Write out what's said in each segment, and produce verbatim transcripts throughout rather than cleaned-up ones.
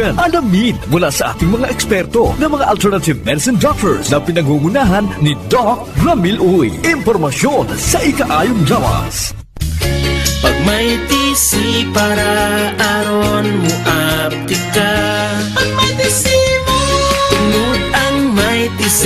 Alamin mula sa ating mga eksperto na mga alternative medicine doctors na pinangungunahan ni Doc Ramil Uy. Impormasyon sa ikaayong lawas. Pag may T C para aron mo aptika. Pag may T C mo. Tungod ang may T C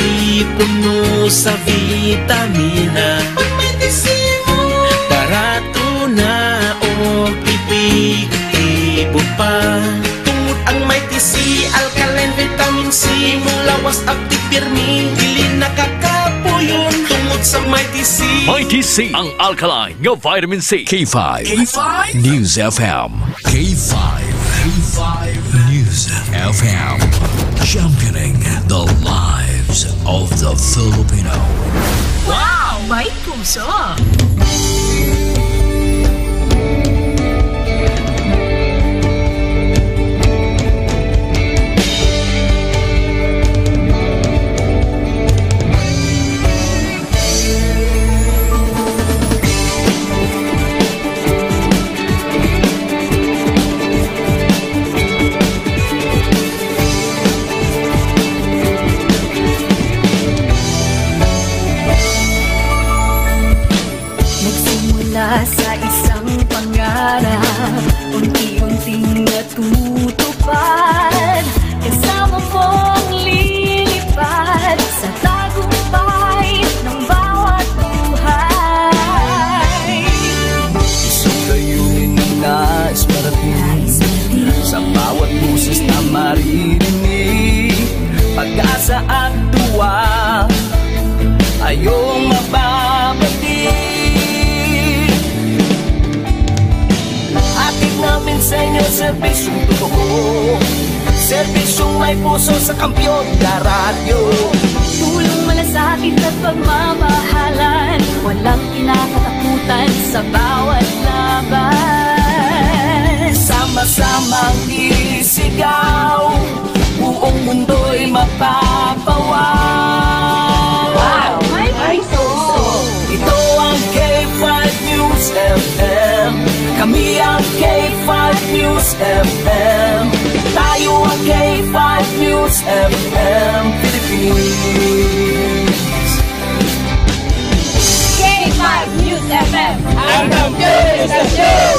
puno sa vitamina. Pag may T C mo. Barato na og epektibo pa. Tungod ang may T C, alkaline vitamin C, imong lawas aptik pirmi, dili nakakapuyon. Tungod sa may T C. May T C, ang alkaline nga vitamin C. K five. K five. News F M. K five. K five. News F M. Championing the lives of the Filipino. Wow! May puso! Nagsimula sa isang pangarap, unti-unting natutupad. Kasama mong lilipad sa tagumpay ng bawat buhay. Isang layunin na nais marating. Sa bawat boses na maririnig, pag-asa at tuwa, ayong mababati. Hatid namin sa inyo serbisyong totoo, serbisyong may puso sa Kampiyon na Radyo. Tulong, malasakit at pagmamahalan, walang kinakatakutan sa bawat laban. Sama-samang isigaw, buong mundo'y mapapawaw. Wow! May puso! Ito ang K five News F M. Kami ang K five News F M. Tayo ang K five News F M Philippines. K five News F M. Ang kampiyon sa show!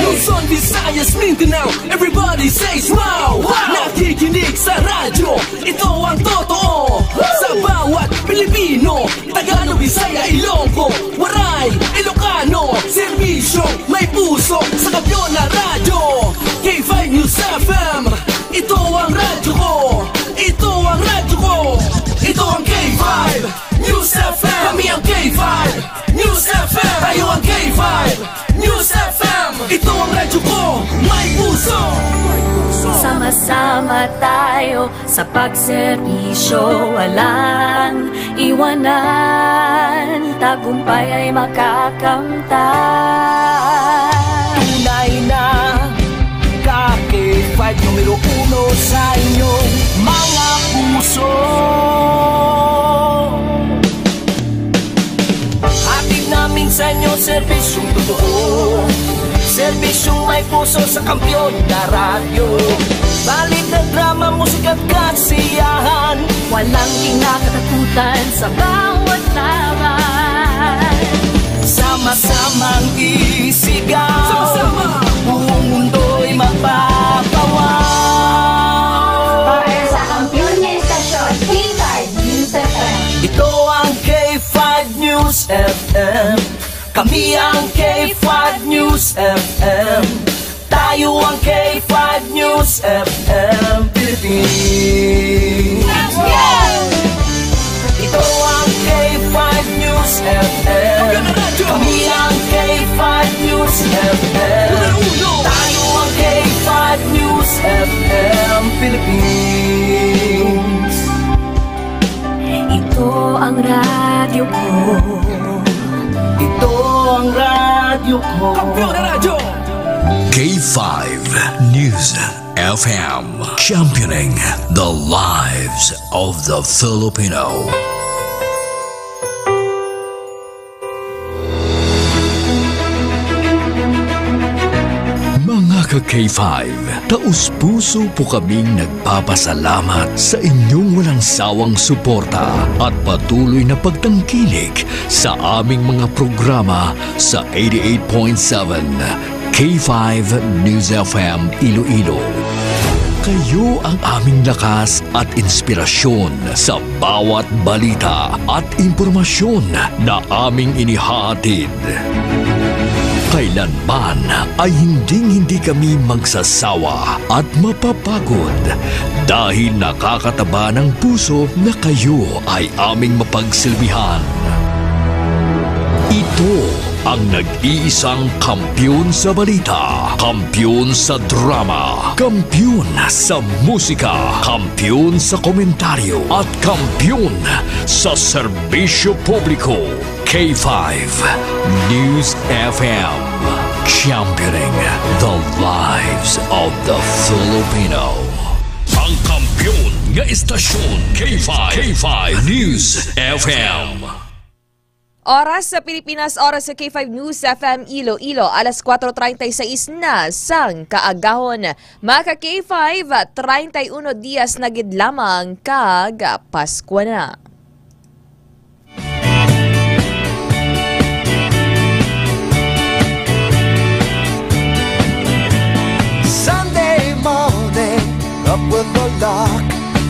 Luzon, Visayas, Mindanao, everybody says wow! Wow! Nakikinig sa radyo, ito ang totoo. Sa bawat Pilipino, Tagalog, Bisaya, Ilonggo, Waray, Ilocano, serbisyo, may puso, sa kampiyon na radyo. K five News F M, ito ang radyo ko. Ito ang radyo ko. Ito ang K five News F M. Kami ang K five News F M. Tayo ang K five News F M. Ito ang radyo ko. May puso. Sama-sama tayo sa pagserbisyo, walang iwanan, tagumpay ay makakamtan. Tunay na ka K five numero uno sa inyong mga puso. Hatid namin sa inyo serbisyong totoo, serbisyong may puso sa kampiyon na radyo. Balita, drama, musika at kasiyahan, walang kinakatakutan sa bawat laban. Sama-samang isigaw, sama-sama, buong mundo'y mapapawaw. Para sa kampiyon nga istasyon, K five News F M. Ito ang K five News F M. Kami ang K five News F M. Tayo ang K five News F M Philippines. Ito ang K five News F M. Kami ang K five News F M. Tayo ang K five News F M Philippines. Ito ang radyo ko. Ito ang radyo ko. Kampiyon na radyo. K five News F M, championing the lives of the Filipino. Mga Ka K five, taus-puso po kaming nagpapasalamat sa inyong walang sawang suporta at patuloy na pagtangkilik sa aming mga programa sa eighty-eight point seven K five News F M Iloilo. Kayo ang aming lakas at inspirasyon sa bawat balita at impormasyon na aming inihahatid. Kailanman ay hinding-hindi kami magsasawa at mapapagod dahil nakakataba ng puso na kayo ay aming mapagsilbihan. Ito ang nag-iisang kampiyon sa balita, kampiyon sa drama, kampiyon sa musika, kampiyon sa komentaryo, at kampiyon sa serbisyo publiko. K five News F M, championing the lives of the Filipino. Ang kampiyon nga istasyon, K five, K five News F M. Oras sa Pilipinas, oras sa K five News F M Iloilo, alas kuwatro treinta y seis na sang kaagahon. Mga ka K five, treinta y uno dias na gid lamang kag Paskwa na. Sunday morning, up with the lark.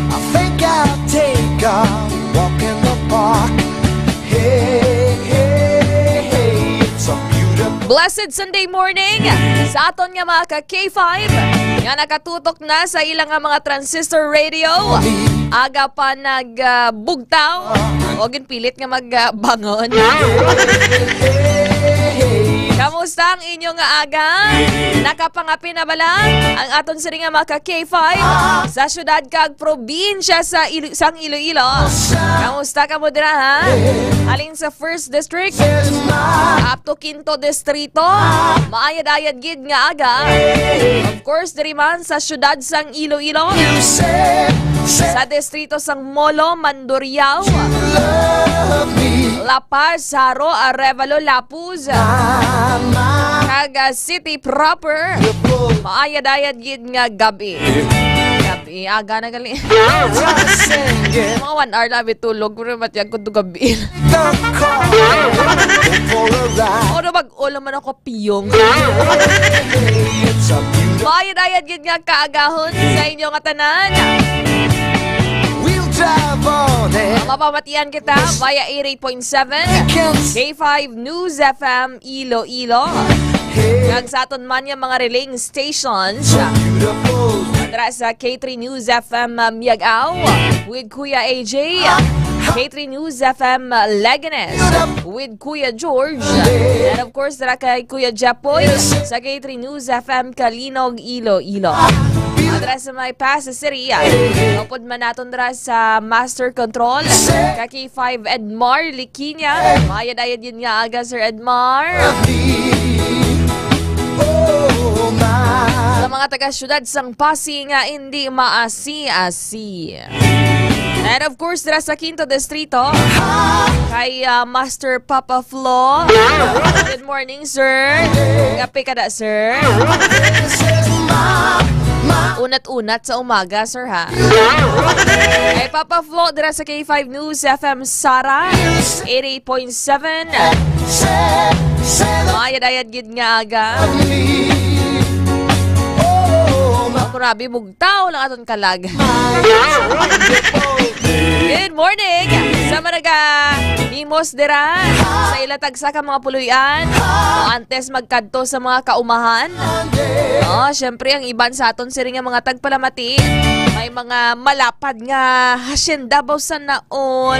I think I'll take a walk in the park. Hey, hey, hey, it's a beautiful Blessed Sunday morning sa aton nga mga ka K five nga nakatutok na sa ilang nga mga transistor radio. Aga pa nag, ah, bugtaw o ginpilit nga magbangon. Kamusta ang inyo nga aga? Nakapangape na bala ang aton sini nga mga ka K five sa syudad kag probinsya sa Ilo-, sang Iloilo? Kamusta kamo dira, ha? Halin sa first district up to quinto distrito, maayad-ayad gid nga aga. Of course, diri man sa syudad sang Iloilo, sa distrito sang Molo, Mandurriao, La Paz, Jaro, Arevalo, Lapu-, Puz, kag, ah, city proper. Maayad-ayad gid nga gabi. Gabi, aga na gali. Mga one hour na abi tulog, pero matyag ko to gabi. Ano, mag-ulam man ako, piyong. Maayad-ayad gid nga kaagahon sa inyo nga tanan. We'll drive on it. Mapamatian kita via eighty-eight point seven K five News F M Iloilo. Kag sa aton man nga mga relaying stations, dira sa K three News F M Miagao with Kuya A J, K three News F M Leganes with Kuya George, and of course, dira kay Kuya Jepoy sa K three News F M Calinog, Iloilo. Dira sa may Pasay City, upod man naton dira sa Master Control, ka K five Edmar Liquiña. Maayad-ayad gid nga aga, Sir Edmar. Sa mga taga-syudad sang Pasig nga indi maasi-asi. And of course, dira sa Quinto Distrito, kay, ah, Master Papa Flo. Good morning, sir. Kape ka na, sir? Unat-unat sa umaga, sir, ha? Kay Papa Flo, dira sa K five News F M Sara, eighty-eight point seven. Maayad-ayad gid nga aga. Grabe, bugtaw lang aton kalag. Good morning sa mga naga-mimos dira sa ila tagsa ka mga puloy-an o antes magkadto sa mga kaumahan. Oh, syempre, ang iban sa aton siring nga mga tagpalamati, may mga malapad nga hacienda ba sa naon.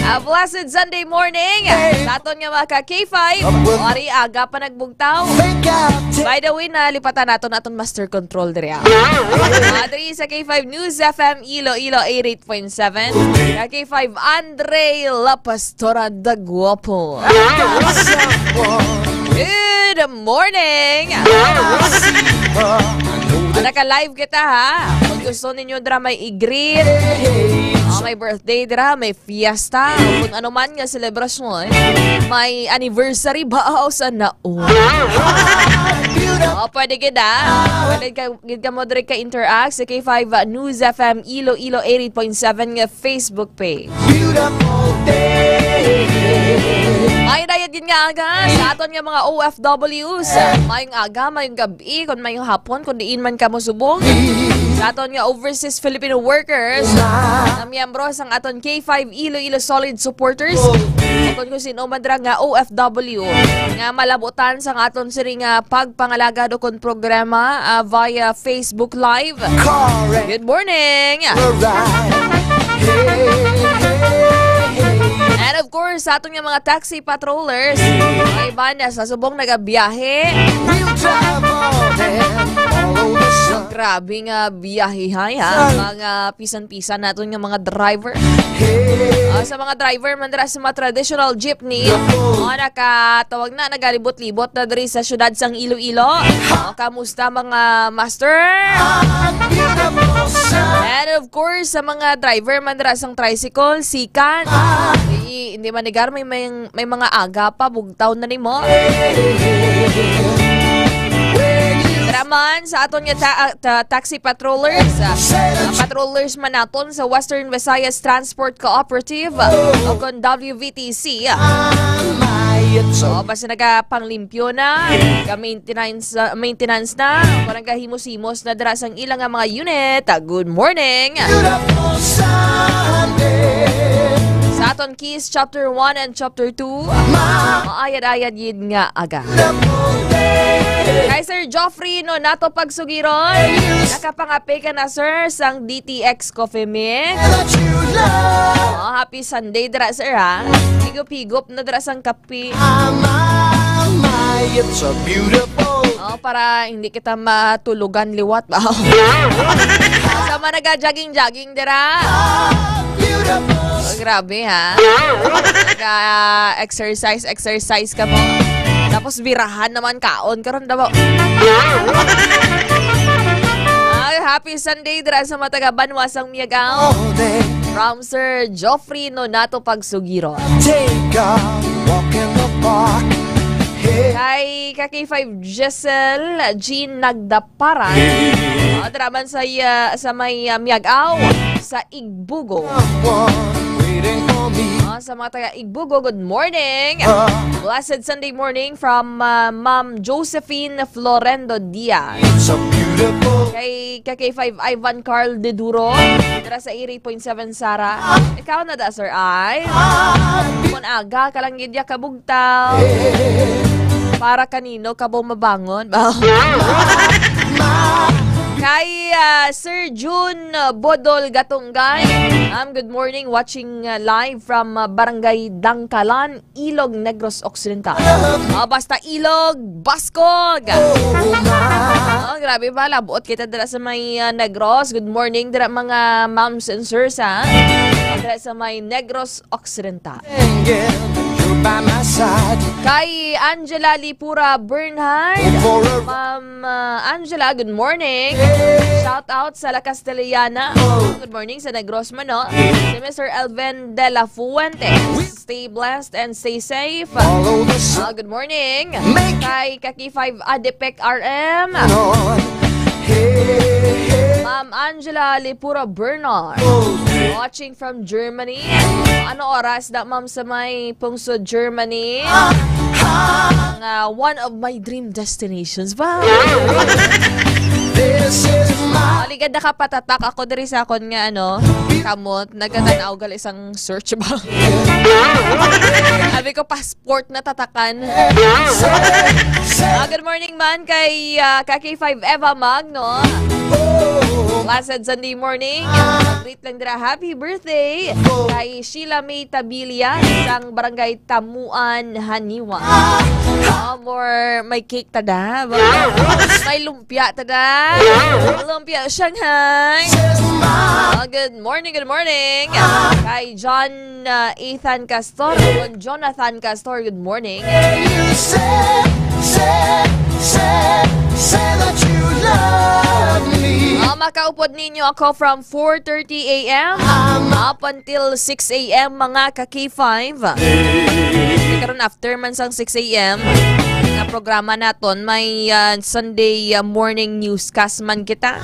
A blessed Sunday morning sa aton nga mga ka K five. Wari aga pa nagbugtaw. By the way, nalipatan naton aton master control diri, ah. Ah, diri sa K five News F M Iloilo eighty-eight point seven. Ka K five Andre La Pastora Daguapo. Good morning! Naka-live kita, ha? Kung gusto ninyo dira may i-greet, ah, may birthday dira, may fiesta, o kung ano man nga selebrasyon, may anniversary ba o sa naon? Di gid, ah. Gid ka, gid ka mo diri ka interact sa K five News F M Iloilo eighty point seven nga Facebook page. Beautiful day. Ay, dayat gid nga aga sa aton nga mga O F Ws. Mayong aga, mayong gabi, kung mayong hapon, kung diin man ka mo subong. Sa aton nga overseas Filipino workers, na miyembro sang aton K five Iloilo Solid Supporters. O kung, kung sino man dira nga O F W nga malabutan sang aton sini nga pagpangalagad o kon programa, ah, via Facebook Live. Correct. Good morning. Alright. Hey, hey, hey, hey. And of course, sa aton nga mga taxi patrollers, may iban na sa subong nagabiyahe. We'll travel all over the sun. Grabe nga biyahe, hay, ha? Mga pisan-pisan naton nga mga driver. Hey. Ah, sa mga driver man dira sa mga traditional jeepney, oh, nakatawag na, nagalibot-libot na diri sa siyudad sang Iloilo. Oh, kamusta, mga master? Ah, beautiful sun. And of course, sa mga driver man dira sang tricycle, sikan. Ah. Di, hindi man negar, may, may, may mga aga pa, bugtaw na nimo. Hey, hey, hey, hey. Tara man sa aton nga ta-, ah, ta-, taxi patrollers, ah, ah, patrollers man naton sa Western Visayas Transport Cooperative, ah, o kon W V T C, ah. O, basta nagapanglimpyo na, ga-maintenance, ah, maintenance na, o nagahimos-himos na dira sang ila nga mga unit. Ah, good morning. Beautiful Sunday. Sa aton Kiss Chapter one and Chapter two, maayad-ayad gid nga aga. Kay Sir Geoffrey Nonato Pagsugiron, nakapangape ka na, sir, sang D T X Coffee Mix. Oh, happy Sunday dira, sir, ha? Higop-higop na dira sang kape. Oh, para hindi kita matulugan liwat ba? Sa mga naga-jogging-jogging dira. Oh, grabe, ha? Nag-exercise, exercise ka mo. Tapos birahan naman kaon. Karon daw. Ay, happy Sunday dira sa mga taga Banwa sang Miagao. From Sir Geoffrey Nonato Pagsugiro. Take a walk in the park. Hey. Kay ka K five Giselle Jean Nagdaparan. O, dira man sa, ah, sa may, ah, Miagao, sa Igbugo. Someone waiting for me. O, sa mga taga Igbugo, good morning. Ah. Blessed Sunday morning from, ah, Ma'am Josephine Florendo Diaz. It's a beautiful Kay ka K five Ivan Carl De Duro, dira sa eighty point seven Sara. Ikaw na da, Sir Ivan. Kung aga ka lang gid ya kabugtaw. Para kanino ka ba mabangon? Kay, ah, Sir June Bodol Gatunggay. Um, good morning, watching, ah, live from, ah, Barangay Dangkalan, Ilog, Negros Occidental. Ah, basta Ilog, Baskog. Oh, grabe ba? Labot kita dira sa may, ah, Negros. Good morning dira mga moms and sirs, ha? Dira sa may Negros Occidental. Angel, you're by my side. Kay Angela Lipura Bernhard. For a Ma'am, ah, Angela, good morning. Shout out sa La Castellana. Good morning sa Negros man, no? Si Mister Elvin De La Fuente. Stay blessed and stay safe. Follow the sun. Ah, good morning. Make Kay Kaki five Adipek R M. Hey, hey. Ma'am Angela Lipura Bernard. Oh, yeah. Watching from Germany. Ano oras na, ma'am, sa may pungsod Germany? Ah, ah. Nga one of my dream destinations ba? This is my Maligad nakapatatak ako diri sa akon nga, ano, kamot. Nagkatanaw gali sang search ba? Sabi ko, passport na tatakan. Ah, good morning man kay, ah, ka K five Eva Magno. Blessed Sunday morning. Greet lang dira, happy birthday kay Sheila May Tabilia sang Barangay Tamuan, Haniwa. Ah, more may cake ta da. May lumpia ta da. Lumpia Shanghai. Ah, good morning, good morning. Kay John, ah, Ethan Castor, o Jonathan Castor, good morning. You say, say, say, say that you love me. Ah, makaupod ninyo ako from four thirty A M up until six A M, mga ka K five. Karon after man sang six a m nga programa naton, may, ah, Sunday, ah, morning newscast man kita.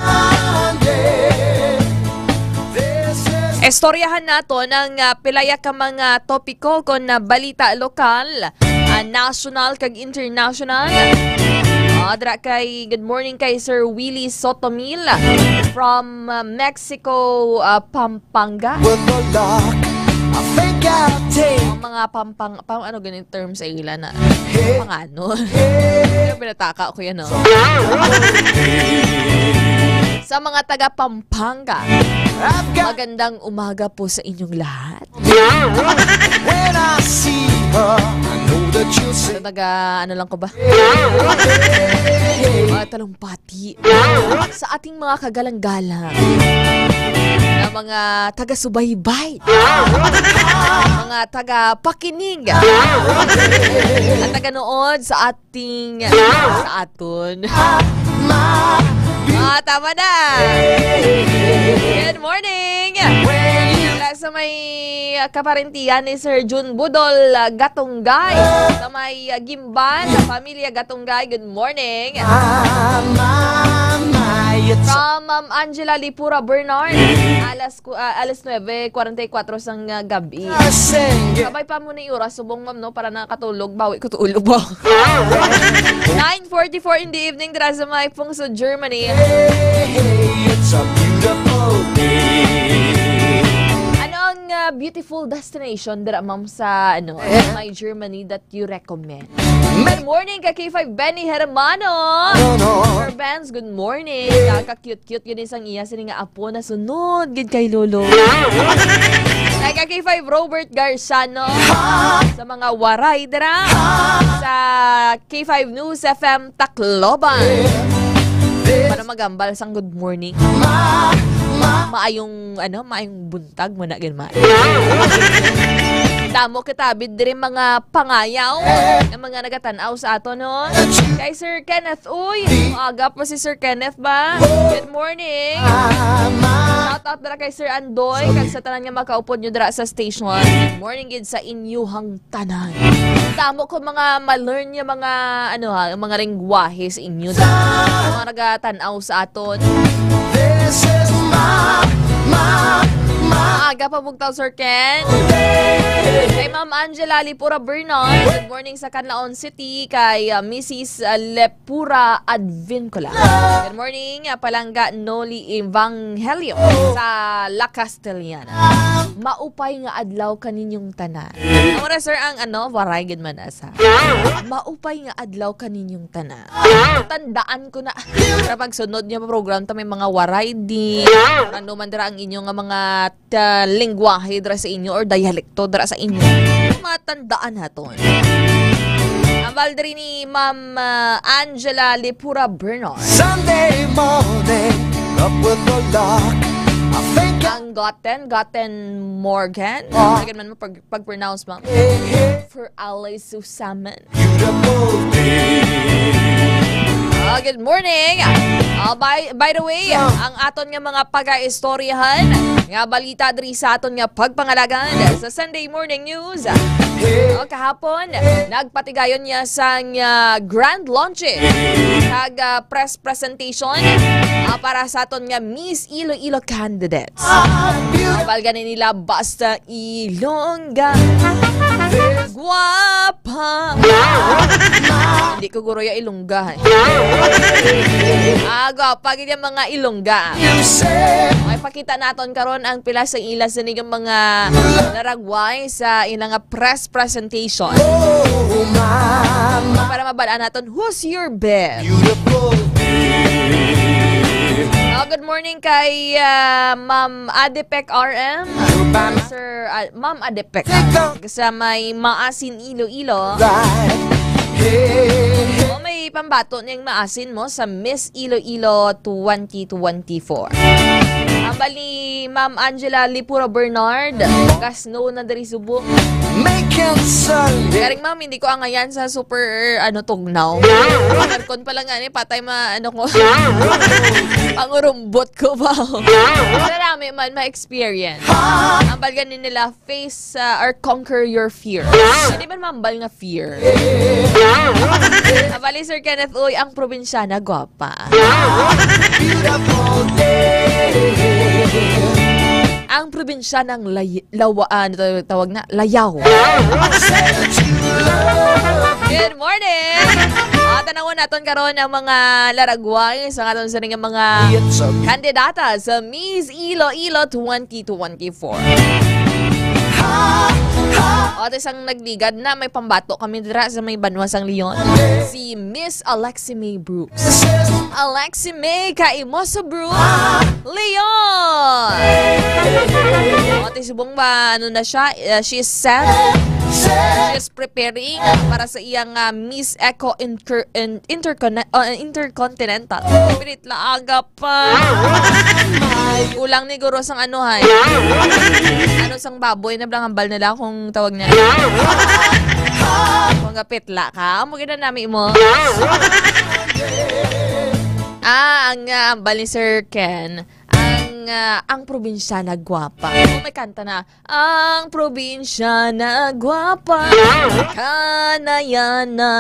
Istoryahan naton ang, ah, pilaya ka mga topiko kon, ah, balita lokal, ah, national kag international. Ah, dra kay, good morning kay Sir Willie Sotomil from, ah, Mexico, ah, Pampanga. With the luck, I think I'll take Ang mga Pampang-, pang-, ano ganing term sa ila na? Pangano? Pero pinataka ko yan, oh. Sa mga taga Pampanga, I've got magandang umaga po sa inyong lahat. When I see her, I know that you'll say, Sa taga, ano lang ko ba? Mga talumpati. Sa ating mga kagalang-galang na mga taga-subaybay, mga taga-pakinig, at taga-nood sa ating, sa aton. Ah, tama na. Good morning. Mula sa may, ah, kaparentihan ni Sir Jun Budol, ah, Gatunggay. Sa may, ah, Gimban, sa pamilya Gatunggay. Good morning. From Ma'am Angela Lipura Bernard. Alas ku-, ah, alas nuebe kwarenta y kuwatro sang, ah, gabi. Sabay pa mo na yung oras, subong, ma'am, no? Para nakatulog, bawi ko tulog ba? Nine forty-four in the evening, dira sa may Pungso, Germany. Hey, it's a beautiful day. Ano ang, ah, beautiful destination dira, ma'am, sa, ano, may Germany that you recommend? Good morning kay K five Benny Hermano. Sir Benz, good morning. Kaka-cute-cute gid sang iya sini nga apo, nasunod gid kay Lolo. Kay K five Robert Garciano, sa mga waray dira sa K five News F M Tacloban. Para magambal sang good morning. Maayong, ano, maayong buntag mo na gid, ma. Damo kita bid diri mga pangayaw nga mga nagatan-aw sa ato, no? Kay Sir Kenneth, uy, maaga po si Sir Kenneth ba? Good morning. Shout out dira kay Sir Andoy, kag sa tanan nga makaupod nyo dira sa station. Good morning gid sa inyuhang tanan. Damo ko mga ma-learn nga mga, ano ha, mga lengguwahe sa inyo. Mga nagatan-aw sa aton. This is my, my, my Maaga pa bugtaw, Sir Ken. Kay Ma'am Angela Lipura Bernard, good morning sa Canlaon City. Kay, uh, Missus Lepura Advincula. Good morning, uh, Palangga Noli Evangelio sa La Castellana. Maupay nga adlaw kaninyong tanan. Amo na, sir, ang, ano, waray gid man asa. Maupay nga adlaw kaninyong tanan. Tandaan ko na. Para pagsunod niya program ta may mga waray di. Ano man dira ang inyo nga mga, ah, lengguwahe dira sa inyo or dialekto dira sa inyo. Matandaan naton. Ang baldri ni Ma'am, ah, Angela Lipura Bernard. Sunday morning, up with the lark. I think I Ang Gotten, Gotten Morgan. Ah. Ano man mo pag, pag-pronounce, ma'am? For Alice Susaman. Beautiful day. Ah, good morning. Ah, by, by the way, ang aton nga mga pagaistoryahan nga balita diri sa aton nga pagpangalagan sa Sunday Morning News. Hey. Ah, kahapon, nagpatigayon niya sang, ah, grand launching kag, ah, press presentation, ah, para sa aton nga Miss Iloilo candidates. Ang balga ni nila, basta Ilongga. Guwapa. Hindi ko guro ya Ilongga, eh. Ah, guwapa gid yung mga Ilongga. Ay, pakita naton karon ang pila sa ila sa mga naragway sa ilang press presentation. Para mabal-an naton, who's your best? Oh, good morning kay, ah, Ma'am Adepec R M. Sir, ah, Ma'am Adepec. Sa may Maasin, Iloilo. Oh, may pambato niyang maasin mo sa Miss Iloilo twenty twenty-four. Ang bali, Ma'am Angela Lipura Bernard, ka-snow na diri subong. May cancer. Garing, ma'am, hindi ko angayan sa super, ano, tugnaw. Aircon pa lang, ani, patay ma, ano ko. Pangurumbot ko ba? Marami man ma-experience. Ang balgan nila, face, uh, or conquer your fear. Hindi man mambal nga fear. Abali, Sir Kenneth, uy, ang probinsyana, gwapa. Beautiful day. Ang probinsya ng Lay-, Lawa-, ah, ano to-, tawag na? Layaw. Good morning! Ah, tanawon naton karon ang mga laragway sa aton sining mga kandidata sa Miss Iloilo twenty twenty-four. O, at isang nagligad na may pambato kami dira sa may banwa sang Leon. Si Miss Alexi May Brooks. Alexi May Kaimoso Brooks. Leon! O, ti subong ba, ano na siya? Uh, she's set. She's preparing para sa iyang, uh, Miss Eco Inter-, in-, Intercon-, uh, Intercontinental. Pilit la aga pa. Kulang ni guro sang ano, hay. Ano sang baboy na blang hambal nila kung tawag niya. Kung gapitla ka, amo gid na nami mo. Ah, ang, ah, hambal ni Sir Ken, ang, ah, ang probinsyana gwapa. Oh, may kanta na, "Ang probinsyana gwapa, kanaya-naya."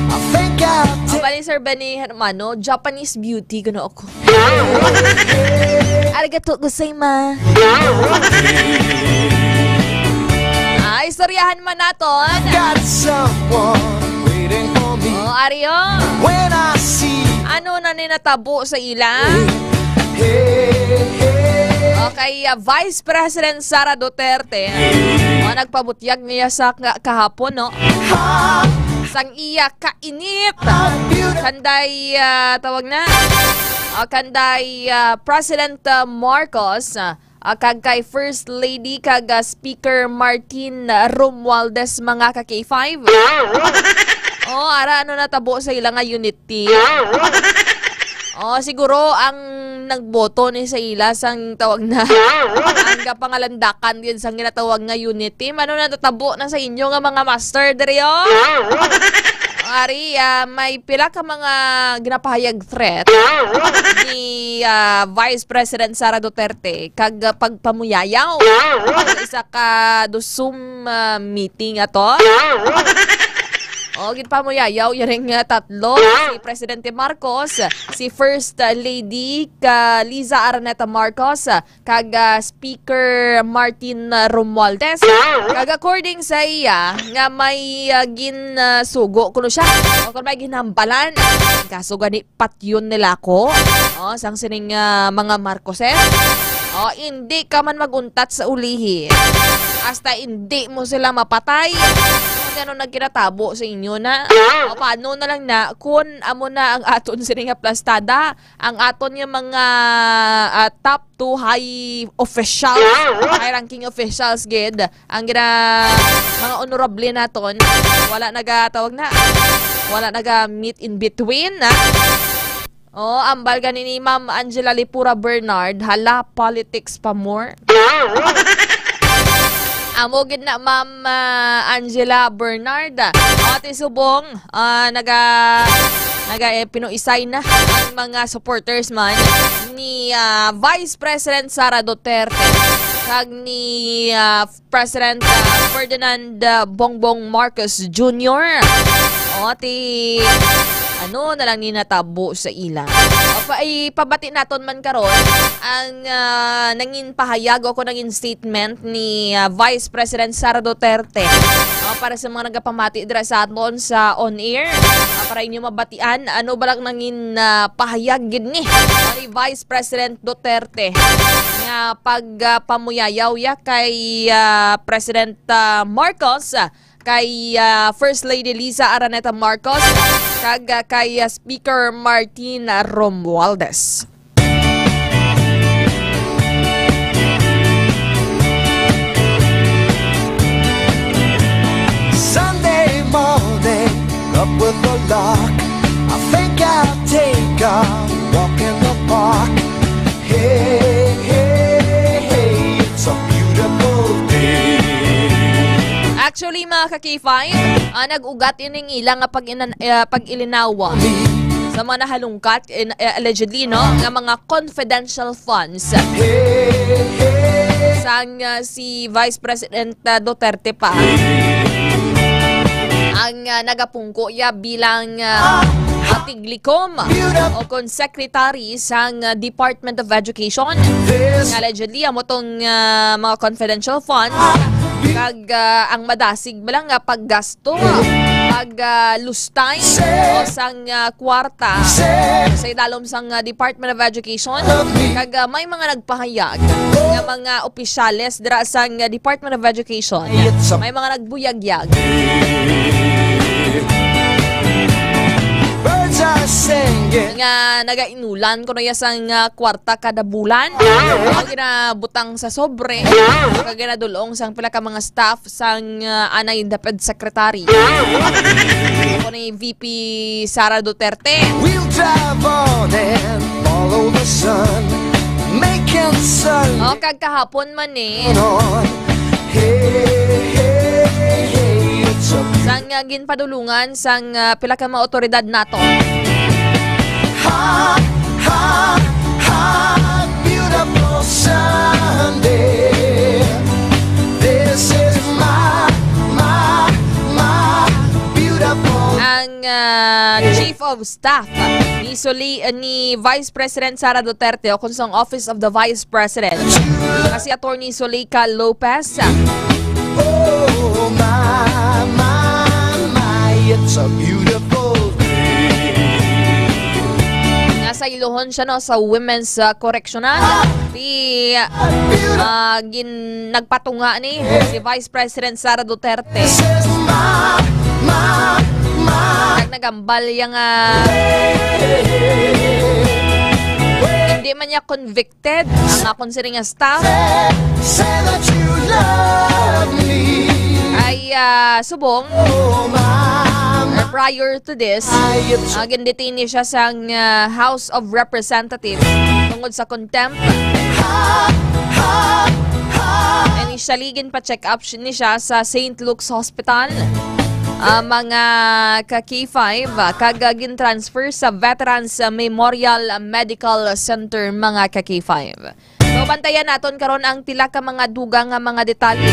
Ang hambal ni Sir Benny Hermano, "Japanese beauty," kuno ako. Arigato gozaimasu. Ah, istoryahan man naton. Got someone waiting for me. Oh, Ario. When I see Ano na ni natabo sa ila? Hey, hey, hey. Okay, uh, Vice President Sara Duterte, oh, nagpabutyag niya sa ka-, kahapon, no? Ha? Sang iya ka init. Kanday, ah, tawag na. Ah, kanday, ah, President, ah, Marcos, ah, ah, kag kay First Lady kag, ah, Speaker Martin, ah, Romualdez, mga ka K five. Oh, ara ano natabo sa ila nga unity. Oh, siguro ang nagboto ni sa ila sang tawag na ang kapangalandakan din sang ginatawag nga unity. Ano na natabo na sa inyo nga mga master diri, oh? Ari, ah, may pila ka mga ginapahayag threat ni, ah, Vice President Sara Duterte kag, ah, pagpamuyayaw sa isa ka dusum, ah, meeting ato. O, ginpamuyayaw yari nga tatlo, si Presidente Marcos, si First Lady ka Liza Araneta Marcos, kag, ah, Speaker Martin, ah, Romualdez. Kag according sa iya, nga may, ah, gin, ah, sugo kuno siya, o kung may ginhambalan, kaso gani patyon nila ko, oh, sang sining, ah, mga Marcoses. Oh, hindi ka man maguntat sa ulihi. Hasta hindi mo sila mapatay. Kung ano nagkinatabo sa inyo na? O, paano na lang na kung amo na ang aton sining aplastada? Ang aton nga mga, ah, top two high officials, high ranking officials gid, ang gina-, mga honorable naton, wala naga, tawag na, wala naga meet in between, ha? Oh, ambal gani ni Ma'am Angela Lipura Bernard, hala, politics pa more. Amo gid na, Ma'am, ah, Angela Bernard. Ate Subong, ah, naga, naga, eh, pinuisay na ang mga supporters man ni, ah, Vice President Sara Duterte kag ni, ah, President, ah, Ferdinand, ah, Bongbong Marcos Junior. O, ti, ano na lang ni natabo sa ila. O, pa, ipabati naton man karon ang, ah, nangin pahayag o kung nangin statement ni, ah, Vice President Sara Duterte. Ah, para sa mga nagapamati dira sa aton sa on air, ah, para inyo mabatian, ano ba lang nangin, ah, pahayag gid ni, ah, ni Vice President Duterte nga pag, ah, pamuyayaw ya kay, ah, President, ah, Marcos, ah, kay, ah, First Lady Liza Araneta Marcos, kag, ah, kay, ah, Speaker Martin Romualdez. Sunday morning, up with the lark. I think I'll take a walk in the park. Hey, hey, hey, it's a beautiful Mga ka-K five, ah, nag-ugat ining ila nga pag-inan-, ah, pag-ilinawa sa mga nahalungkat, in-, eh, allegedly, no, nga mga confidential funds sang, ah, si Vice President, ah, Duterte pa ang, ah, nagapungko ya bilang, ah, tiglikom o kon secretary sang, ah, Department of Education. Nga allegedly, amo tong, ah, mga confidential funds kag, ah, ang madasig bala nga paggasto, pag, ah, lustay o sang, ah, kwarta sa idalom sang, ah, Department of Education. Kag, ah, may mga nagpahayag nga mga opisyales dira sang, ah, Department of Education, may mga nagbuyagyag Birds are singing. Nga nagainulan kuno ya sang, ah, kwarta kada bulan. Ang ginabutang sa sobre, kag ginadul-ong sang pila ka mga staff sang, ah, anay DepEd Secretary. Ako ni V P Sara Duterte. We'll drive on and follow the sun. Making sun. O, kag kahapon man ni, on. Hey, hey, hey, it's a sang, ah, ginpadulungan sang, ah, pila ka mga otoridad nato. Hot, hot, hot, beautiful Sunday. This is my, my, my beautiful Ang, ah, Chief of Staff ni Soli-, ni Vice President Sara Duterte o kung sang Office of the Vice President, nga si Attorney Zuleika Lopez. Oh, my, my, my, it's a beautiful day. Nasa iluhon siya, no, sa Women's, ah, Correctional. Di, ah, gin-, nagpatunga ni si Vice President Sara Duterte. This is my, my, my Nag-, nagambal ya nga hindi man niya convicted ang akon siring nga staff. Say that you love me. Ay, ah, subong, Oh, mama. Prior to this, I get ah, gindetain ni siya sa, ah, House of Representatives tungod sa contempt. Ha, ha, ha. Initially, ginpa-check up si-, ni siya sa Saint Luke's Hospital, ah, mga ka-K five, ah, kag, ah, gin-transfer sa Veterans Memorial Medical Center, mga ka-K five. So, bantayan naton karon ang pila ka mga dugang nga mga detalye.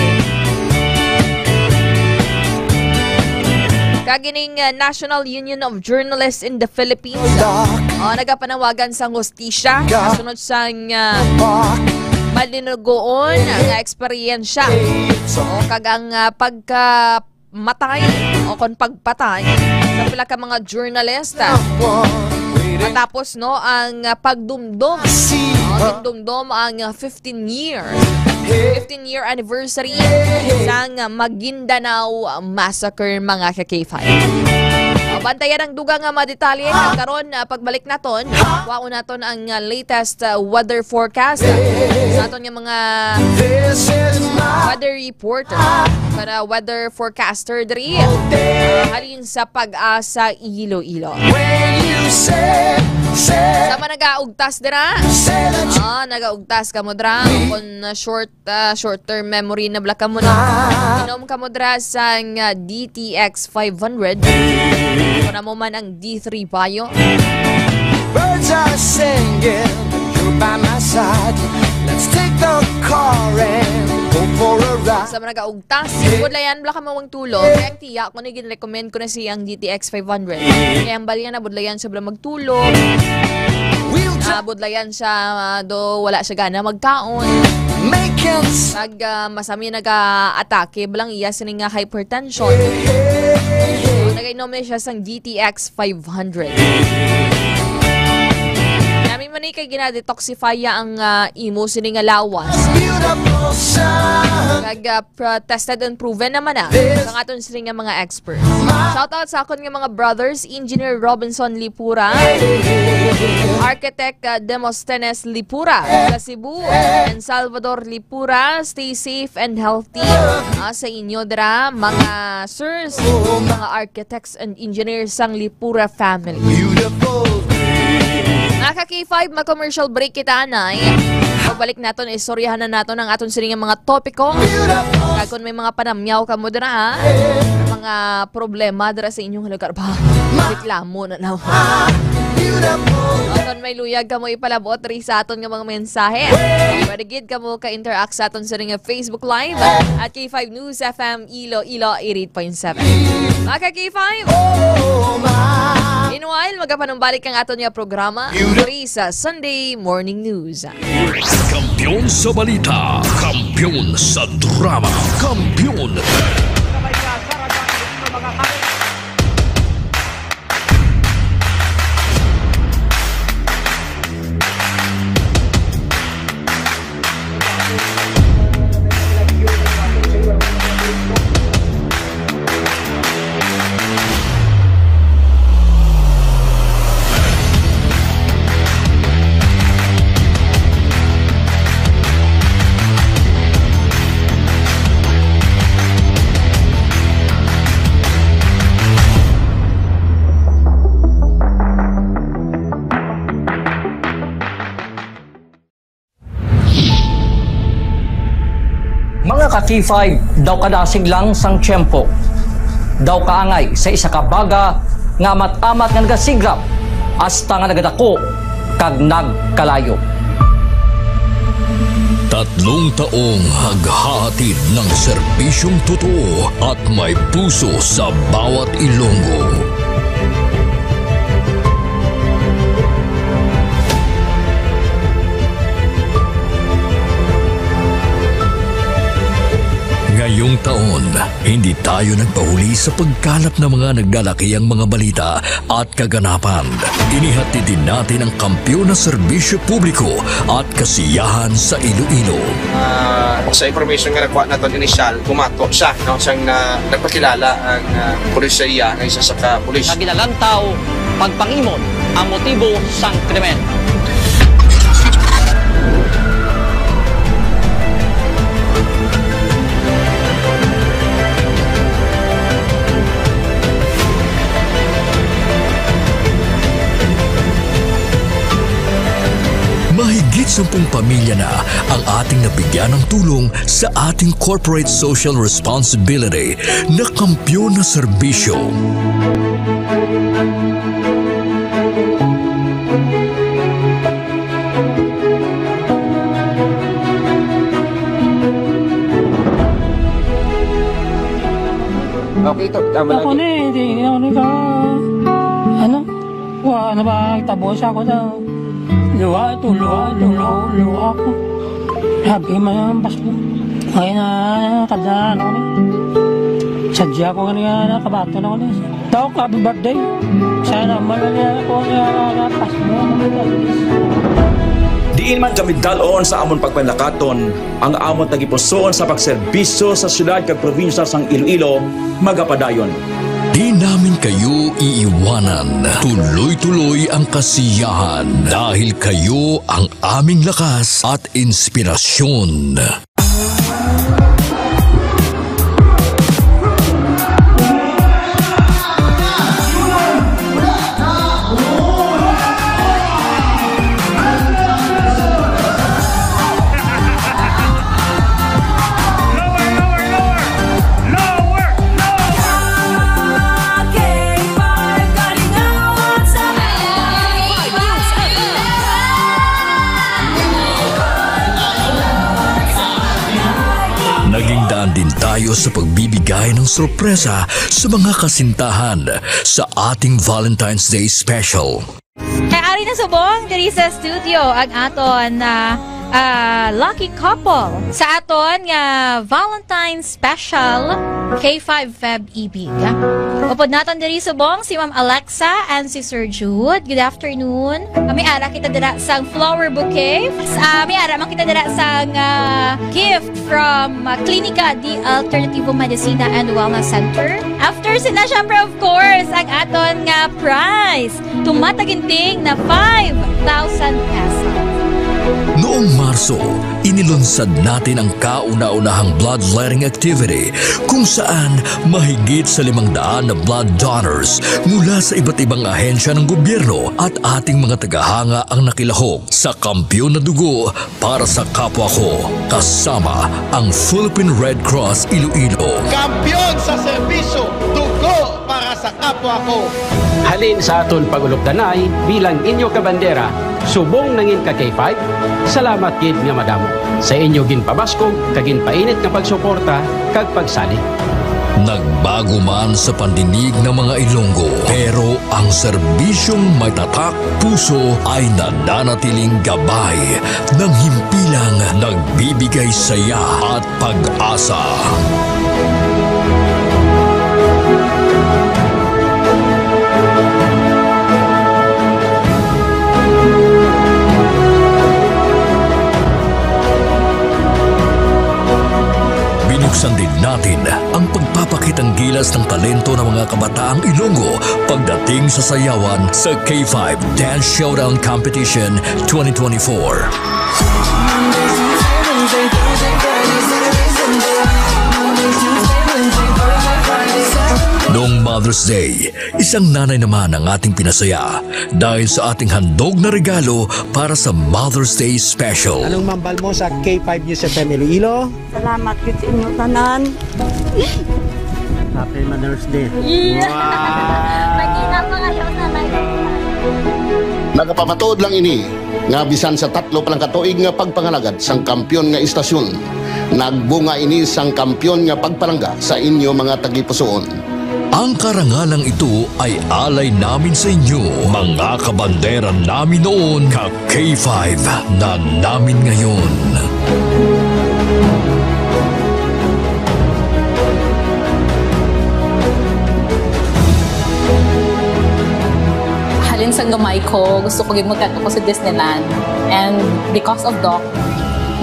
Kag ining, ah, National Union of Journalists in the Philippines, oh, nagapanawagan sang hustisya kasunod sang, ah, malinugoon nga eksperyensya, oh, kag ang, ah, pagka matay o kon pagpatay sa pila ka mga journalist, ah, matapos, no, ang, ah, pagdumdom, no, gindumdom ang, ah, fifteen year, fifteen year anniversary sang Maguindanao Massacre, mga ka-K five. Ah, bantayan ang dugang nga mga detalye. Karon, ah, pagbalik naton, kuhaon naton ang, ah, latest, ah, weather forecast, ah, sa aton nga mga This is my weather report para weather forecaster diri, ah, halin sa PAGASA Iloilo. When you say, say, Sama nagaugtas dira? Say that you Ah, nagaugtas ka mo dira. Kung, ah, short, ah, short term memory na bala ka mo na. Inom ka mo dira sang, ah, D T X five hundred. Kung amo man ang D three Bio. Birds are singing, you're by my side. Let's take the car and go for a ride. Sa mga nagaugtas, budlayan bala ka mawang tulog. Kaya ang tiya ko na gin-recommend ko na siyang D T X five hundred. Kaya ang bali na budlayan siya bala magtulog. We'll Ah, budlayan siya, ah, do wala siya gana magkaon. Make it Pag, ah, masami naga-atake, balang iya sini nga hypertension. Nagainom na siya sang D T X five hundred. Nami man ni kay gina-detoxify ang, ah, imo sini nga lawas. Beautiful sun. Kag, ah, pro-, tested and proven naman na sa aton sini nga mga experts. Shout out sa akon nga mga brothers, Engineer Robinson Lipura, Architect, ah, Demosthenes Lipura sa Cebu, and Salvador Lipura. Stay safe and healthy, ah, sa inyo dira, mga sirs, mga architects and engineers sang Lipura family. Beautiful day. Mga ka-K five, mag-commercial break kita, anay. Pagbalik naton, istoryahan na naton ang aton sining mga topiko. Kag kung may mga panamyaw kamo dira, ha? Mga problema dira sa inyong lugar ba? Reklamo na naman. Kung may luyag kamo ipalabot diri sa aton nga mga mensahe, pwede gid kamo ka-interact sa aton sining Facebook Live at K five News F M Iloilo eighty-eight point seven. Mga ka-K five, meanwhile, magapanumbalik ang aton nga programa diri sa Sunday Morning News. Kampiyon sa balita, kampiyon sa drama, kampiyon. Mga ka-K five, daw kadasig lang sang tiyempo. Daw kaangay sa isa ka baga nga amat-amat nga nagasigrap hasta nga nagadako kag nagkalayo. Tatlong taong naghahatid ng serbisyong totoo at may puso sa bawat Ilonggo. Ngayong taon, hindi tayo nagpahuli sa pagkalap ng mga naglalakihang mga balita at kaganapan. Inihatid din natin ang kampiyon na serbisyo publiko at kasiyahan sa Iloilo. Ah, sa information nga nakuha naton inisyal, bumato siya, no, siyang na, nagpakilala ang, ah, pulis sa iya nga isa sa ka pulis. Nga ginalantaw, pagpangimot ang motibo sang krimen. Mahigit sampung pamilya na ang ating nabigyan ng tulong sa ating corporate social responsibility na kampiyon na serbisyo. Okay, ito. Tama lang. Ako ni, di ako ni ka, ano? Wa na ba tabo sa ako daw. Luha ito, luha ito, luha, luha ko. Sabi man ang Pasko. Ngayon na, kada ano ni. Sadya ko nga niya, nakabaton ako ni. Daw, happy birthday. Sana man na niya ako niya, Pasko. Diin man kami dal-on sa amon pagpanlakaton, ang amon tagipusoon sa pagserbisyo sa siyudad kag probinsya sang Iloilo magapadayon. Di namin kayo iiwanan. Tuloy-tuloy ang kasiyahan dahil kayo ang aming lakas at inspirasyon. Naging daan din tayo sa pagbibigay ng sorpresa sa mga kasintahan sa ating Valentine's Day special. Kay ari na subong diri sa studio ang aton na, ah, lucky couple sa aton nga Valentine's Special K five Feb Ibig. Upod naton diri subong si Ma'am Alexa and si Sir Jude. Good afternoon. May ara kita dira sang flower bouquet. Ah, may ara man kita dira sang, ah, gift from, ah, Klinika de Alternativo Medicina and Wellness Center. After sina, syempre, of course, ang aton nga prize. Tumataginting na five thousand pesos. Noong Marso, inilunsad natin ang kauna-unahang bloodletting activity, kung saan mahigit sa limang daan na blood donors mula sa iba't ibang ahensya ng gobyerno at ating mga tagahanga ang nakilahok sa Kampiyon na Dugo para sa Kapwa Ko, kasama ang Philippine Red Cross Iloilo. Kampiyon sa serbisyo, dugo para sa kapwa ko. Halin sa aton pag-ulupdanay bilang inyo kabandera, subong nangin ka K five, salamat gid nga madamo sa inyo ginpabaskog kag ginpainit nga pagsuporta kag pagsalig. Nagbago man sa pandinig ng mga Ilonggo, pero ang serbisyong may tatak puso ay nananatiling gabay ng himpilang nagbibigay saya at pag-asa. Binuksan din natin ang pagpapakitang gilas ng talento ng mga kabataang Ilonggo pagdating sa sayawan sa K five Dance Showdown Competition twenty twenty-four. Noong Mother's Day, isang nanay naman ang ating pinasaya dahil sa ating handog na regalo para sa Mother's Day Special. Anong mambal mo sa K five News F M Iloilo? Salamat gid sa inyo tanan. Happy Mother's Day. Yeah. Wow! Nagina pa kayo sa live. Nagapamatuod lang ini nga bisan sa tatlo pa lang ka tuig nga pagpangalagad sang kampiyon nga istasyon, nagbunga ini sang kampiyon nga pagpalangga sa inyo mga tagipusoon. Ang karangalang ito ay alay namin sa inyo, mga kabandera namin noon, ka K five na namin ngayon. Halin sang gamay ko, gusto ko gid magkadto ko sa Disneyland. And because of Doc,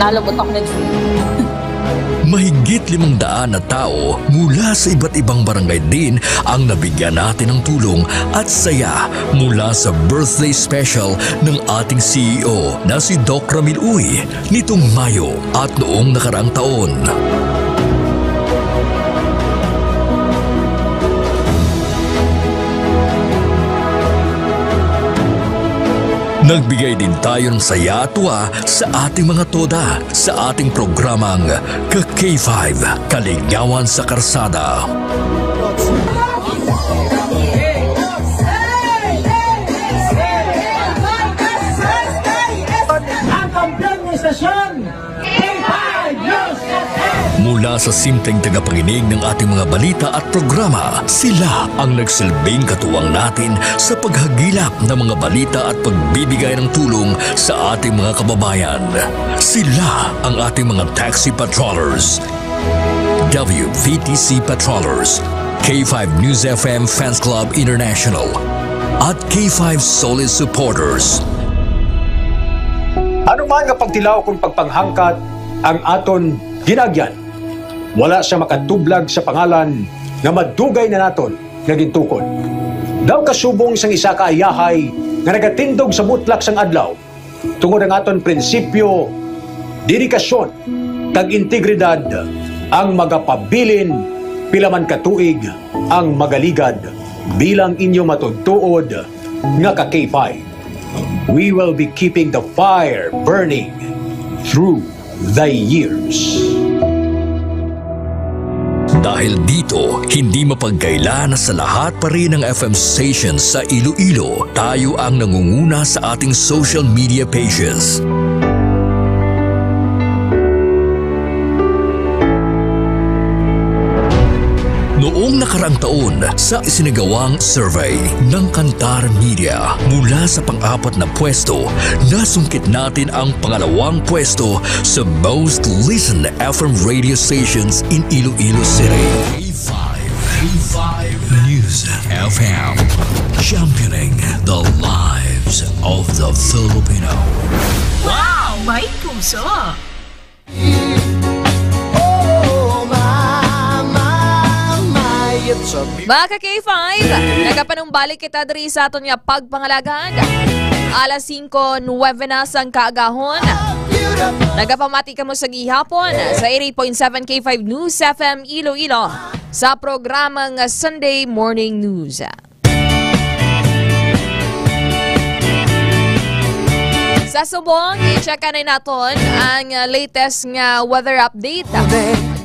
nalabot ako na dream. Mahigit limang daan na tawo mula sa iba't ibang barangay din ang nabigyan natin ng tulong at saya mula sa birthday special ng ating C E O na si Doc Ramil Uy nitong Mayo at noong nakaraang taon. Nagbigay din tayo ng saya at tuwa sa ating mga toda sa ating programang Ka K five, Kaligawan sa Karsada. Ang kampiyon ng istasyon, K five News F M. Mula sa simpleng tagapakinig ng ating mga balita at programa, sila ang nagsilbing katuwang natin sa paghagilap ng mga balita at pagbibigay ng tulong sa ating mga kababayan. Sila ang ating mga taxi patrollers, W V T C patrollers, K five News F M Fans Club International, at K five Solid Supporters. Ano man nga pagtilaw kung pagpanghangkat ang aton ginagyan, wala siya makatublag sa pangalan nga madugay na naton nga gintukod. Daw kasubong sang isa ka ayahay nga nagatindog sa butlak sang adlaw, tungod ang aton prinsipyo, dedikasyon, kag integridad ang magapabilin pila man ka tuig ang magaligad bilang inyo matuod-tuod nga ka K five. We will be keeping the fire burning through the years. Dahil dito, hindi mapagkaila na sa lahat pa rin ng F M stations sa Iloilo, tayo ang nangunguna sa ating social media pages. Noong nakaraang taon, sa isinagawang survey ng Kantar Media, mula sa pang-apat na pwesto, nasungkit natin ang pangalawang pwesto sa most listened F M radio stations in Iloilo City. K five, K five News F M, championing the lives of the Filipino. Wow! May puso! Mga ka K five, nagapanumbalik kita diri sa aton nga pagpangalagad. Alas singko nuwebe na sang kaagahon. Nagapamati kamo sa gihapon sa eighty-eight point seven K five News F M Iloilo sa programang Sunday Morning News. Sa subong, i-check na naton ang, uh, latest nga weather update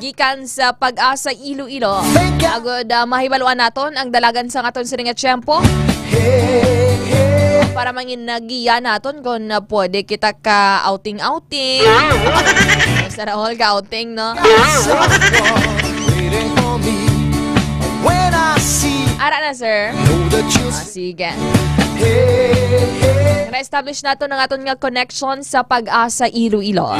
gikan sa Pag-asa Iloilo. Agud, uh, mahibaluan naton ang dalagan sang aton sini nga tiyempo para mangin nagiya naton kung, uh, pwede kita ka outing-outing. Sa Rahul ka outing, no? Ara na, sir. Ah, sige. Na-establish nato ang aton nga connection sa Pag-asa Iloilo.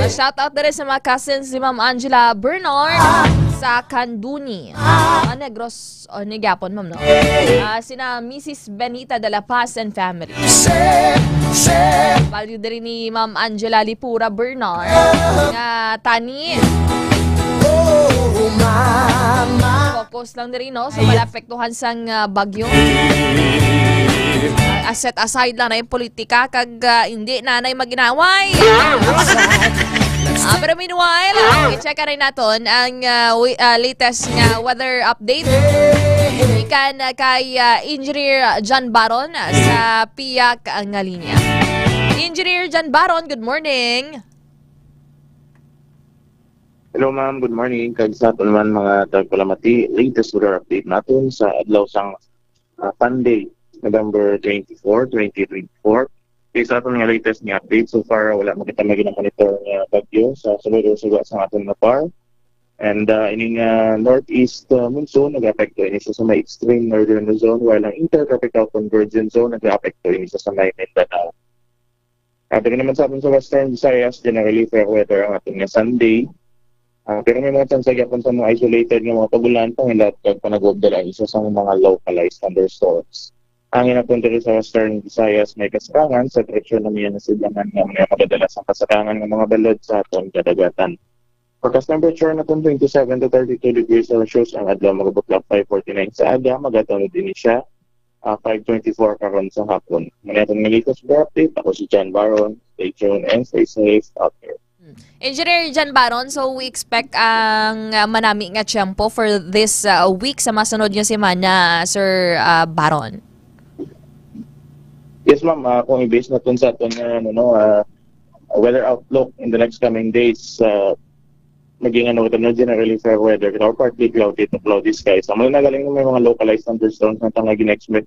Shout out diri sa mga cousins ni Ma'am Angela Bernard sa Canduni. Ah, Negros, o, ni gyapon, ma'am, no? Ah, sina Missus Benita de la Paz and family. Value diri ni Ma'am Angela Lipura Bernard nga tani. Focus lang diri, no, sa mga naapektuhan sang, ah, bagyo. Ah, set aside lang na yung politika kag, ah, hindi na na yung mag-inaway. Ah, pero meanwhile, ah, i-check na rin naton ang, ah, wi-, ah, latest nga weather update. Ikan, ah, kay, ah, Engineer John Baron, ah, sa Piak, ah, nga linya. Engineer John Baron, good morning. Hello, ma'am. Good morning. Kag sa aton man mga tagpalamati, latest weather update naton sa adlaw sang, ah, Sunday, November twenty-four, twenty twenty-four. Kay sa aton nga latest nga update, so far, wala man kita may gina-monitor nga bagyo sa sulod o suga sa aton nga par. And, ah, ining, ah, northeast, ah, monsoon, nag-apekto ini siya sa may extreme northern Luzon, while ang intertropical convergence zone, nag-apekto ini siya sa may Mindanao. Ah, diri naman sa aton sa Western Visayas, generally fair weather ang aton nga Sunday. Ah, pero may mga tsansa gyapon sa mga isolated nga mga pag-ulan, panginlat kag panagwabdala isa sa mga localized thunderstorms. Ang inapon diri sa Western Visayas may kasarangan sa direksyon na niya nasidlangan nga may makadala sa kasarangan nga mga balod sa aton kadagatan. Forecast temperature naton twenty-seven to thirty-two degrees Celsius ang adlaw, magabutlak five forty-nine sa aga, magatanod ini siya, ah, five twenty-four karon sa hapon. Muna itong nagigos update. Ako si John Baron. Stay tuned and stay safe out there. Hmm. Engineer John Baron, so we expect ang, ah, manami nga tiyempo for this, ah, week sa masunod nga semana, Sir, ah, Baron. Yes, ma'am. Ah, kung i-base natin sa aton nga, ano, no, ah, weather outlook in the next coming days, ah, maging, ano, kita na generally fair weather kita or partly cloudy to cloudy skies. Amo na galing may mga localized thunderstorms na tanga gin-expect,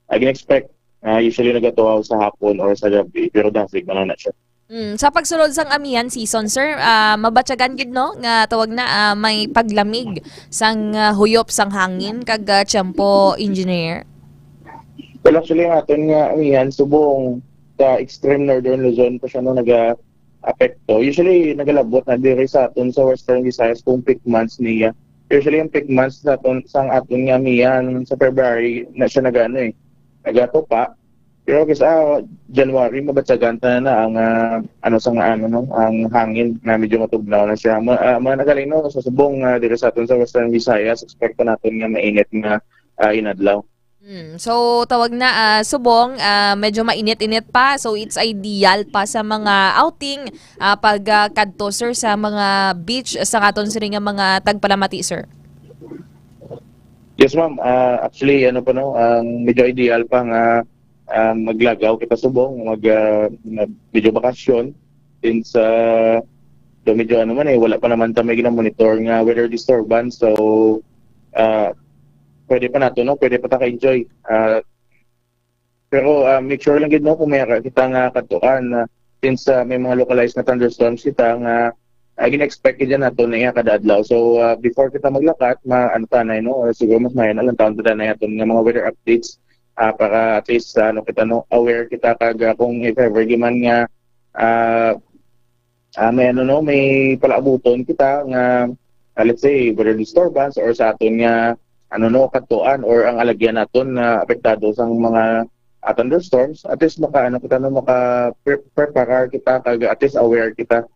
ah, gin-expect, ah, usually nagatuaw sa hapon or sa gabi, pero dasig man na siya. Mm, sa pagsulod sang amihan season, sir, ah, mabatyagan gid, no, nga tawag na, ah, may paglamig sang, ah, huyop sang hangin kag, ah, tiyempo, engineer? Well, actually, ang aton nga amihan subong sa extreme northern Luzon pa siya, no, naga-apekto. Usually, nagalabot na diri sa aton sa Western Visayas kung peak months niya. Usually, ang peak months sa aton, sang aton nga amihan sa February na siya nagano eh, nagatupa. Pero kis-, ah, January, mabatyagan ta na ang, ah, ano, sa nga, ano, no, ang hangin na medyo matugnaw na siya. Ma-, ah, mga nagaling, no, sa subong, ah, diri sa aton sa Western Visayas, expect pa naton nga mainit nga, ah, inadlaw. Hmm. So, tawag na, ah, subong, ah, medyo mainit-init pa. So, it's ideal pa sa mga outing, ah, pag, ah, kadto, sir, sa mga beach sa aton sini nga mga tagpalamati, sir. Yes, ma'am. Ah, actually, ano pa, no, ang medyo ideal pa nga, ah, maglagaw kita subong, mag, ah, mag-, medyo bakasyon, since, ah, do medyo ano man eh, wala pa naman ta may gina-monitor nga weather disturbance. So, ah, pwede pa nato, no? Pwede pa ta ka-enjoy. Ah, pero, ah, make sure lang gid, no, kung may ara kita nga katuan, ah, since, ah, may mga localized na thunderstorms kita nga, ah, gina-expect gid yan nato na iya kada adlaw. So, ah, before kita maglakat, ma-, ano, tanay, no? Or siguro mas mayan lang taon ta na aton nga mga weather updates, ah, para at least, ah, ano kita, no, aware kita kag, ah, kung if ever di man nga, ah, ah, may ano, no, may palaabuton kita nga, ah, let's say, weather disturbance or sa aton nga, ano, no, katuan or ang alagyan naton nga apektado sang mga, ah, thunderstorms, at least maka, ano, kita, no, maka pre-, preparar kita kag at least aware kita.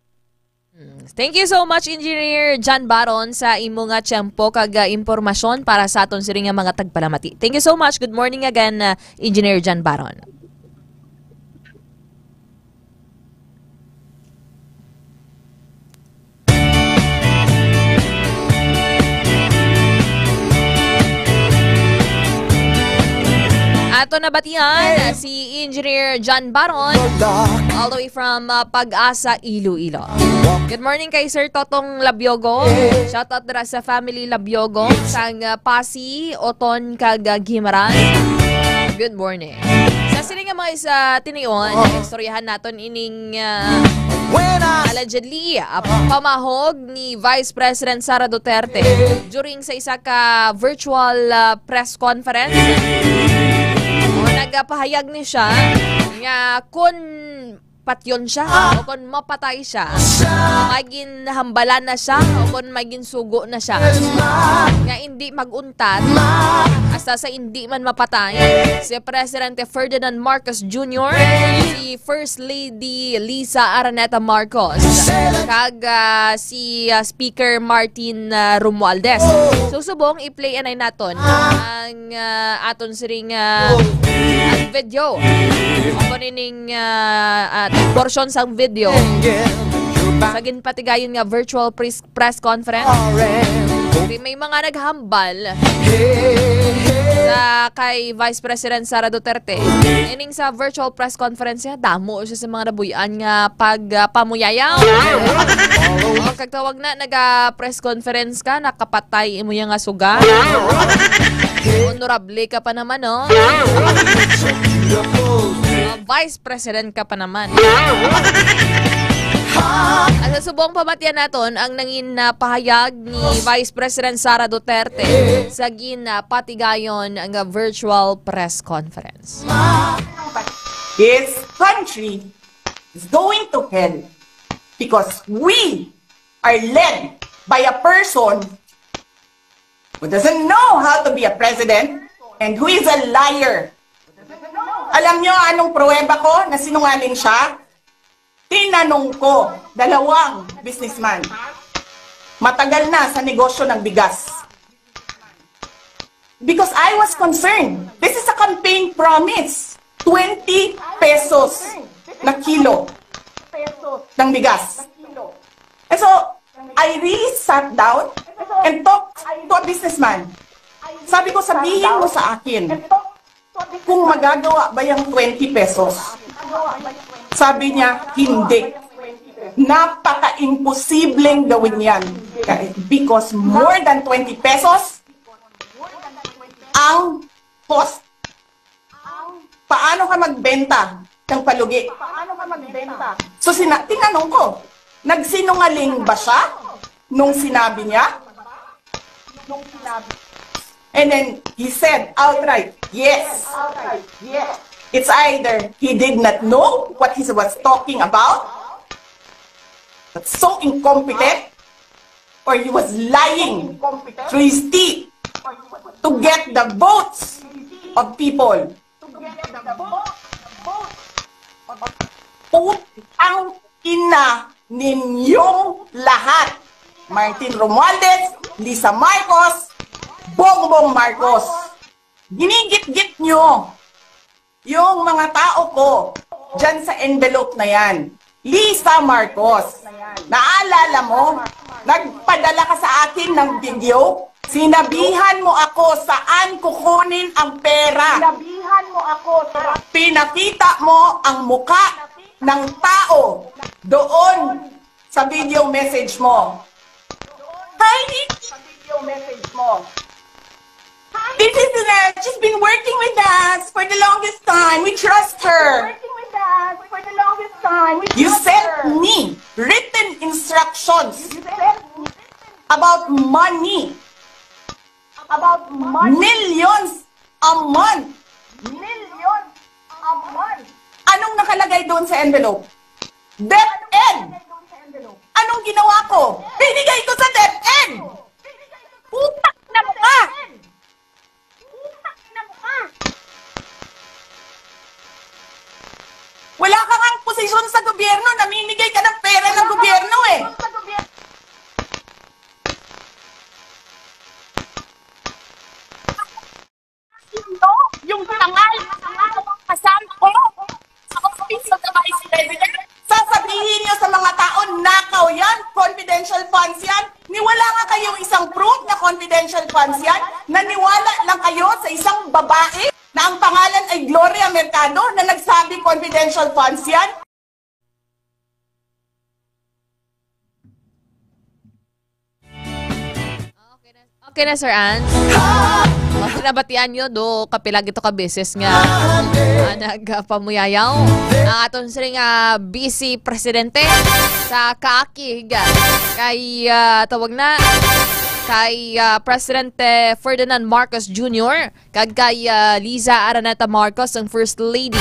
Mm. Thank you so much, Engineer John Baron, sa imo nga tiyempo kag, ah, impormasyon para sa aton sini nga mga tagpalamati. Thank you so much. Good morning again, ah, Engineer John Baron. Ato nabatian si Engineer John Baron, all the way from, uh, Pag-asa, Iloilo. Good morning kay Sir Totong Labiogo. Shout out dira sa family Labiogo, sang, uh, Pasi, Oton, kag, uh, Guimaras. Good morning. Sa sini nga mga isa tinion, istoryahan naton ining, uh, allegedly, uh, pamahog ni Vice President Sara Duterte during sa isa ka virtual, uh, press conference. O, nagapahayag ni siya nga kun patyon siya o kun mapatay siya, magin hambalan na siya o kun magin sugo na siya, nga indi mag-untat hasta sa indi man mapatay si Presidente Ferdinand Marcos Junior, si First Lady Liza Araneta Marcos, kag, ah, si, ah, Speaker Martin, ah, Romualdez. So, subong i-play anay naton ang, ah, aton siring, ah, ang video. Ako nining, ah, ah, portion sang video sa ginpatigayon nga virtual press, press conference. Di may mga naghambal sa kay Vice President Sara Duterte. Ining sa virtual press conference niya, damo siya sa mga nabuy-an nga pag, ah, pamuyayaw. O, kag tawag na, naga-press conference ka, nakapatay imo yang nga suga. Honorable ka pa naman, no? Ah, Vice President ka pa naman. At sa subong pamatian naton ang nangin na pahayag ni Vice President Sara Duterte sa ginapatigayon nga virtual press conference. This country is going to hell because we are led by a person who doesn't know how to be a president and who is a liar. Alam nyo anong pruweba ko na sinungaling siya? Tinanong ko dalawang businessman. Matagal na sa negosyo ng bigas. Because I was concerned. This is a campaign promise. Twenty pesos na kilo ng bigas. And so, I really sat down and talked to a businessman. Sabi ko, "Sabihin mo sa akin kung magagawa ba yung twenty pesos." Sabi niya, "Hindi. Napaka-imposibleng gawin yan. Because more than twenty pesos ang cost." Paano ka magbenta ng palugi? Paano ka magbenta? So, sina-, tinanong ko, nagsinungaling ba siya nung sinabi niya? And then he said outright, "Yes." It's either he did not know what he was talking about, that's so incompetent, or he was lying through his teeth to get the votes of people. Putang ina ninyong lahat. Martin Romualdez, Lisa Marcos, Bongbong Marcos. Ginigit-git nyo yung mga tao ko dyan sa envelope na yan. Lisa Marcos, naalala mo? Nagpadala ka sa akin ng video. Sinabihan mo ako saan kukunin ang pera. Sinabihan mo ako sa Pinakita mo ang muka ng tao doon sa video message mo. Hi, Nikki. Sa video message mo. This is Lynette. She's been working with us for the longest time. We trust her. Working with us for the longest time. We You trust sent her. me written instructions You sent me about money. About money. Millions a month. Millions a month. Anong nakalagay doon sa envelope? DepEd. Anong ginawa ko? Binigay ko sa DepEd. Putak na mukha. Wala ka ngang posisyon sa gobyerno, namimigay ka ng pera ng gobyerno eh. confidential funds yan? Ni wala nga kayong isang proof na confidential funds yan? Naniwala lang kayo sa isang babae na ang pangalan ay Gloria Mercado na nagsabi confidential funds yan? Okay na, okay na, Sir Ans. Okay, nabatian nyo do kapila gito ka beses nga ah, nagpamuyayaw ang aton siring nga Vice Presidente sa kaakig kay ah, tawag na kay ah, Presidente Ferdinand Marcos Junior kag kay ah, Liza Araneta Marcos, ang First Lady,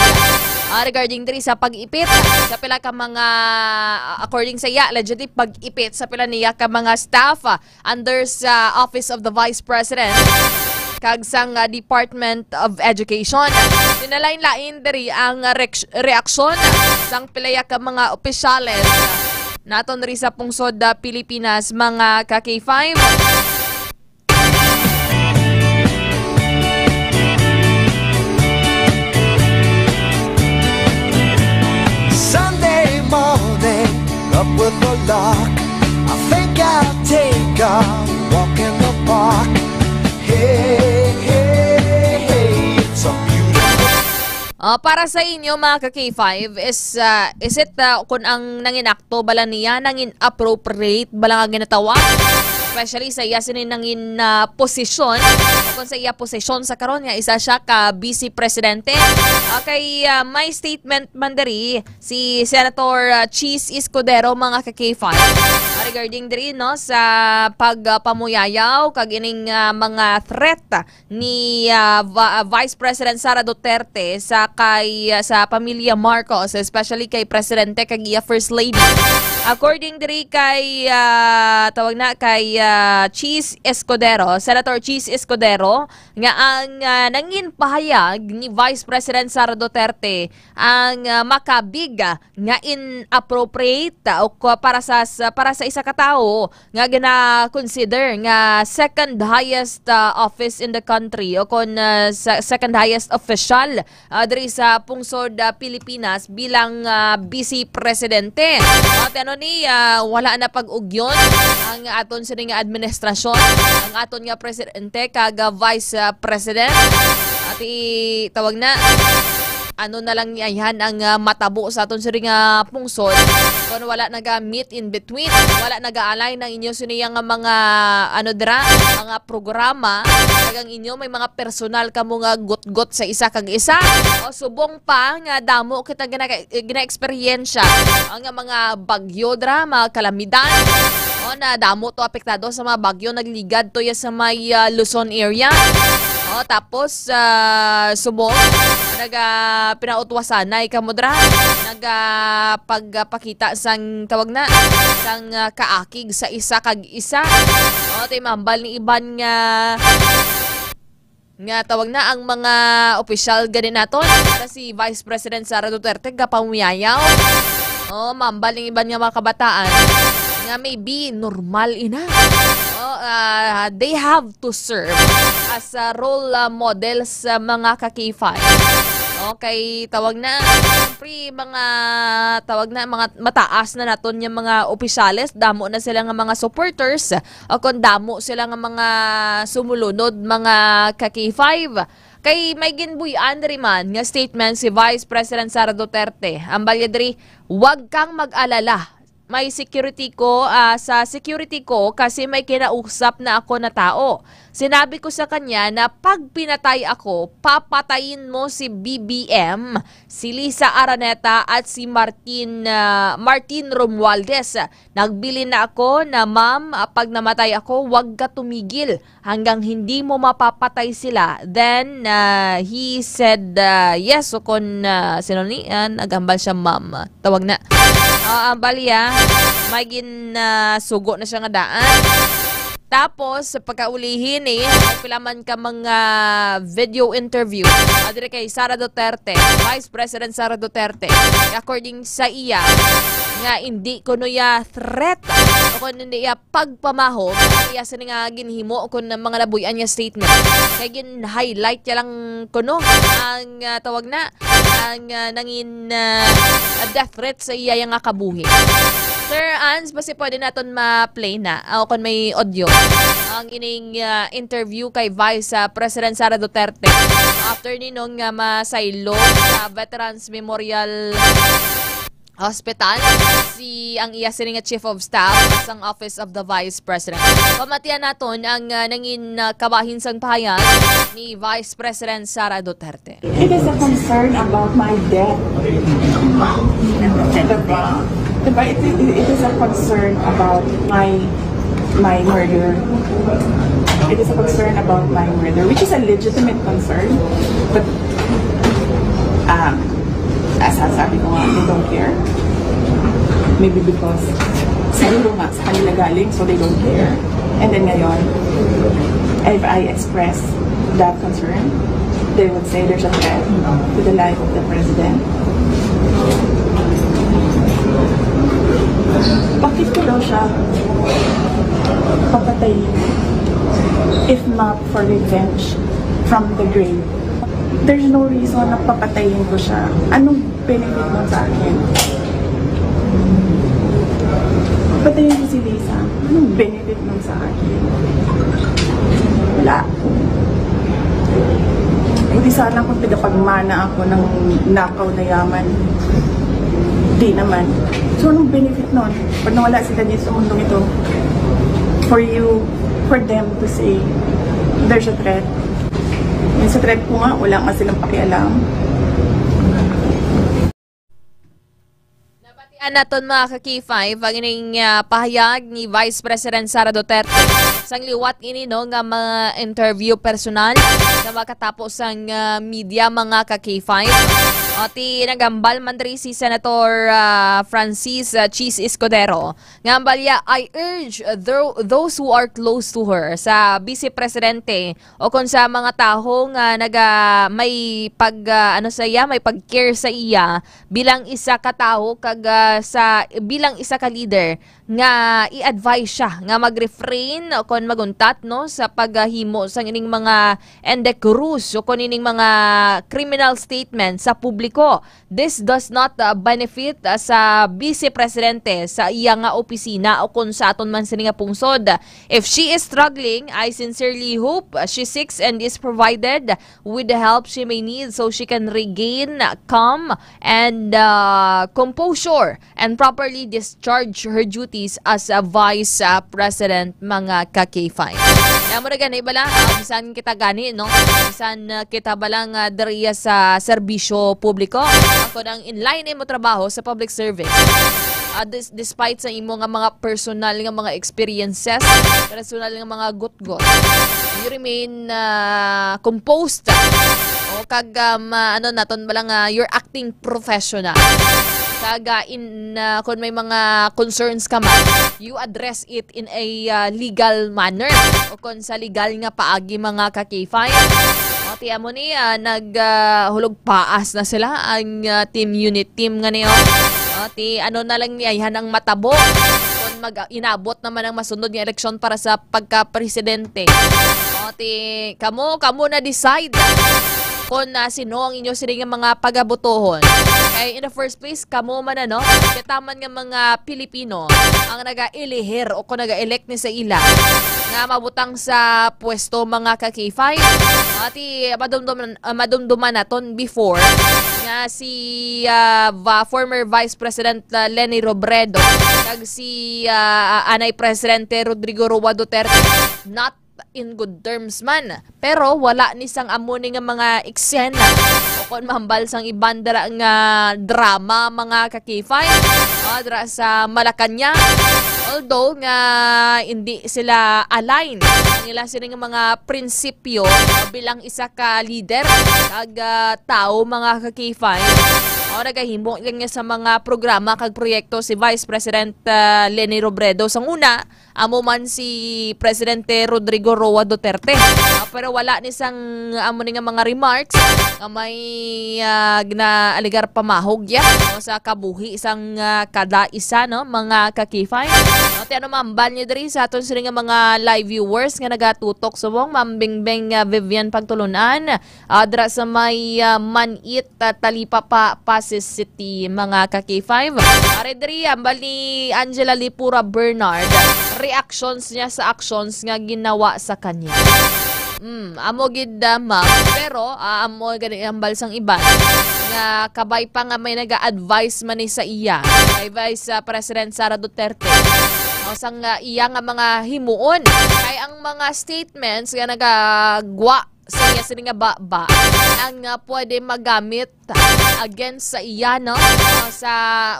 ah, regarding diri sa pag-ipit sa pila ka mga, ah, according sa iya, allegedly pag-ipit sa pila niya ka mga staff ah, under sa Office of the Vice President kag sang ah, Department of Education. Sinalain-lain diri ang reaks- reaksyon sang pila ka mga opisyales naton diri sa pungsod ah, Pilipinas, mga ka K five. Sunday morning, up with the lark. I think I'll take a walk in the park. Hey, hey, hey, it's a beautiful Ah, para sa inyo, mga ka K five, is, ah, is it ah, kung ang nangin akto bala niya, nangin appropriate bala nga ginatawag? Especially sa iya sini nangin ah, posisyon, o kung sa iya posisyon sa karon nga isa siya ka vice presidente. Okay, ah, may statement man diri si Senator ah, Chiz Escudero, mga ka K five, ah, regarding diri, no, sa pagpamuyayaw kag ining ah, mga threat ni ah, Va- ah, Vice President Sara Duterte sa kay ah, sa pamilya Marcos, especially kay Presidente kag iya First Lady. According diri kay ah, tawag na kay ah, Chiz Escudero, Senator Chiz Escudero, nga ang ah, nangin pahayag ni Vice President Sara Duterte ang ah, makabig ah, nga inappropriate ah, o ko- para sa, sa para sa isa ka tawo nga gina-consider nga second highest ah, office in the country o kon ah, sa second highest official ah, diri sa pungsod ah, Pilipinas bilang ah, vice presidente. At ano ni ah, wala na pag-ugyon ang aton sini nga administrasyon, ang aton nga presidente kag ah, vice ah, president. At itawag na ano na lang ni ayhan ang ah, matabo sa aton sini nga pungsod kon wala naga meet in between, wala naga-align ang inyo sini nga mga ano dira, mga programa, kag ang inyo may mga personal kamo nga gutgot sa isa kag isa. O subong pa nga damo kita gina gina-eksperyensya ang nga mga bagyo dira, mga kalamidad. O na damo to apektado sa mga bagyo nagligad to ya sa may ah, Luzon area. O tapos ah, subong naga pinautwasanay kamo dira, naga pagpakita sang tawag na sang ah, kaakig sa isa kag isa. O tay mambal ni iban nga nga tawag na ang mga opisyal gani naton, sa si Vice President Sara Duterte gapamuyayaw. O mambal ni iban nga mga kabataan nga maybe normal ina. O ah, they have to serve as a role ah, model sa mga ka K five. Okay, tawag na. Siyempre, mga tawag na mga mataas na naton yung mga opisyales, damo na sila nga mga supporters o kung damo sila nga mga sumulunod, mga ka K five. Kay may ginbuy-an diri man nga statement si Vice President Sara Duterte. Ang balya diri, wag kang mag-alala. May security ko ah, sa security ko kasi may kinausap na ako na tao. Sinabi ko sa kanya na pag pinatay ako, papatayin mo si B B M, si Lisa Araneta at si Martin ah, Martin Romualdez. Nagbilin na ako na, "Ma'am, ah, pag namatay ako, wag ka tumigil hanggang hindi mo mapapatay sila." Then ah, he said ah, yes. So kon ah, sino ni ah, naghambal siya, ma'am. Tawag na. Ah, ang balya, may gin ah, sugo na siya nga daan. Tapos, sa pagkaulihin eh, nagpila man ka mga video interview ah, diri kay Sara Duterte, Vice President Sara Duterte, according sa iya, nga hindi kuno ya threat o kung hindi ya pagpamahog iya sini nga ginhimo o kung mga nabuy-an nga statement. Kay gin-highlight ya lang kuno ang ah, tawag na ang ah, nangin ah, death threat sa iya nga kabuhi. Sir Ans, basi pwede naton ma-play na, o kon may audio, ang ining, ah, interview kay Vice, ah, President Sara Duterte after nino nga masaylo sa Veterans Memorial Hospital si ang iya sini nga chief of staff sang Office of the Vice President. Pamatian naton ang, ah, nangin, ah, kabahin sang pahayag ni Vice President Sara Duterte. It is a concern about my death. Diba? Diba? It, it, it is a concern about my my murder. It is a concern about my murder, which is a legitimate concern. But, um, as sabi ko nga, they don't care. Maybe because siguro nga sa kanila galing, so they don't care. And then ngayon, if I express that concern, they would say there's a threat to the life of the president. Bakit ko daw siya papatayin if not for revenge from the grave? There's no reason na papatayin ko siya. Anong benefit nun sa akin? Papatayin ko si Lisa. Anong benefit nun sa akin? Wala. Buti sana kung tagapagmana ako ng nakaw na yaman. Di naman. So, anong benefit nun? Pag nawala sila dito sa mundong ito, for you, for them to say, there's a threat. Yung sa threat ko nga, wala nga silang pakialam. Nabatian naton, mga ka-K five, ang ining, ah, pahayag ni Vice President Sara Duterte. Sang liwat ini, no, nga mga interview personal na makatapo sang, ah, media, mga ka-K five. O, ti nagambal man diri si Senator, ah, Francis, ah, Chiz Escudero. Nga ambal ya, "I urge tho-, those who are close to her," sa Vice Presidente, o kung sa mga tawo nga naga-, may pag, ah, ano sa iya, may pag-care sa iya bilang isa ka tawo kag, ah, sa, bilang isa ka leader, nga i-advise siya nga mag-refrain o kon maguntat, no, sa paghimo sang ining mga indecorous o kon ining mga criminal statement sa publiko. This does not, uh, benefit, uh, sa Vice Presidente, sa iya nga opisina, o kon sa aton man sini nga pungsod. If she is struggling, I sincerely hope, uh, she seeks and is provided with the help she may need so she can regain calm and, uh, composure and properly discharge her duties as a Vice, uh, President, mga ka-K five. Kaya mo na gani bala, ah, bisan kita gani, no? Bisan, ah, kita bala nga diriya sa serbisyo publiko, ako nang in line mo trabaho sa public service. Ah, dis-, despite sa imo nga mga personal nga mga experiences, personal nga mga gutgot, you remain, ah, composed. O kag, um, ah, ano naton bala nga you're acting professional. Kag, ah, in, ah, kung may mga concerns ka man, you address it in a, ah, legal manner o kon sa legal nga paagi, mga ka-K five. O, ti amo ni, ah, nag, ah, hulog paas na sila ang, ah, team unit team nga niyo. O, ti ano na lang ni ayhan ang matabo kung mag-, inabot naman ang masunod nga eleksyon para sa pagka-presidente. O, ti kamo, kamo na decide kung, ah, sino ang inyo sini nga mga pagabotohon. Kay in the first place, kamo man, ano, kita man nga mga Pilipino ang naga-elihir o kung naga-elect ni sa ila nga mabutang sa pwesto, mga ka-K five. Ati, madumduman, ah, madumduman naton before nga si, ah, va-, former Vice President, ah, Leni Robredo kag si, ah, anay Presidente Rodrigo Roa Duterte, not in good terms man. Pero wala ni sang amo ni nga mga eksena o kon mahambal sang iban dira nga drama, mga ka-K five, ah, dira sa Malacañang. Although nga hindi sila align ang ila sini nga mga prinsipyo bilang isa ka leader kag, ah, tawo, mga ka-K five, o nagahimo lang niya sa mga programa kag proyekto si Vice President, ah, Leni Robredo. Sang una, amo man si Presidente Rodrigo Roa Duterte. Ah, pero wala ni sang amo ni nga mga remarks nga may, ah, ginaaligar pamahog ya, no, sa kabuhi sang, ah, kada isa, no, mga ka-K five. Ati ano mambal niyo diri sa aton sini nga mga live viewers nga nagatutok subong, Ma'am Bingbing, ah, Vivian Pagtulunan, ah, dira sa may, ah, Manit, ah, Talipapa, Pas-, City, mga ka-K five. Ari diri, hambal ni Angela Lipura Bernard, reactions niya sa actions nga ginawa sa kanya. Mm, amo gid, ah, ma'am. Pero, ah, amo gani ang hambal sang iban nga kabay pa nga may naga-advise man ni sa iya kay Vice, ah, President Sara Duterte. O sang, ah, iya nga mga himuon kay ang mga statements nga nagagwa sa iya sini nga baba ang, ah, pwede magamit against sa iya, no? Ah, sa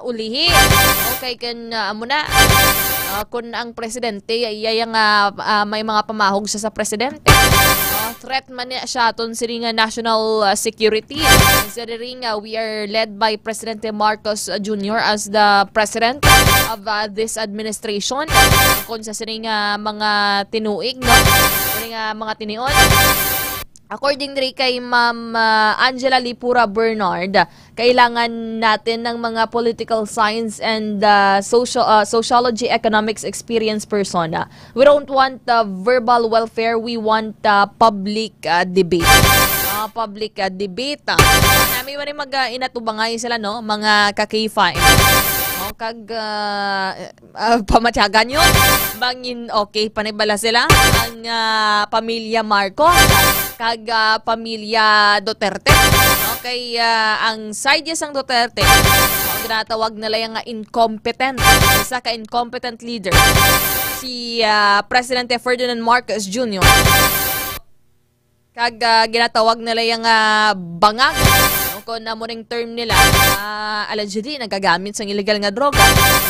ulihi. Okay, kun, ah, amo na. Ah, kun ang presidente, iya yang, ah, ah, may mga pamahog siya sa presidente. Ah, threat man niya siya aton sini nga national, ah, security. Considering, ah, we are led by Presidente Marcos, ah, Junior as the president of, ah, this administration. Kun sa sini nga mga tinuig, no? Sini nga mga tinion. According diri kay Ma'am, ah, Angela Lipura Bernard, kailangan natin ng mga political science and, ah, social, ah, sociology, economics experience person. Ah, we don't want, ah, verbal warfare, we want, ah, public, ah, debate. Ah, public, ah, debate. Ah. Nami man mag, ah, inatubangay sila, no, mga ka-K five. Oh, kag, ah, ah, pamatyagan nyo, bangin okay pa ni bala sila ang, ah, pamilya Marcos kag, ah, pamilya Duterte. Okay, ah, ang side niya sang Duterte, ang ginatawag nila yung nga incompetent, isa ka incompetent leader, si, ah, Presidente Ferdinand Marcos Junior. Kag, ah, ginatawag nila yang, ah, bangag. O kung amo ning term nila, ah, allegedly nagagamit sang illegal nga droga,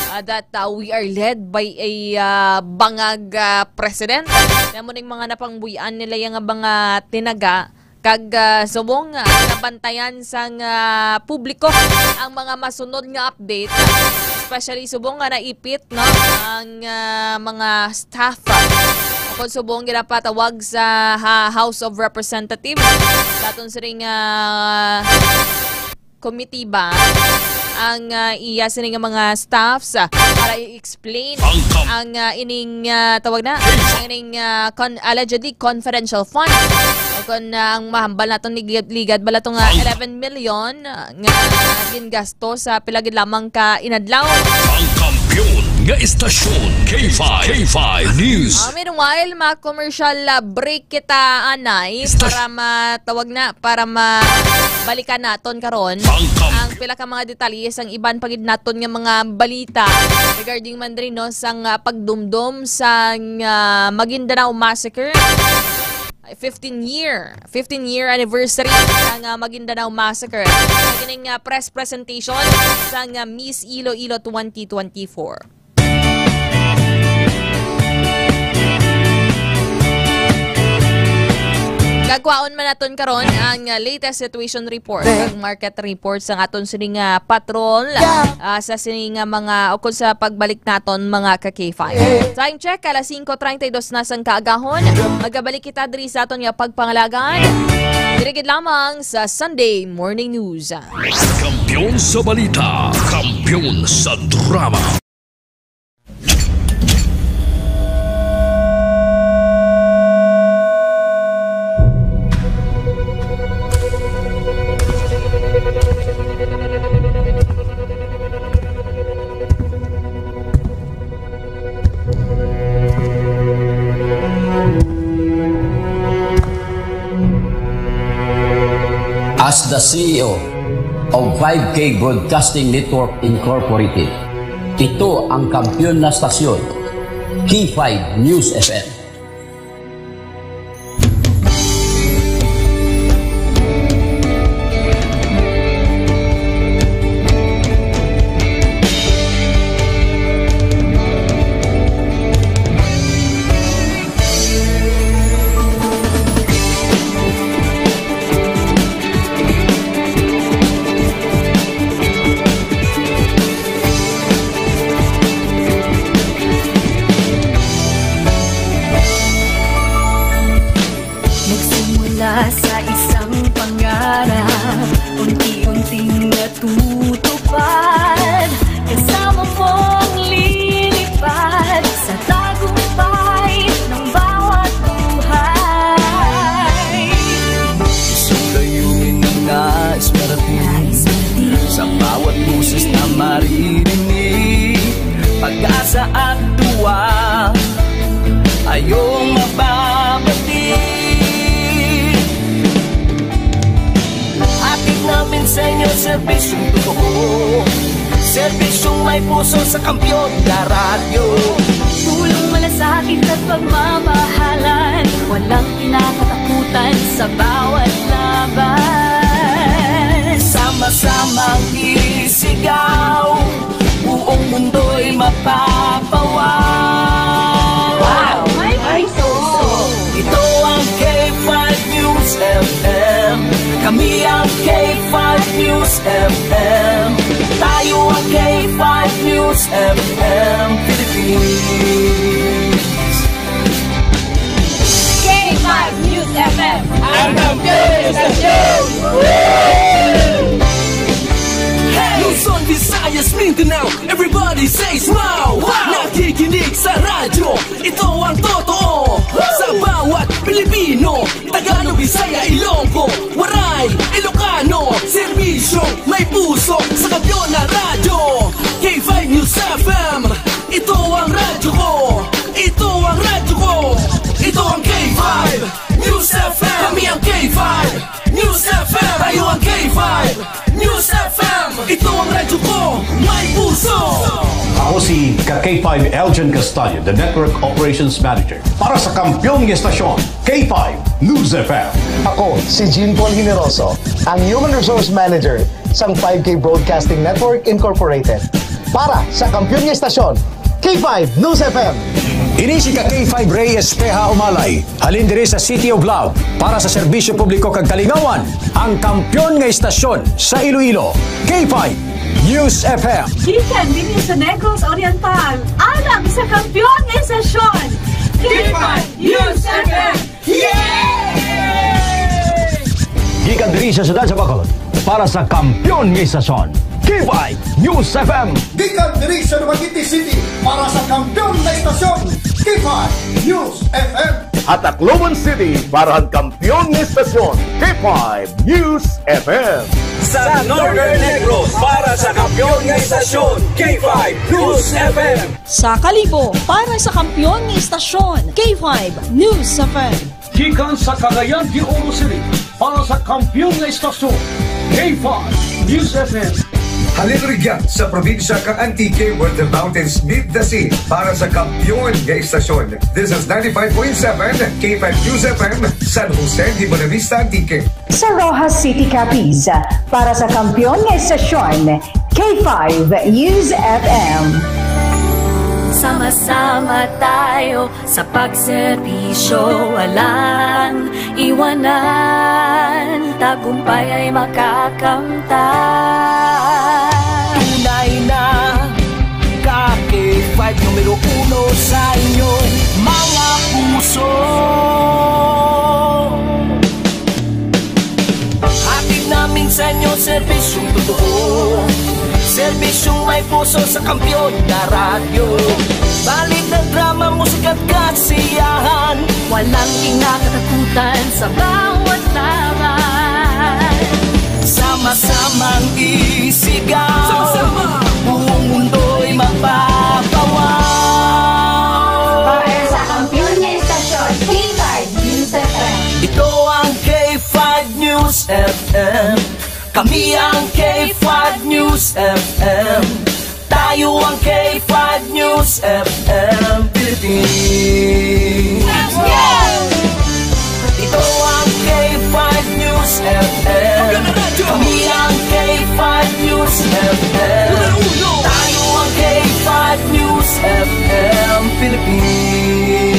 ah, that, ah, we are led by a, ah, bangag, ah, president. Kaya mo ning mga napangbuyan nila yang mga tinaga. Kag, ah, subong, ah, nabantayan sang, ah, publiko ang mga masunod nga update, especially subong nga naipit, no, ang, ah, mga staff. Kung subong ginapatawag sa ha-, House of Representatives, sa aton siring, ah, komitiba, ang, ah, iya sini nga mga staffs, ah, para i-explain ang, ah, ining, ah, tawag na, ang ining, ah, con-, allegedly confidential fund. O kung, ah, ang mahambal naton ligad, ligad bala to nga eleven million, ah, nga gingasto sa pila gid lamang ka inadlaw. Ang kampiyon nga istasyon, K five, K five News. Ah, meanwhile, ma-commercial, ah, break kita, anay, Istasy- para matawag na, para mabalikan naton karon ang kam- ang pila ka mga detalye sang iban pa gid naton nga mga balita regarding man diri, no, sang, ah, pagdumdom sang, ah, Maguindanao Massacre. Fifteen year, fifteen year anniversary sang, ah, Maguindanao Massacre. Sa kining, ah, press presentation sang, ah, Miss Iloilo twenty twenty-four. Gagwaon man naton karon ang, uh, latest situation report, ang market report sa aton sini nga patrol, uh, sa sini nga mga, o kung sa pagbalik naton, mga ka-K five. Time check, alas singko treinta y dos na sang kaagahon. Magabalik kita diri sa aton nga pagpangalagan. Diri gid lamang sa Sunday Morning News. Kampiyon sa balita, kampiyon sa drama. As the C E O of five K Broadcasting Network Incorporated, ito ang kampiyon na stasyon, K five News F M. Nagsimula sa isang pangarap, unti-unting natutupad. Kasama mong lilipad sa tagumpay ng bawat buhay. Isang layunin na nais marating. Sa Serbisyong totoo, serbisyong may puso sa Kampiyon na Radyo. Tulong, malasakit at pagmamahalan, walang kinakatakutan sa bawat laban. Sama-samang isigaw, buong mundo'y mapapawaw. Wow! May puso! Ito ang K five News F M. Kami ang K five News F M. Tayo ang K five News F M Philippines. K five News F M. Ang kampiyon sa show! Luzon, Visayas, Mindanao, everybody says wow! Wow! Nakikinig sa radyo, ito ang totoo. Sa bawat Pilipino, Tagalog, Bisaya, Ilonggo, Waray, Ilocano, serbisyo, may puso sa Kampiyon na Radyo. K five News F M, ito ang radyo ko. Ito ang radyo ko. Ito ang K five News F M. Kami ang K five News F M. Tayo ang K five News F M. Ito ang radyo ko. May puso. Ako si ka K five Elgin Castaño, the Network Operations Manager. Para sa kampiyon nga estasyon, K five News F M. Ako si Jean Paul Generoso, ang Human Resource Manager sang five K Broadcasting Network Incorporated. Para sa kampiyon nga estasyon, K five News F M. Ini si ka K five Rey Espeha Umalay, halin diri sa City of Love, para sa serbisyo publiko kag kalingawan, ang kampiyon nga estasyon sa Iloilo, K five News F M. Gikan dinhi sa Negros Oriental, alang sa kampiyon nga estasyon, K five News F M. Yay! Gikan diri sa siyudad sa Bacolod, para sa kampiyon nga estasyon, K five News F M. Gikan diri sa Dumaguete City, para sa kampiyon nga estasyon, K five News F M. Sa Tacloban City, para sa kampiyon nga estasyon, K five News F M. Sa Northern Negros, para sa kampiyon nga estasyon, K five News F M. Sa Kalibo, para sa kampiyon nga estasyon, K five News F M. Gikan sa Cagayan de Oro City, para sa kampiyon nga estasyon, K five News F M. Halin rugyan sa probinsya kang Antique, where the mountains meet the sea, para sa kampiyon nga estasyon. This is ninety-five point seven K five News F M, San Jose de Buenavista, Antique. Sa Roxas City, Capiz, para sa kampiyon nga estasyon, K five News F M. Sama-sama tayo sa pagserbisyo, walang iwanan, tagumpay ay makakamtan. Tunay na ka K five, numero uno sa inyong mga puso. Hatid namin sa inyo serbisyong totoo, serbisyong may puso sa kampiyon na radyo. Balita, drama, musika at kasiyahan, walang kinakatakutan sa bawat laban. Sama-samang isigaw, sama-sama, buong mundo'y mapapawaw. Para sa kampiyon nga estasyon, K five News F M. Ito ang K five News F M. Kami ang K five News F M. Tayo ang K five News F M Philippines. Ito ang K five News F M. Kami ang K five News F M. Tayo ang K five News F M Philippines.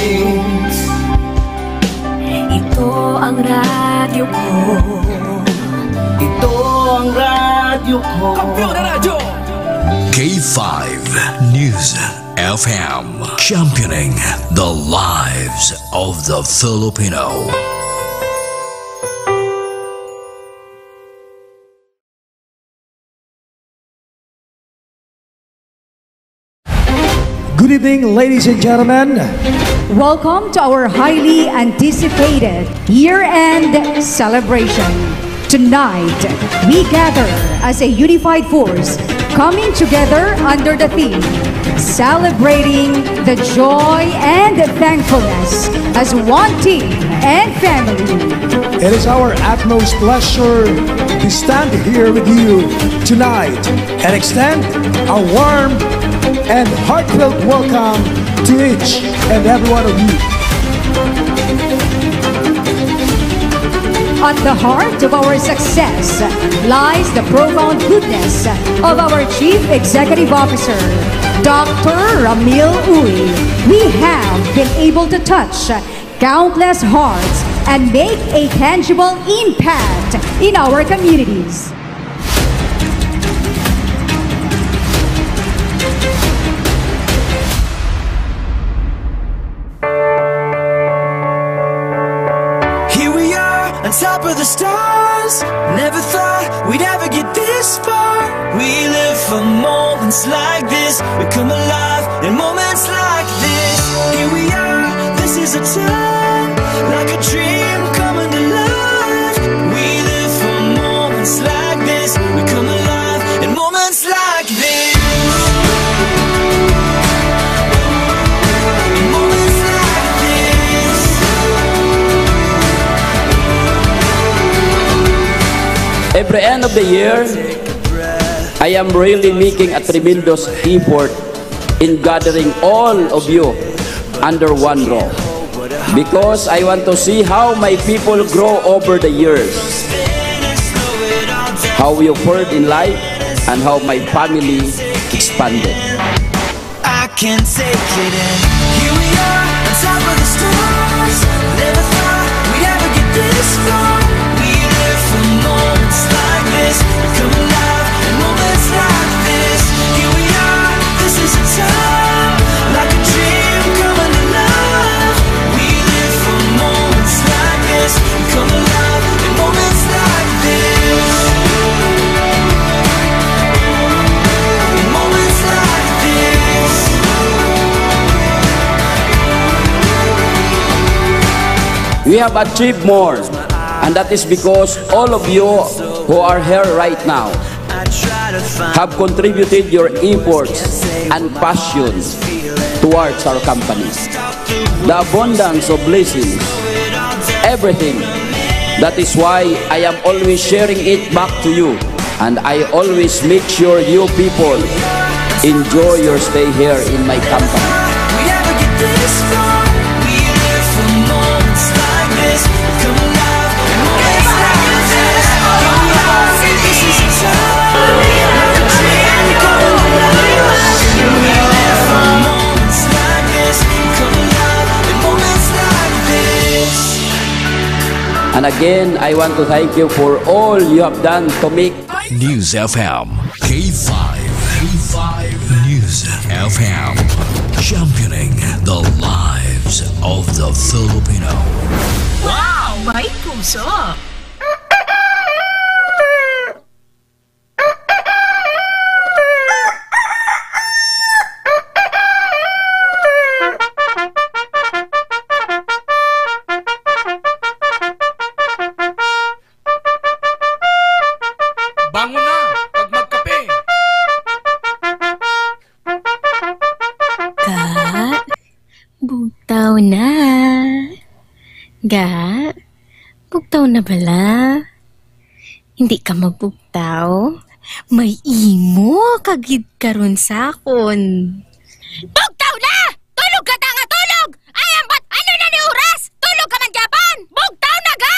Ito ang radyo ko. Ito ang radyo ko. Kampiyon na radyo. K five News F M, championing the lives of the Filipino. Good evening, ladies and gentlemen. Welcome to our highly anticipated year-end celebration. Tonight, we gather as a unified force Coming together under the theme, celebrating the joy and thankfulness as one team and family. It is our utmost pleasure to stand here with you tonight and extend a warm and heartfelt welcome to each and every one of you. At the heart of our success lies the profound goodness of our Chief Executive Officer, Doctor Ramil Uy. We have been able to touch countless hearts and make a tangible impact in our communities. Here we are on top of the stars. Never thought we'd ever get this far. We live for moments like this. We come alive in moments like this. Here we are, this is a time, like a dream coming to life. We live for moments like this. We come alive in moments like this. Every end of the year, I am really making a tremendous effort in gathering all of you under one roof because I want to see how my people grow over the years, how you fared in life, and how my family expanded. I can't take it in. Here we are, on top of the stars. Never thought we'd ever get this far. We live for moments like this. We come alive in moments like this. Here we are, this is a time, like a dream coming alive. We live for moments like this. We come alive in moments like this. We have achieved more, and that is because all of you who are here right now have contributed your efforts and passion towards our company. The abundance of blessings, everything. That is why I am always sharing it back to you. And I always make sure you people enjoy your stay here in my company. And again, I want to thank you for all you have done to make News F M, K five, K five News F M, championing the lives of the Filipino. Wow! May puso! Bangon na, kag magkape. Ga, bugtaw na. Ga, bugtaw na bala. Hindi ka magbugtaw. May imo ka gid karon sa akon. Bugtaw na! Tulog ka ta nga tulog! Ay, ambat, ano na ni oras? Tulog ka man gyapon! Bugtaw na ga!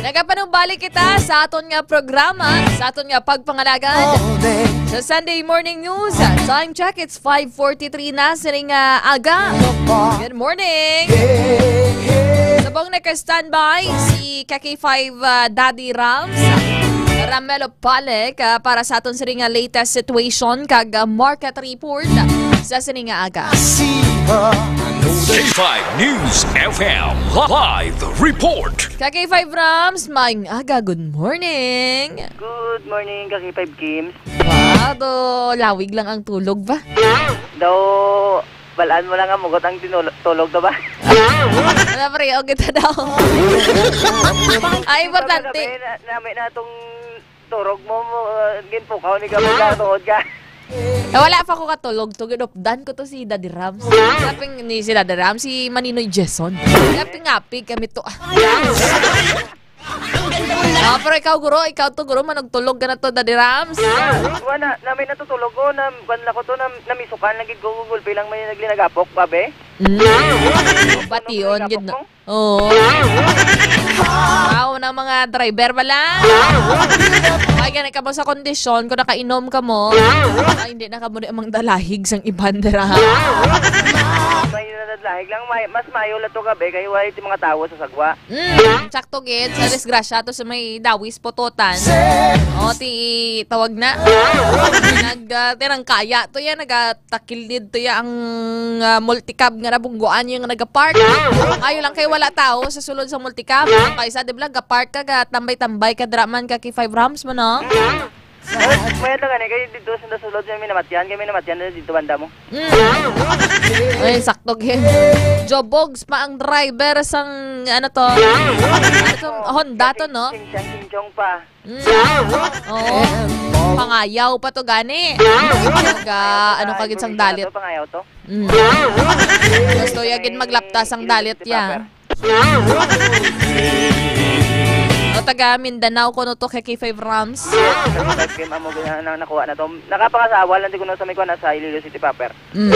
Nagapanumbalik kita sa aton nga programa, sa aton nga pagpangalagan sa Sunday Morning News. Time check, it's five forty-three na sining, ah, aga. Good morning! Subong naka-standby si K K five, ah, Daddy Rams, Ramelo Palek, ah, para sa aton sining nga latest situation kag, ah, market report sa sining nga aga. K five News F M live report. Ka K five Rams, maayong aga, good morning. Good morning, Ka K five Games. Wow, do lawig lang ang tulog ba? Daw, Balaan mo lang nga mugot ang tinulog, tulog to ba? Wala, pre, okay, ta daw. Ay, importante. Kagabi, na, nami na itong turog mo, mo, uh, ginpukaw ni kami na tungod ka. Eh, wala pa ko katulog to, ginupdan ko to si Daddy Rams. Kaping ni si Daddy Rams, si Maninoy Jason. Kaping ngapig kami to. Ah, pero ikaw, guro, ikaw to, guro, manugtulog ka na to, Daddy Rams. Wala, na may natutulog ko, na, kwan na ko to, na, namisukan lagi ko, gulpi lang may naglinagapok, babe. Mm. Bation, gid, no? Oo. Wow, ng mga driver pala. Ay, gani ka mo sa kondisyon, kung nakainom ka mo, ay, hindi na ka mo di amang dalahig sang iban dira. May nadalahig lang, may, mas mayo lang to gabi, kay wala ti mga tawo sa sagwa. Mm, sakto gid, sa disgrasya to sa may Dawis, Pototan. O, ti, tawag na. Nag, ah, tinangkaya to yan, nagatakilid to yan ang, ah, multicab nga nabungguan yung nagapark. Ayo lang kay wala tao sa sulod sa multicab. Ang kaisa, di ba, gapark ka, gatambay-tambay ka, draman ka kay five Rams mo, no? Mayad lang gani, kay dito sa sulod, may namatyan, kay may namatyan na dito banda mo. Mm. Ay, sakto, gid. Jobogs pa ang driver sang, ano to? Ano to? Honda to, no? Sing-, sing-, sing-, sing-, pa. Mm. Oo. Pangayaw pa to, gani. Ga, ano ka gid sang dalit. Pangayaw to, pangayaw to. Mm. Gusto ya gid maglapta sang dalit ya. O, taga Mindanao kuno to kay K five Rams. Kay amo gina-, na, nakuha na to. Nakapangasawa lang di ko na sa may kuha na sa Iloilo City proper. Mm.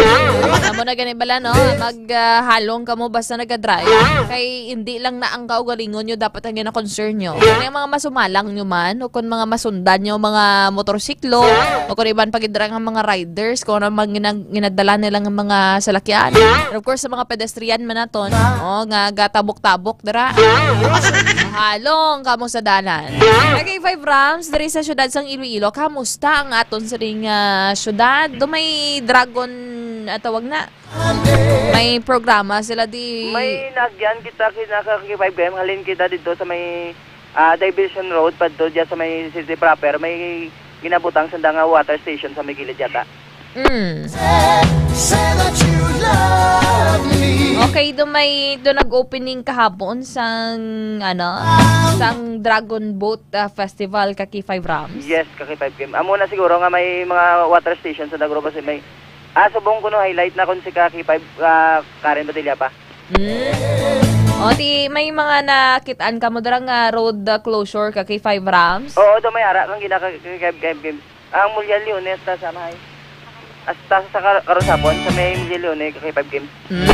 Amo na gani bala, no? Mag, ah, halong kamo basta naga-drive. Kay hindi lang na ang kaugalingon nyo dapat ang gina-concern nyo. Kung yung mga masumalang nyo man, o kung mga masundan nyo, mga motorsiklo, o kung iban pa gid nga mga riders, kung ano mga ginag-, ginadala nila nga mga salakyan. And of course, sa mga pedestrian man naton, oh, nga gatabok-tabok dira. Halong kamo sa dalan. Kay five Rams, diri sa syudad sang Iloilo, kamusta ang aton siring, ah, syudad? Do may dragon, ah, tawag na? May programa sila di. May nagyan kita kinaka-, kay five M, halin kita dito sa may, ah, Division Road, padto dyan sa may city proper. May ginabutang sanda nga water station sa may gilid yata. Mm. Say, say that you love me. Okay, do may, do nag-opening kahapon sang, ano, sang Dragon Boat, ah, Festival, ka K five Rams? Yes, ka K five Kim. Amo na siguro nga may mga water station sa Dagro kasi may, ah, subong kuno highlight na kun si ka K five, ah, Karen Padilla pa. Mm. O, ti, may mga nakitaan ka mo dira nga road, ah, closure ka kay five Rams? Oo, do may ara kang gina ka, ka, ka, ka, ka, ang Mulya Leone, hasta sa may, hasta sa kar-, karon sa hapon, sa may Mulya Leone, ka kay five Kim. Mm.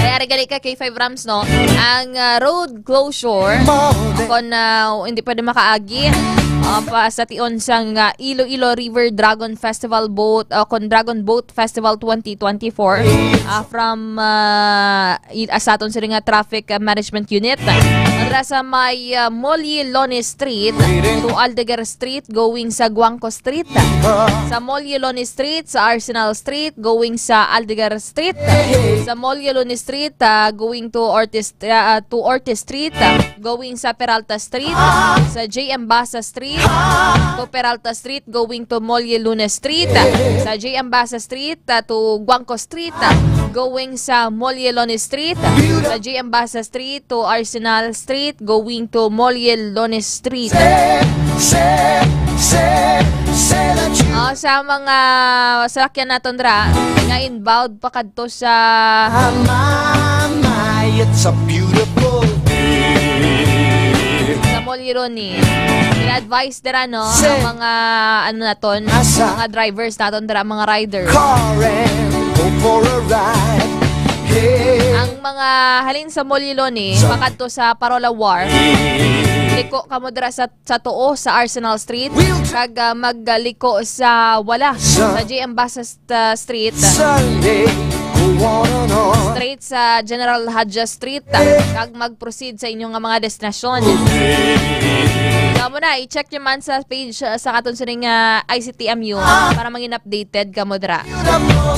Ay, ari gali ka kay five Rams, no? Ang, ah, road closure, kung, ah, hindi pwede makaagi, ah, pa sa tion sang, ah, Iloilo River Dragon Festival Boat, ah, kon Dragon Boat Festival twenty twenty-four, ah, from, ah, i-, ah, sa aton sini nga traffic, ah, management unit. Dira sa may, ah, Molyelone Street to Aldeguer Street, going sa Guangco Street. Sa Molyelone Street, sa Arsenal Street, going sa Aldeguer Street. Sa Molyelone Street, ah, going to Ortiz, ah, to Ortiz Street, ah, going sa Peralta Street. Sa J M Basa Street to Peralta Street, going to Molyelone Street. Sa J M Basa Street, ah, to Guangco Street, ah, going sa Molyelone Street. Sa J M Basa Street to Arsenal Street, going to Molyelone Street. Say, say, say, say that you Oh, sa mga salakyan naton dira nga inbound pa kadto sa Mama, it's a beautiful day. Sa Molyelone, ina-advise dira, no, ang mga, ano naton, Asa? mga drivers naton dira, mga riders. Car and go for a ride. Hey. Ang mga halin sa Molyelone, Sa- pakadto sa Parola Wharf, liko kamo dira sa, sa tuo sa Arsenal Street, Wheel- kag, ah, magliko sa wala Sa- sa J M Basa St-, Street. Sunday, go on and on. Straight sa General Hadja Street, kag mag-proceed sa inyo nga mga destinasyon. Kamo na, i-check nyo man sa page, uh, sa aton sining, uh, I C T M U para mangin updated kamo dira.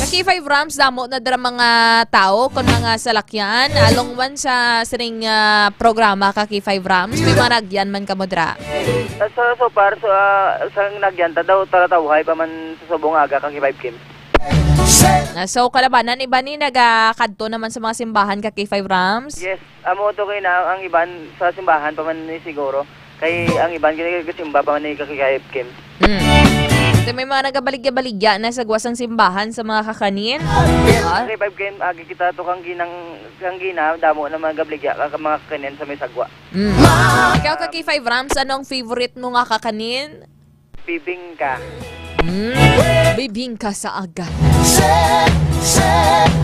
Sa K five Rams, damo na dira mga tao kon mga salakyan, along man sa sining, uh, programa ka K five Rams, may mga nagyan man kamo dira. So, so far, so, uh, sa nagyan ta daw, taratawhay pa man sa subong aga ka K five Kim. Na, so, kalabanan, iban ni nagakadto naman sa mga simbahan ka K five Rams? Yes, amo to kay na ang iban sa simbahan pa man ni siguro. Kay ang iban kay nagasimba pa man ni ka K five Kim. Hmm. Ito may mga nagabaligya-baligya na sa gawas sang simbahan sa mga kakanin. Yes, Ah? K five Kim, agi kita to kang ginang, kang gina, damo na mga gabaligya ka, ka mga kakanin sa may sagwa. Hmm. Ikaw ka K five Rams, anong favorite mo nga kakanin? Bibingka. Mm. Bibingka sa aga.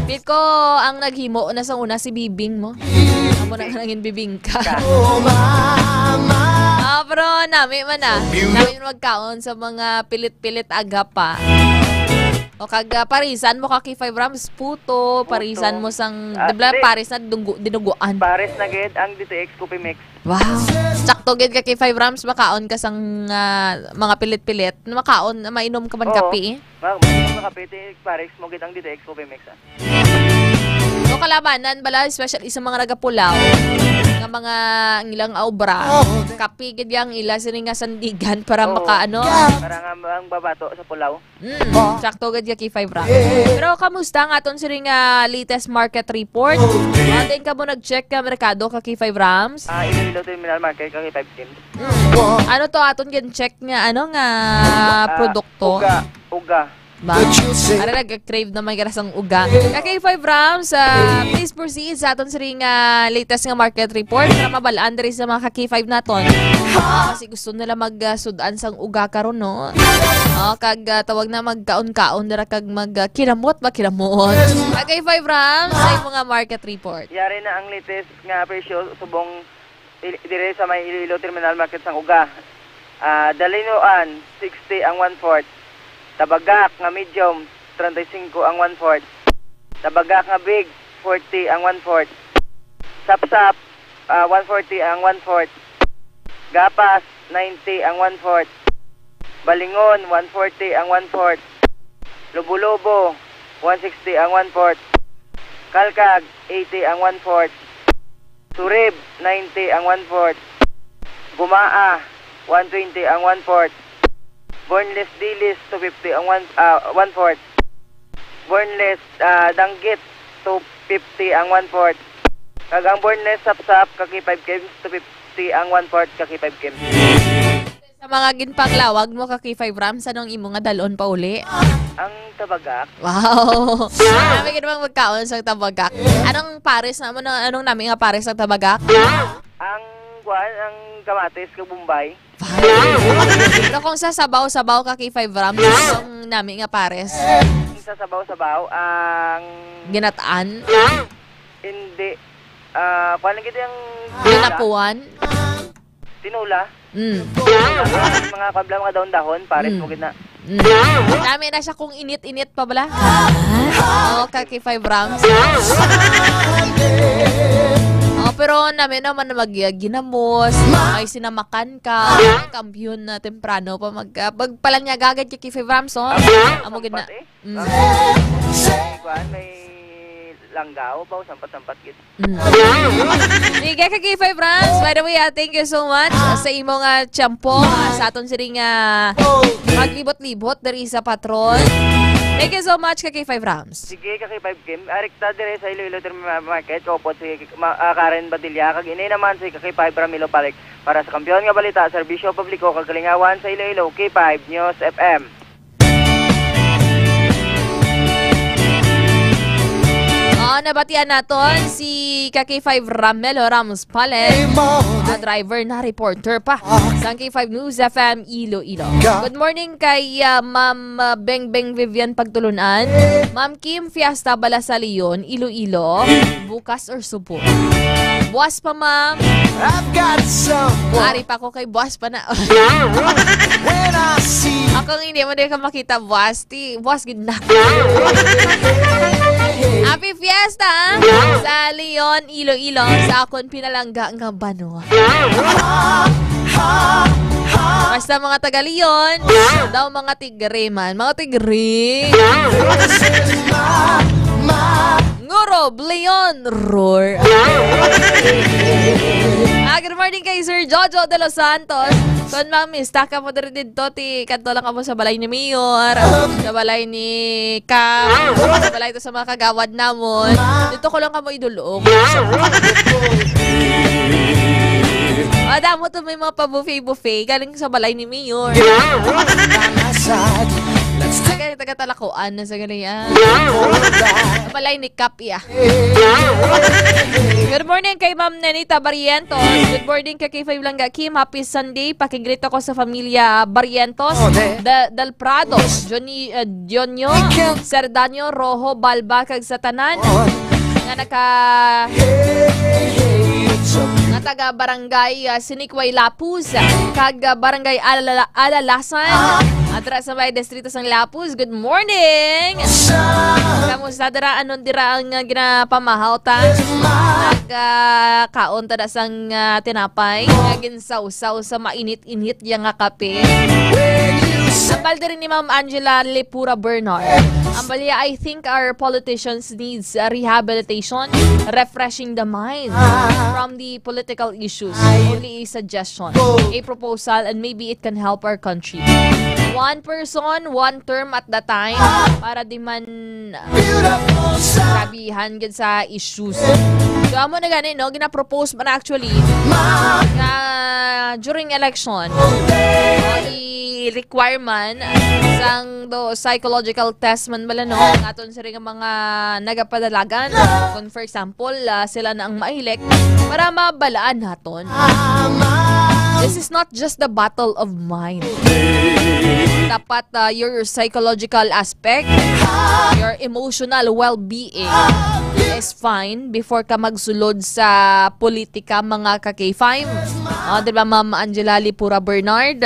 Feel ko ang naghimo na sa una si Bibing mo. Amo na nga nangin bibingka. Ka. Ah, pero nami man, ah. Nami man magkaon sa mga pilit-pilit aga pa. O kag, ah, parisan mo ka K five Rams, puto, Puto. Parisan mo sang, Ah, di ba, di. Paris na dunggo-, dinuguan. Paris na gid ang D T X Coffee Mix. Wow. Sakto gid ka kay five grams, makaon ka sang, ah, mga pilit-pilit. Makaon, mainom ka man Oo. Kape, eh. Ma-, mainom ka kape, ti, pares mo gid ang D T X Coffee Mix, ah. So, kalabanan bala, especially sa mga nagapulaw, nga mga ang ilang obra, kape gid ang ila sini nga sandigan para Oo. Maka, ano. Para nga ang babato sa pulaw. Mm, sakto gid ya, K five Ram. Pero kamusta ang aton siring nga latest market report? Atin ka mo nag-check nga merkado ka, K five Rams? Ah, Iloilo Terminal Market ka, K five Kim. Mm. Ano to aton gin-check nga, ano, nga Ah, produkto? Uga, uga. Ba? Ara nag-crave na may garasang uga. Ka K five Rams, ah, please proceed sa aton siring nga latest nga market report para mabalaan diri sa mga ka K five naton. Ah, kasi gusto nila mag, ah, sud-an sang uga karon, no? Oh, kag, ah, tawag na magkaon-kaon dira kag mag, ah, kinamot ba kinamot? Kag kay five Rams, sa imo nga market report. Yari na ang latest nga presyo subong il-, dire sa may Iloilo Terminal Market sang uga. Ah, dalinuan, sixty ang one-fourth. Tabagak nga medium, treinta y cinco ang one-fourth. Tabagak nga big, forty ang one-fourth. Sapsap, ah, one forty ang one-fourth. Gapas, ninety ang one-fourth. Balingon, one forty ang one-fourth. Lubo-lubo, one sixty ang one-fourth. Kalkag, eighty ang one-fourth. Surib, ninety ang one-fourth. Gumaa, one twenty ang one-fourth. Boneless dilis, two fifty ang one, ah, one-fourth. Boneless, ah, danggit, two fifty ang one-fourth. Kag ang boneless sapsap, ka K five Kims, two fifty ang one-fourth, ka K five Kims. Sa mga ginpanglawag mo ka K five Rams, anong imo nga dalon pa uli? Ang tabagak. Wow! Nami gid mang magkaon sa tabagak. Anong pares na mo na, anong nami nga pares sa tabagak? Ang kuan, ang kamatis kag Bombay. Pero kung sa sabaw-sabaw ka K five Rams, anong nami nga pares? Kung sa sabaw-sabaw, ang Ginataan? Hindi. Ah, kuan lang gid ang Ginapuan? Tinola. Mm. Mga kabla, mga dahon-dahon, pares Mm. mo gid na. Mm. Nami na siya kung init-init pa bala. Oh, ka K five Rams. Oh, pero nami naman na mag-, ginamos, may sinamakan ka, kampiyon na temprano pa mag-, ah, pagpalanyaga agad kay K five Rams, oh. Amo gid na. Sampat, eh. Mm. May kuan, may langgaw ba, sampat-sampat gid. Mm. Sige, ka K five Rams. By the way, ah, thank you so much sa imo nga tiyempo, ah, sa aton siring nga paglibot-libot diri sa Patron. Thank you so much, ka K five Rams. Sige, ka K five Kim. Ari kita dire sa Iloilo Terminal Market, kaupod si ma-, ah, Karen Badilla. Kag ini naman si ka K five Ramilo Palik para sa Kampiyon nga Balita, Serbisyo Publiko, kag Kalingawan sa Iloilo, K five News F M. Ah, nabatian naton si ka K five Ramelo Ramos Palen, ah, driver na reporter pa sang K five News F M Iloilo. Good morning kay, ah, Ma'am, ah, Bengbeng Vivian Pagtulunan. Ma'am Kim, fiesta bala sa Leon, Iloilo, bukas or Subo? Buwas pa, ma'am. I've got someone. Ari pa ko kay buwas pa na. When I see Ako nga hindi mo din ka makita, buwas. Ti, buwas gid na. Happy Fiesta, ah, sa Leon, Iloilo, sa akon pinalangga nga banwa. Basta mga taga Leon, daw mga tigre man. Mga tigre. Nguro, Leon, roar. Ah, good morning kay Sir Jojo de los Santos. Kon mamista ka mo diri didto, ti kadto lang kamo sa balay ni Mayor, sa balay ni Kap, sa balay to sa mga kagawad namon. Dito ko lang kamo idulong. Ah, damo to may mga pa-buffet-buffet galing sa balay ni Mayor. Taga, taga Talacoan na sa ganyan. Sa balay ni Kap, iya. Good morning kay Ma'am Nenita Barrientos. Good morning kay K five Langga Kim. Happy Sunday. Pakigreet ako sa familia Barrientos, Da-, Del Prado, Johnny, uh, Dionio, Serdanio, Rojo, Balba, kag sa tanan nga naka nga taga barangay, uh, Sinikway Lapuz, kag, uh, barangay Alala-, Alalasan, adra sa may distrito sang Lapuz. Good morning. Kamusta dira? Anon dira ang, uh, ginapamahaw ta? Nag, uh, kaon ta da sang, uh, tinapay nga ginsawsaw sa mainit-init ya nga kape. Ambal diri ni Ma'am Angela Lipura Bernard. Ambal ya, I think our politicians needs, uh, rehabilitation, refreshing the mind from the political issues. Only a suggestion, a proposal, and maybe it can help our country. One person, one term at the time, para di man grabihan gid sa issues. So, amo na gani, no? Gina-propose man actually nga during election, o i-requirement sang do psychological test man bala, no? Ang aton sila nga mga nagapadalagan. Kung for example, ah, sila na ang ma-elect para mabalaan naton. This is not just the battle of mind. Dapat, ah, your psychological aspect, your emotional well-being is fine before ka magsulod sa politika, mga ka-K five. Ah, di ba, Ma'am Angela Lipura Bernard?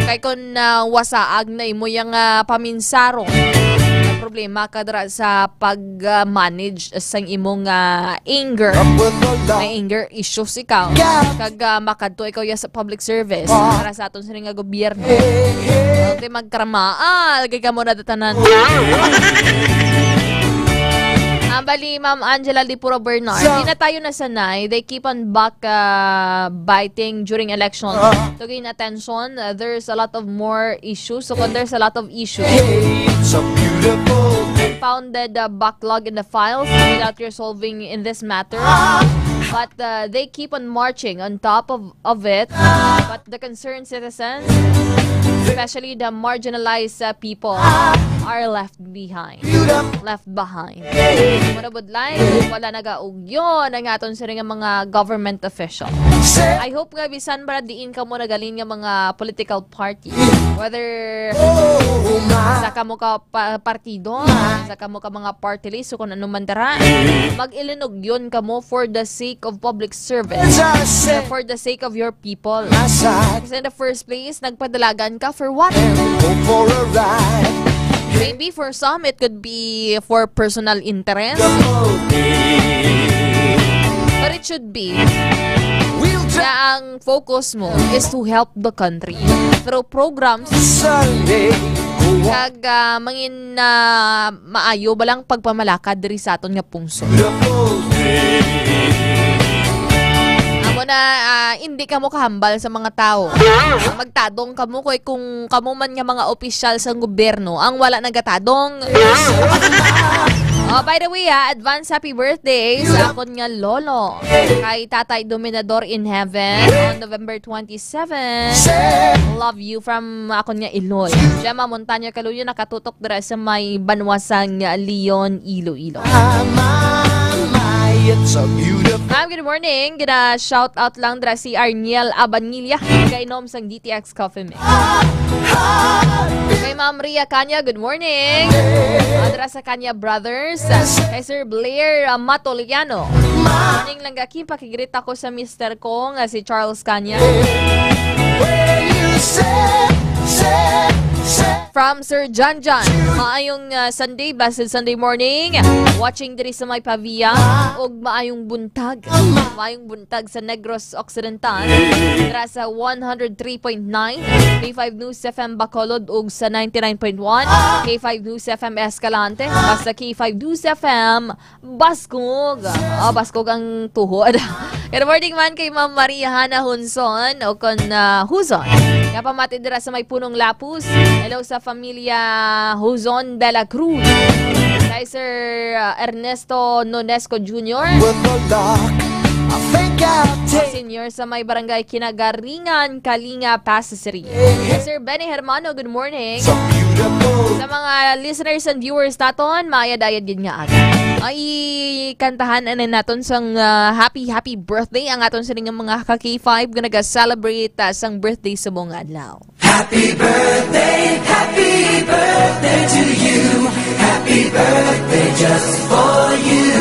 Kay kung, ah, wasaag na imo yang, ah, paminsarong, may problema ka dira sa pag, ah, manage sang imong, ah, anger. May anger issues ikaw. Kag, ah, makadto ikaw ya sa public service para sa aton sini nga gobyerno. Kay magkaramaa lagi kamo na tanan. Ang bali, Ma'am Angela Lipura Bernard, di na tayo nasanay. They keep on back, uh, biting during election to gain attention. Uh, there's a lot of more issues. So, kung there's a lot of issues, compounded, uh, backlog in the files without resolving in this matter. But, uh, they keep on marching on top of, of it. But the concerned citizens, especially the marginalized, uh, people, are left behind. Left behind. Mura budlay, wala nagaugyon ang aton sini nga mga government official. I hope nga bisan ba diin kamo nagalin nga mga political party, whether sa kamo ka pa-, partido, sa kamo ka mga party list, o kung ano man dira, mag-ilinugyon kamo for the sake of public service, for the sake of your people. Kasi in the first place, nagpadalagan ka for what? Maybe for some, it could be for personal interest. But it should be na ang focus mo is to help the country through programs kag, ah, mangin-, ah, maayo ba lang pagpamalakad diri sa aton nga pungsod. Amo na, ah, hindi kamo kahambal sa mga tawo. Magtadong kamo kay kung kamo man nga mga opisyal sa gobyerno ang wala nagatadong. Oh, by the way, ah, advance happy birthday sa akon nga lolo, kay Tatay Dominador in Heaven, on November twenty-seven. Love you from akon nga Iloy. Gemma Montaño Caluyo, nakatutok dira sa may banwa sang Leon, Iloilo. Ma'am, good morning. Gina shout out lang dira si Arniel Abanilla, kainom sang D T X Coffee Mix. Kay Ma'am Ria Kanya, good morning. Ah, dira sa Kanya Brothers. Kay Sir Blair, ah, Matoliano. Morning lang, Gakim. Pakigreet ako sa mister ko nga si Charles Kanya. From Sir John John. Maayong, ah, Sunday, blessed Sunday morning. Watching diri sa may Pavia. Ug maayong buntag. Maayong buntag sa Negros Occidental. Dira sa one hundred three point nine K five News F M Bacolod ug sa ninety-nine point one K five News F M Escalante. Basta K five News F M Baskog. Oh, baskog ang tuhod. Good morning man kay Ma'am Maria Hana Hunson o kon, ah, Huzon. Kapamati dira sa may Punong Lapus. Hello sa familia Huzon de la Cruz. Kay Sir, ah, Ernesto Nonesco Junior. With the luck, I think I'll take Senior sa may barangay Kinagaringan, Kalinga, Pasisiri. Sir Benny Hermano, good morning. Sa mga listeners and viewers naton, maayad-ayad gid nga aga. Ay, kantahan anay naton sang, ah, happy, happy birthday ang aton sini nga mga ka K five nga naga-celebrate, ah, sang birthday subong nga adlaw. Happy birthday, happy birthday to you. Happy birthday just for you.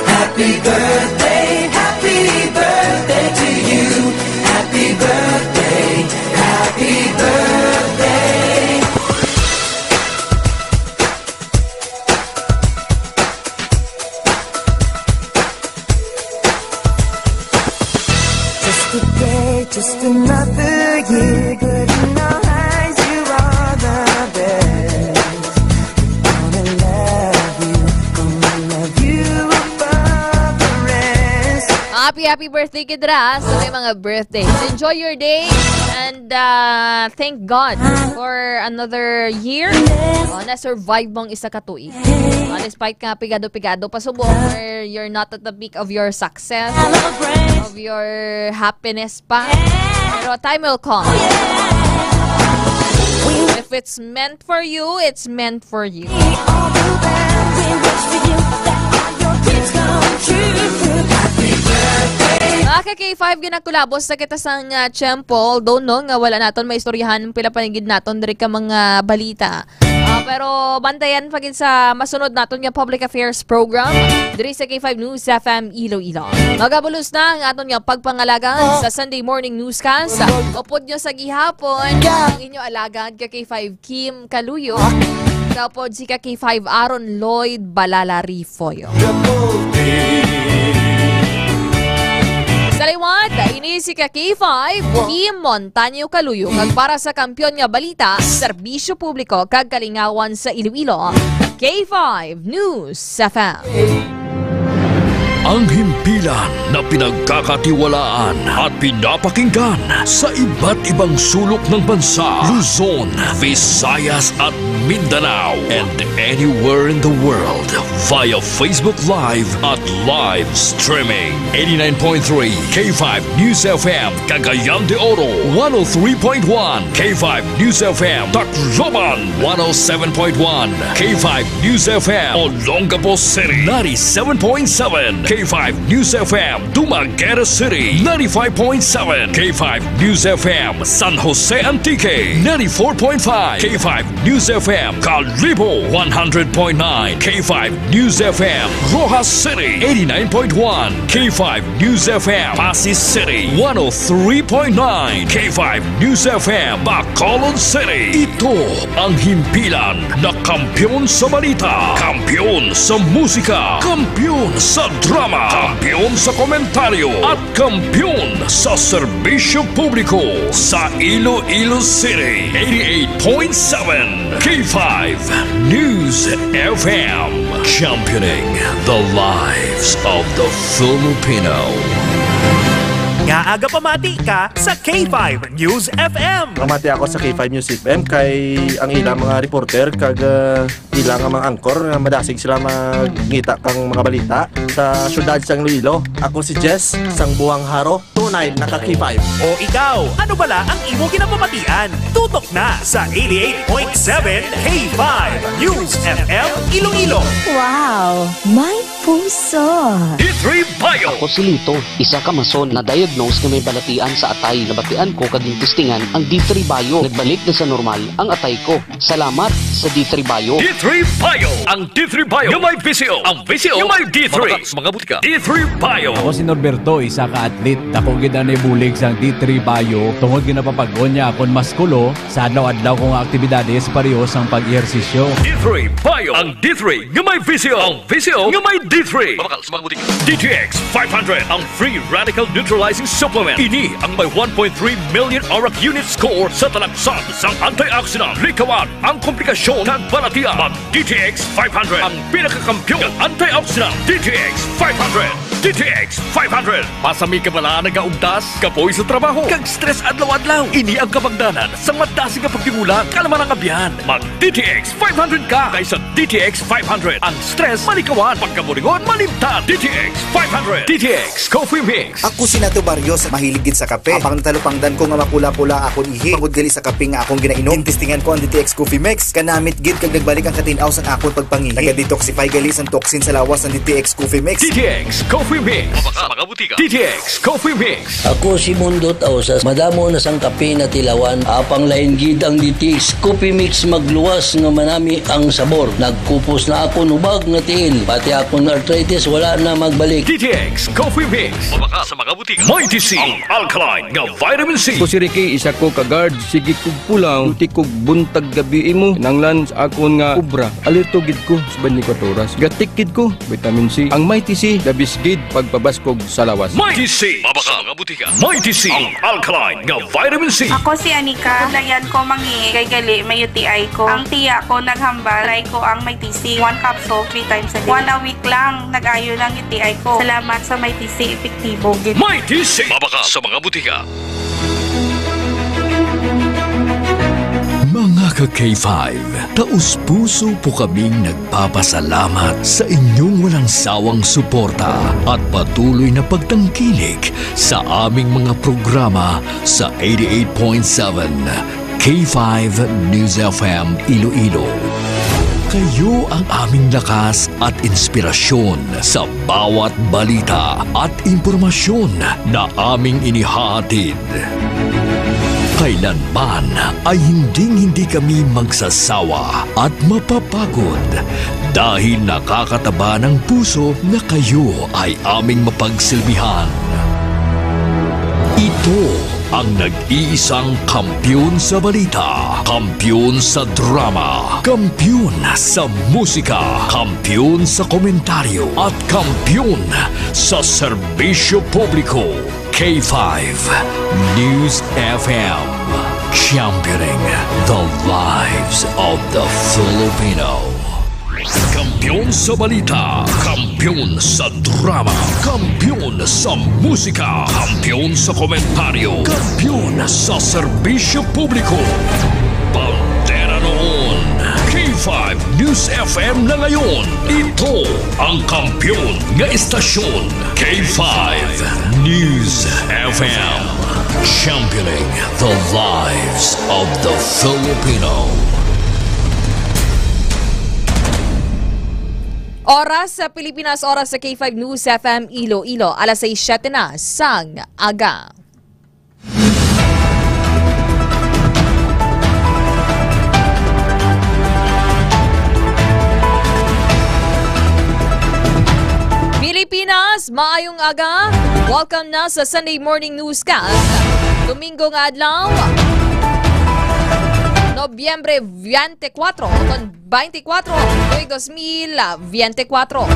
Happy birthday, happy birthday to you. Happy birthday, happy birthday. Just a day, just another year, good in all eyes, you are the best. Gonna love you, gonna love you above the rest. Happy, happy birthday, Kidra, sa may mga birthdays. Enjoy your day and, uh, thank God for another year. Oh, na-survive mong isa ka tuig. Oh, despite nga pigado-pigado pa subong, or you're not at the peak of your success, of your happiness pa. Pero time will come. If it's meant for you, it's meant for you. Mga ka K five, ginakulabos na kita sang, ah, tiyempo. Although, no, nga wala naton maistoryahan pila panigid naton diri ka mga balita. Ah, pero bantayan pa gid sa masunod naton nga public affairs program diri sa K five News F M Iloilo. Magabulos na ang aton nga pagpangalagan sa Sunday morning newscast. Upod nyo sa gihapon ang inyo alagad ka K five Kim Kaluyo. Kaupod si ka K five Aaron Lloyd Balala Rifoyo. Sa liwat, ini si ka K five Kim Montaño Kaluyo. Kag para sa kampiyon nga balita, serbisyo publiko kag kalingawan sa Iloilo, K five News F M. Ang himpilan na pinagkakatiwalaan at pinapakinggan sa iba't ibang sulok ng bansa, Luzon, Visayas at Mindanao, and anywhere in the world via Facebook Live at live streaming. Eighty-nine point three K five News F M, Cagayan de Oro, one oh three point one K five News F M, Tacloban, one oh seven point one K five News F M, Olongapo City, ninety-seven point seven K five News F M, Dumaguete City, ninety-five point seven K five News F M, San Jose Antique, ninety-four point five K five News F M, Kalibo, one hundred point nine K five News F M, Roxas City, eighty-nine point one K five News F M, Passi City, one oh three point nine K five News F M, Bacolod City. Ito ang himpilan na kampiyon sa balita, kampiyon sa musika, kampiyon sa drama, kampiyon sa komentaryo, at kampiyon sa serbisyo publiko sa Iloilo City. Eighty-eight point seven K five News F M, championing the lives of the Filipino. Nga aga pamati ka sa K five News F M. Pamati ako sa K five News F M kay ang ilang mga reporter kag, ah, ilang mga anchor, ah, madasig sila magngita kang mga balita sa syudad sang Iloilo. Ako si Jess, sang Buang Haro, tunay na ka K five. O ikaw, ano bala ang imo ginapamatian? Tutok na sa eighty-eight point seven K five News F M Iloilo. Wow! May puso! D three Bio. Ako si Lito, isa ka mason na diagnose nga may balatian sa atay. Nabatian ko kag gintistingan ang D three Bio. Nagbalik na sa normal ang atay ko. Salamat sa D three Bio. D three Bio. Ang D three Bio nga may V C O. Ang V C O nga may D three. Mga, mga butika. D three Bio. Ako si Norberto, isa ka athlete. Dako Gid ang bulig sang D three Bio tungod nga napapag-on niya akon maskulo sa adlaw-adlaw ko nga aktibidades, pareho sang pag-ehersisyo. D three Bio, ang D three nga may visyo, ang visyo nga may D three. Mabakal sa mga butika. D T X five hundred, ang free radical neutralizing supplement. Ini ang may one point three million arak unit score sa talaksan sang antioxidant. Likawan ang komplikasyon kag balatian. Mag D T X five hundred, ang pinakakampiyon nga antioxidant. D T X five hundred. D T X five hundred. Pasami ka bala nagaugtas, kapoy sa trabaho, kag stress adlaw-adlaw? Ini ang kabangdanan sa madasig nga pagdingula, kalma nga abyan. Mag D T X five hundred ka, kay sa D T X five hundred, ang stress malikawan, pagkaburingon malimtan. D T X five hundred. D T X Coffee Mix. Ako si Nato Barrios, mahilig gid sa kape. Apang natalupangdan ko nga mapula-pula akon ihi, bangod gali sa kape nga akong ginainom. Testingan ko ang D T X Coffee Mix. Kanamit gid kag nagbalik ang katin-aw sang akon pagpangihi. Naga-detoxify gali sang toxin sa lawas ang D T X Coffee Mix. D T X Coffee Mix. Mabakal sa mga butika. D T X Coffee Mix. Ako si Mondot Ausas. Madamo na sang kape natilawan. Apang lain gid ang D T X Coffee Mix, magluwas nga manami ang sabor. Nagkupos na akon hubag nga tiil. Pati akon arthritis wala na magbalik. D T X Coffee Mix. Mabakal sa mga butika. Mighty C, ang alkaline nga vitamin C. Ako si Ricky, isa ko ka guard. Sige kog pulaw, duty kog buntag gabi imo. Kinahanglan sa akon nga obra, alerto gid ko sa twenty-four oras. Gatik gid ko, vitamin C. Ang Mighty C, the best gid pagpabaskog sa lawas. Mighty C. Mabakal sa mga butika. Mighty C, ang alkaline nga vitamin C. Ako si Anika. Layan ko mangihi kay gali may U T I ko. Ang tiya ko naghambal, try ko ang Mighty C. One capsule, three times a day. One a week lang, nag-ayo na ang U T I ko. Salamat sa Mighty C, epektibo gid. Mighty C. Mabakal sa mga butika. Mga ka K five, taos-puso po kaming nagpapasalamat sa inyong walang sawang suporta at patuloy na pagtangkilik sa aming mga programa sa eighty-eight point seven K five News F M Iloilo. Kayo ang aming lakas at inspirasyon sa bawat balita at impormasyon na aming inihahatid. Kailanman ay hinding-hindi kami magsasawa at mapapagod dahil nakakataba ng puso na kayo ay aming mapagsilbihan. Ito ang nag-iisang kampiyon sa balita, kampiyon sa drama, kampiyon sa musika, kampiyon sa komentaryo, at kampiyon sa serbisyo publiko. K five News F M, championing the lives of the Filipino. Kampiyon sa balita, kampiyon sa drama, kampiyon sa musika, kampiyon sa komentaryo, kampiyon sa serbisyo publiko. Bandera noon, K five News F M na ngayon. Ito ang kampiyon nga istasyon, K five News F M. Championing the lives of the Filipino. Oras sa Pilipinas, oras sa K five News F M Iloilo, alas sais siyete na sang aga. Pilipinas, maayong aga. Welcome na sa Sunday Morning Newscast. Domingo nga adlaw, Nobyembre twenty-four, kon twenty-four, tuig dos mil veinticuatro.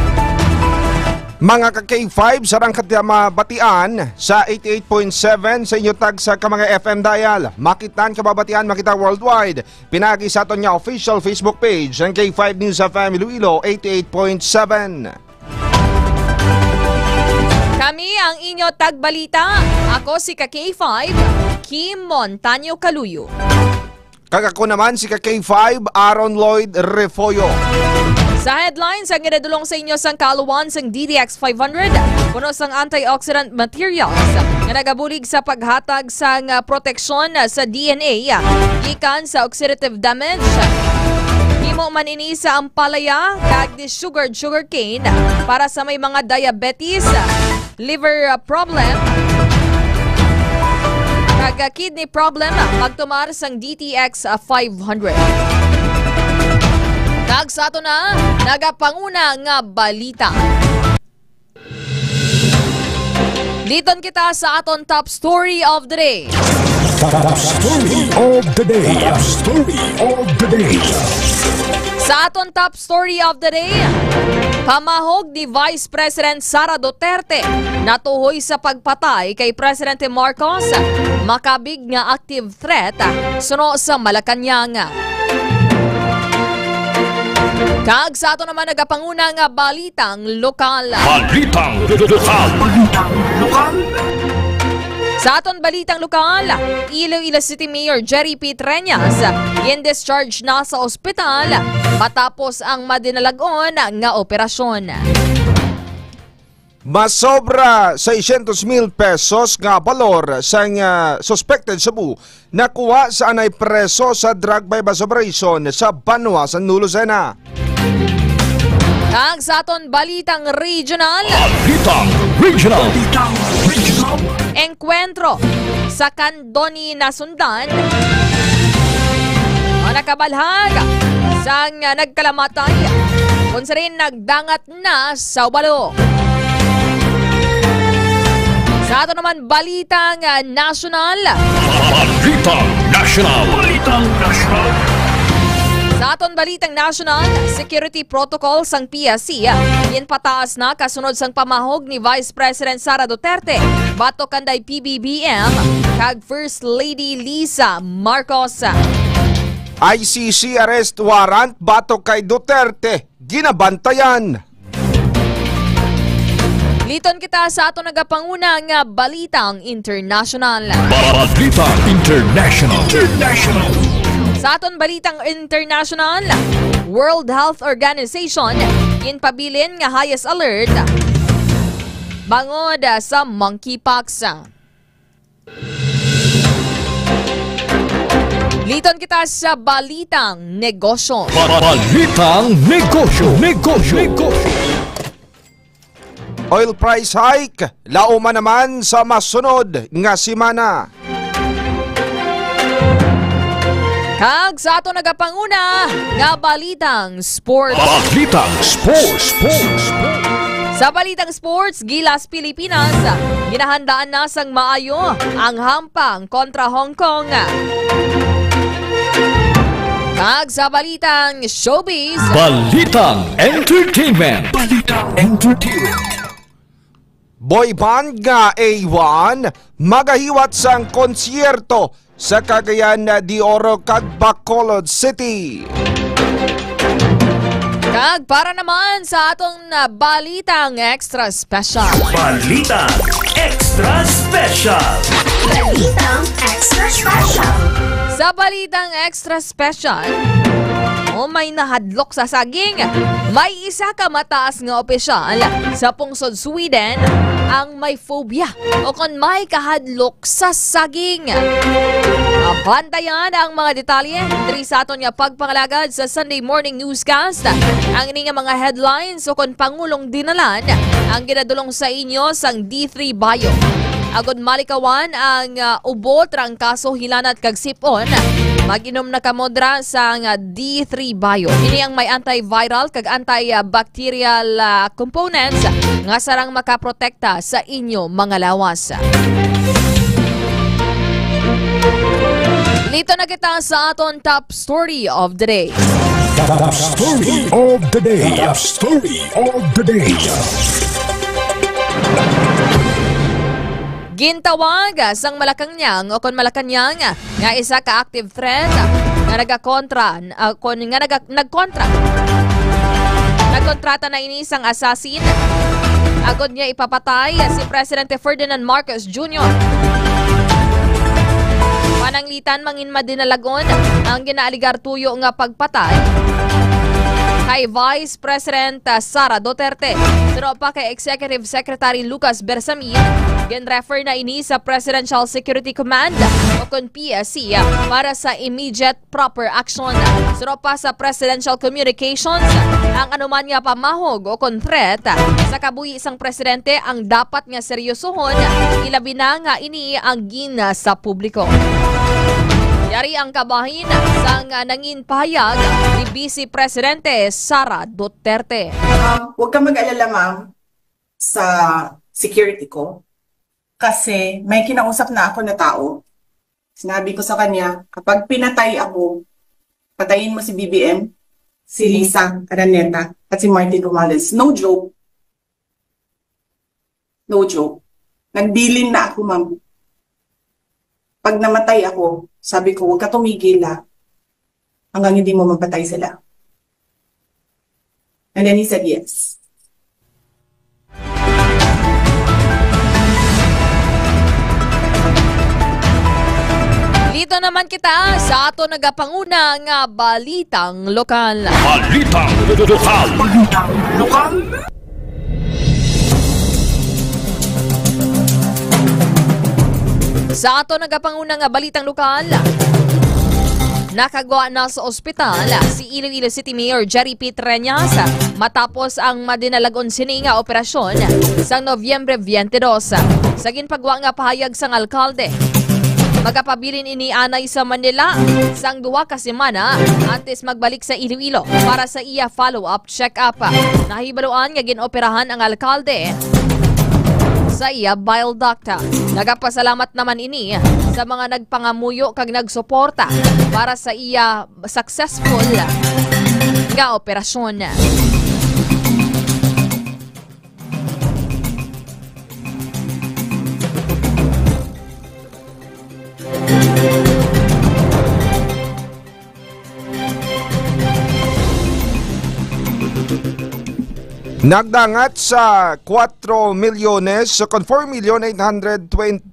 Mga ka K five, sarang kadya mabatian sa eighty-eight point seven sa inyo tagsa ka mga F M dial. Makitan ka mabatian, makita worldwide. Pinagi sa aton nga official Facebook page, ang K five News F M Iloilo eighty-eight point seven. Kami ang inyo tagbalita. Ako si ka K five, Kim Montaño Caluyo. Kag ako naman si ka K five, Aaron Lloyd Refollo. Sa headlines, ang ginadulong sa inyo sang kaaluwan sang D T X five hundred, puno sang antioxidant materials nga nagabulig sa paghatag sang, ah, proteksyon, ah, sa D N A, ah, gikan sa oxidative damage. Himo man ini sa ampalaya kag di-sugared sugarcane para sa may mga diabetes, liver, ah, problem, kag, ah, kidney problem, ah, magtumar sang D T X, ah, five hundred. Kag sa ato na nagapanguna nga balita. Liton kita sa aton top story of the day. Top story of the day. Top story of the day. Sa aton top story of the day, pamahog ni Vice President Sara Duterte natuhoy sa pagpatay kay Presidente Marcos, makabig nga active threat suno sa Malacañang. Kag sa ato naman nagapanguna nga balitang lokal. Balitang lokal. Balitang lokal. Sa aton balitang lokal, Iloilo City Mayor Jerry P. Treñas in-discharge na sa ospital matapos ang madinalag-on nga operasyon. Masobra seiscientos mil pesos nga balor sang, ah, suspected shabu nakuha sa anay preso sa drug buy-bust operation sa banwa sang Lucena. Kag sa aton balitang regional, Balitang regional. Balitang regional. Engkwentro sa Candoni nasundan o nakabalhag sang nagkalamatay kung sirin nagdangat na sa ubalo. Sa ato naman balitang, ah, nasyonal. Balitang nasyonal. Balitang nasyonal. Sa aton balitang nasyonal, security protocol sang P S C, ah, ginpataas na kasunod sang pamahog ni Vice President Sara Duterte batok kanday P B B M kag First Lady Liza Marcos. I C C arrest warrant batok kay Duterte ginabantayan. Liton kita sa aton nagapanguna nga balitang international. Balita international. International. Sa aton balitang international, World Health Organization ginpabilin nga highest alert bangod sa monkeypox. Liton kita sa balitang negosyo. Balitang negosyo. Negosyo. Negosyo. Oil price hike, lauman naman sa masunod nga semana. Kag sa ato nagapanguna nga balitang sports. Balitang sports. Sports. Sports. Sa balitang sports, Gilas Pilipinas, ginahandaan na sang maayo ang hampang kontra Hong Kong. Kag sa balitang showbiz, balitang entertainment. Balitang entertainment. Boy band nga A one magahiwat sang konsyerto sa Cagayan de Oro kag Bacolod City. Kag para naman sa aton, ah, balitang extra special. Balitang extra special. Balitang extra special. Sa balitang extra special, o may nahadlok sa saging. May isa ka mataas nga opisyal sa pungsod Sweden ang may phobia o kon may kahadlok sa saging. Bantayan ang mga detalye diri sa aton nga pagpangalagad sa Sunday Morning Newscast. Ang ini nga mga headlines o kon pangulong dinalan ang ginadulong sa inyo sang D three Bio. Agod malikawan ang, ah, ubo, trangkaso, hilanat kag sip-on, mag-inom na kamo dra sang, ah, D three Bio. Ini ang may antiviral kag antibacterial, ah, components nga sarang makaprotekta sa inyo mga lawas. Lito na kita sa aton top story of the day. Top story of the day. Top story of the day. Gintawag sang Malacañang o kon Malacañang nga isa ka active threat nga nagakontra, ah, kon nga naga-, nagkontra. Nagkontrata na ini sang assassin agod niya ipapatay si Presidente Ferdinand Marcos Junior. Pananglitan mangin madinalag-on ang ginaaligar tuyo nga pagpatay kay Vice President, ah, Sara Duterte. Suno pa kay Executive Secretary Lucas Bersamin, gin-refer na ini sa Presidential Security Command o kon P S C, ah, para sa immediate proper action. Suno pa sa Presidential Communications, ang anuman nga pamahog o kon threat sa kabuhi sang presidente ang dapat nga seryosohon, ilabi na nga ini ang gin sa publiko. Yari ang kabahin sang nangin pahayag ni Vice Presidente Sara Duterte. Um, huwag ka mag-alala, ma'am, sa security ko. Kasi may kinausap na ako na tao. Sinabi ko sa kanya, "Kapag pinatay ako, patayin mo si B B M, si Lisa Araneta, at si Martin Romualdez." No joke. No joke. Nagbilin na ako, ma'am. Pag namatay ako, sabi ko, "Huwag ka tumigil, ah, hanggang hindi mo mapatay sila." And then he said yes. Dito naman kita sa ato nagapanguna nga balitang lokal. Balitang lokal. Balitang lokal. Sa ato nagapanguna nga balitang lokal, nakagwa na sa ospital si Iloilo City Mayor Jerry P. Treñas matapos ang madinalag-on sini nga operasyon sa Nobyembre twenty-two. Sa ginpagwa nga pahayag sang alkalde, magapabilin ini anay sa Manila sang duha ka semana antes magbalik sa Iloilo para sa iya follow-up check-up. Nahibaluan nga gin-operahan ang alkalde sa iya bile duct. Nagapasalamat naman ini sa mga nagpangamuyo kag nagsuporta para sa iya successful nga operasyon. Nagdangat sa kuwatro milyones, so kon four million eight hundred twenty,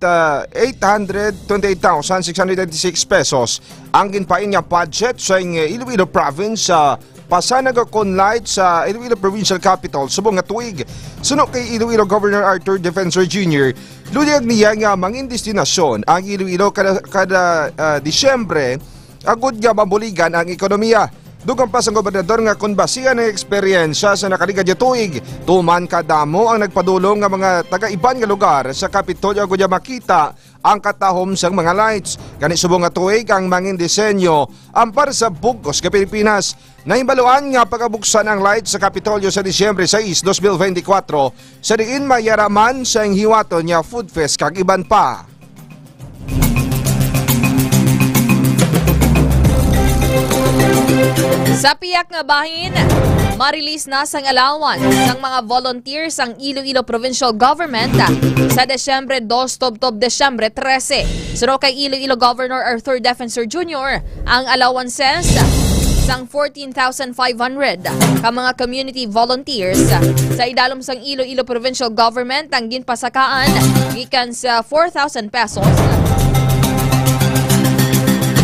eight hundred twenty-eight thousand six hundred twenty-six pesos ang ginpain nga budget sa Iloilo Province sa pasanag kon light sa Iloilo Provincial Capitol subong nga tuig. Suno kay Iloilo Governor Arthur Defensor Junior, luyag niya nga mangin destinasyon ang Iloilo kada, kada, ah, Disyembre agud nga mabuligan ang ekonomiya. Dugang pa sang gobernador nga kon basihan ang eksperyensya sa nakaligad nga tuig, tuman kadamo ang nagpadulong nga mga taga-iban nga lugar sa Kapitolyo agud nga makita ang katahom sang mga lights. Gani subong nga tuig ang mangin disenyo ang para sa bug-os nga Pilipinas. Nahibaluan nga pagabuksan ang lights sa Kapitolyo sa Disyembre sais, dos mil benti kwatro, sa diin mayaraman sang hiwaton nga food fest kag iban pa. Sa pihak nga bahin, ma-release na sang allowance sang mga volunteers ang Iloilo Provincial Government sa Desyembre dos tubtob Desyembre trese. Suno kay Iloilo Governor Arthur Defensor Junior, ang allowances sang fourteen thousand five hundred ka mga community volunteers sa idalom sang Iloilo Provincial Government ang ginpasakaan gikan sa four thousand pesos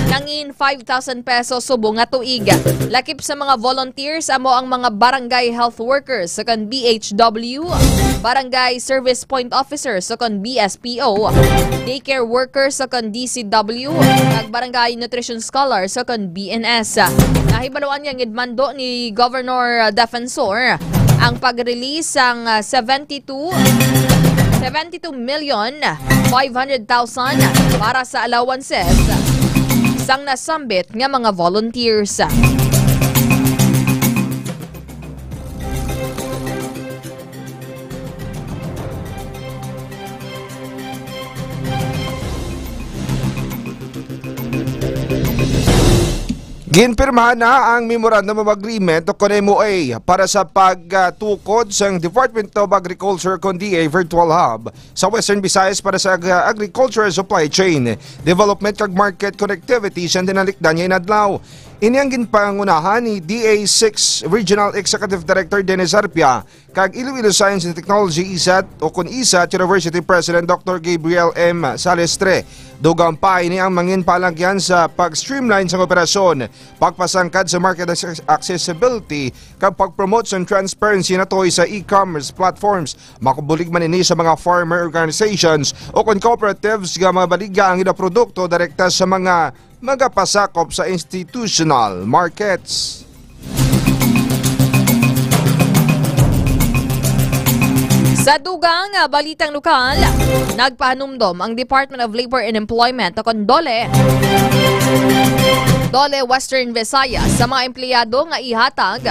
nangin five thousand pesos subong nga tuig. Lakip sa mga volunteers amo ang mga barangay health workers sa kan B H W, barangay service point officers sa kan B S P O, daycare workers sa kan D C W, kag barangay nutrition scholars sa kan B N S. Nahibaluan nga ginmando ni Governor Defensor ang pag-release sang, ah, seventy-two, seventy-two million five hundred thousand para sa allowances sang nasambit nga mga volunteers. Ginpirmahan na ang Memorandum of Agreement o kon M O A para sa pagtukod sang Department of Agriculture kon D A Virtual Hub sa Western Visayas para sa ag-, agricultural supply chain development kag market connectivity sa tinalikdan nga inadlaw. Ini ang ginpangunahan ni D A six Regional Executive Director Dennis Arpia kag Iloilo Science and Technology, isat, o kon isat, University President Doctor Gabriel M. Salestre. Dugang pa, ini ang mangin palagyan sa pag-streamline sang operasyon, pagpasangkad sa market access-, accessibility, kag pag-promote sang transparency natuhoy sa e-commerce platforms. Makubulig man ini sa mga farmer organizations o kon cooperatives nga mabaligya ang ila produkto direkta sa mga magapasakop sa institutional markets. Sa dugang nga balitang lokal, nagpahanumdom ang Department of Labor and Employment o kon DOLE, DOLE Western Visayas sa mga empleyado nga ihatag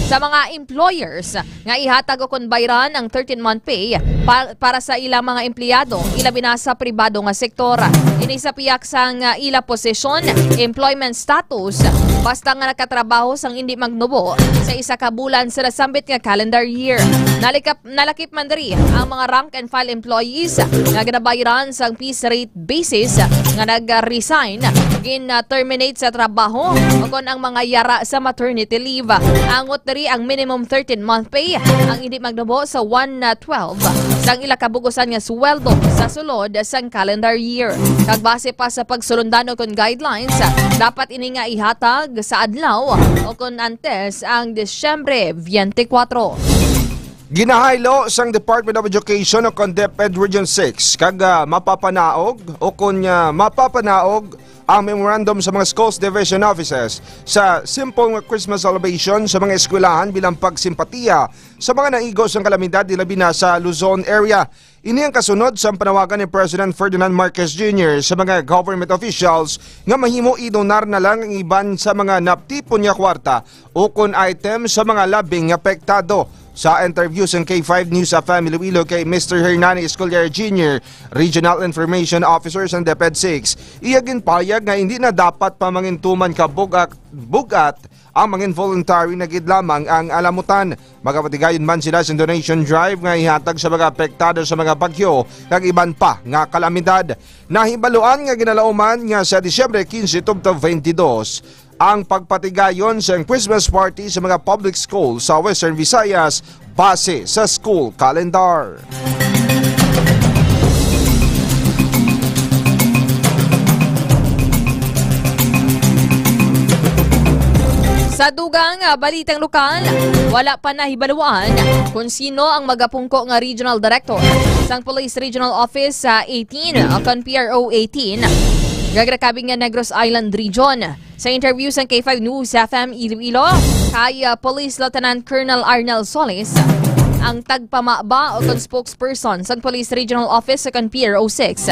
sa mga employers nga ihatag o kon bayran ang thirteen-month pay pa-, para sa ilang mga empleyado, ilabi na sa pribado nga sektor. Ini sa pihak sang, ah, ila posisyon, employment status, basta nga nakatrabaho sang indi magnubo sa isa ka bulan sa nasambit nga calendar year. Nalikap-, nalakip man diri ang mga rank and file employees nga ginabayran sang piece rate basis nga nag-resign, gin-terminate sa trabaho, o kon ang mga yara sa maternity leave. Angot diri ang minimum thirteen-month pay, ang hindi magnubo sa one twelve sang ila kabugusan nga sweldo sa sulod sang calendar year. Kag base pa sa pagsulundan o kon guidelines, dapat ini nga ihatag sa adlaw o kon antes ang Disyembre twenty-four. Ginahaylo sang Department of Education o kon DepEd Region six kag, ah, mapapanaog o kon, ah, mapapanaog ang memorandum sa mga schools division offices sa simple nga Christmas celebration sa mga eskwelahan bilang pagsimpatiya sa mga naigo sang kalamidad, ilabi na sa Luzon area. Ini ang kasunod sa panawagan ni President Ferdinand Marcos Junior sa mga government officials nga mahimo i-donar na lang ang iban sa mga natipon nga kwarta ukon item sa mga labing apektado. Sa interview sang K five News F M Iloilo kay Mister Hernani Escoliar Junior, Regional Information Officer sang DepEd six, iya ginpahayag nga hindi na dapat pa mangintuman ka bug-at, bug-at ang mga involuntary na gid lamang ang alamutan. Magapatigayon man sila sa donation drive nga ihatag sa mga apektado sa mga bagyo kag iban pa nga kalamidad. Nahibaluan nga ginalauman nga sa Disyembre quince tubtob twenty-dos ang pagpatigayon sang Christmas party sa mga public school sa Western Visayas base sa school calendar. Sa dugang, ah, balitang lokal, wala pa nahibaluan kung sino ang magapungko nga regional director sang Police Regional Office sa eighteen, o kon P R O eighteen, nga ginakabig nga Negros Island Region. Sa interview sang K five News F M Iloilo kay, ah, Police Lieutenant Colonel Arnel Solis, ang tagpamaba o kon spokesperson sang Police Regional Office o kon P R O six,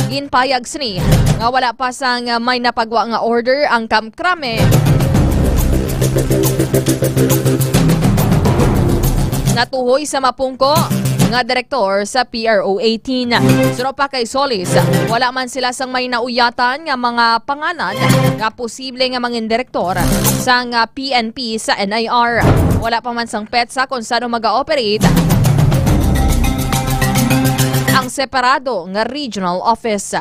ginpahayag sini nga wala pa sang, ah, may napagwa nga order ang Kamkrame natuhoy sa mapungko nga direktor sa P R O eighteen. Suno pa kay Solis, wala man sila sang may nauyatan nga mga pangalan nga posible nga mangin direktor sang, ah, P N P sa N I R. Wala pa man sang petsa kung sano maga-operate ang separado nga regional office.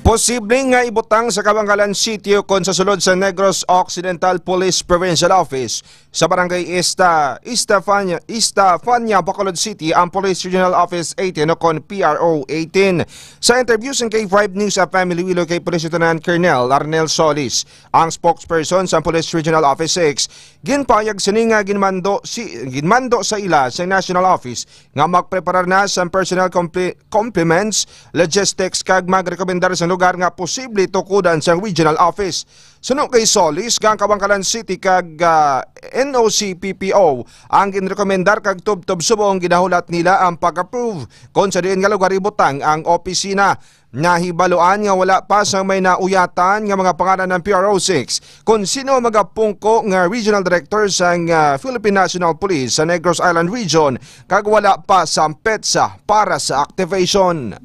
Posible nga ibutang sa Kabankalan City o kon sa sulod sa Negros Occidental Police Provincial Office sa Barangay Esta, Estefania, Estefania, Bacolod City ang Police Regional Office eighteen o kon P R O eighteen. Sa interview sang K five News F M Iloilo kay Police Lieutenant Colonel Arnel Solis, ang spokesperson sa Police Regional Office six, ginpahayag sini nga ginmando si, ginmando sa ila sa National Office nga magpreparar na sa personnel compli-, complements, logistics, kag magrekomendar sa lugar nga posible tukudan sa regional office. Suno kay Solis, ang Kabankalan City kag, ah, N O C P P O ang ginrekomendar kag tubtob subong ginahulat nila ang pag-approve kon sa diin nga lugar ibutang ang opisina. Nahibaluan nga wala pa sang may nauyatan nga mga pangalan ang P R O six kon sino magapungko nga regional director sang, ah, Philippine National Police sa Negros Island Region kag wala pa sang petsa para sa activation.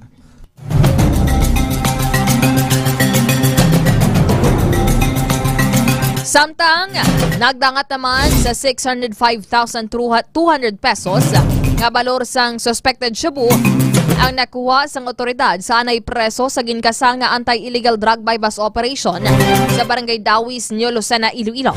Samtang nagdangat naman sa six hundred five thousand two hundred pesos nga balor sang suspected shabu ang nakuha sang otoridad sa anay preso sa ginkasang nga anti-illegal drug buy-bust operation sa Barangay Dawis, New Lucena, Iloilo,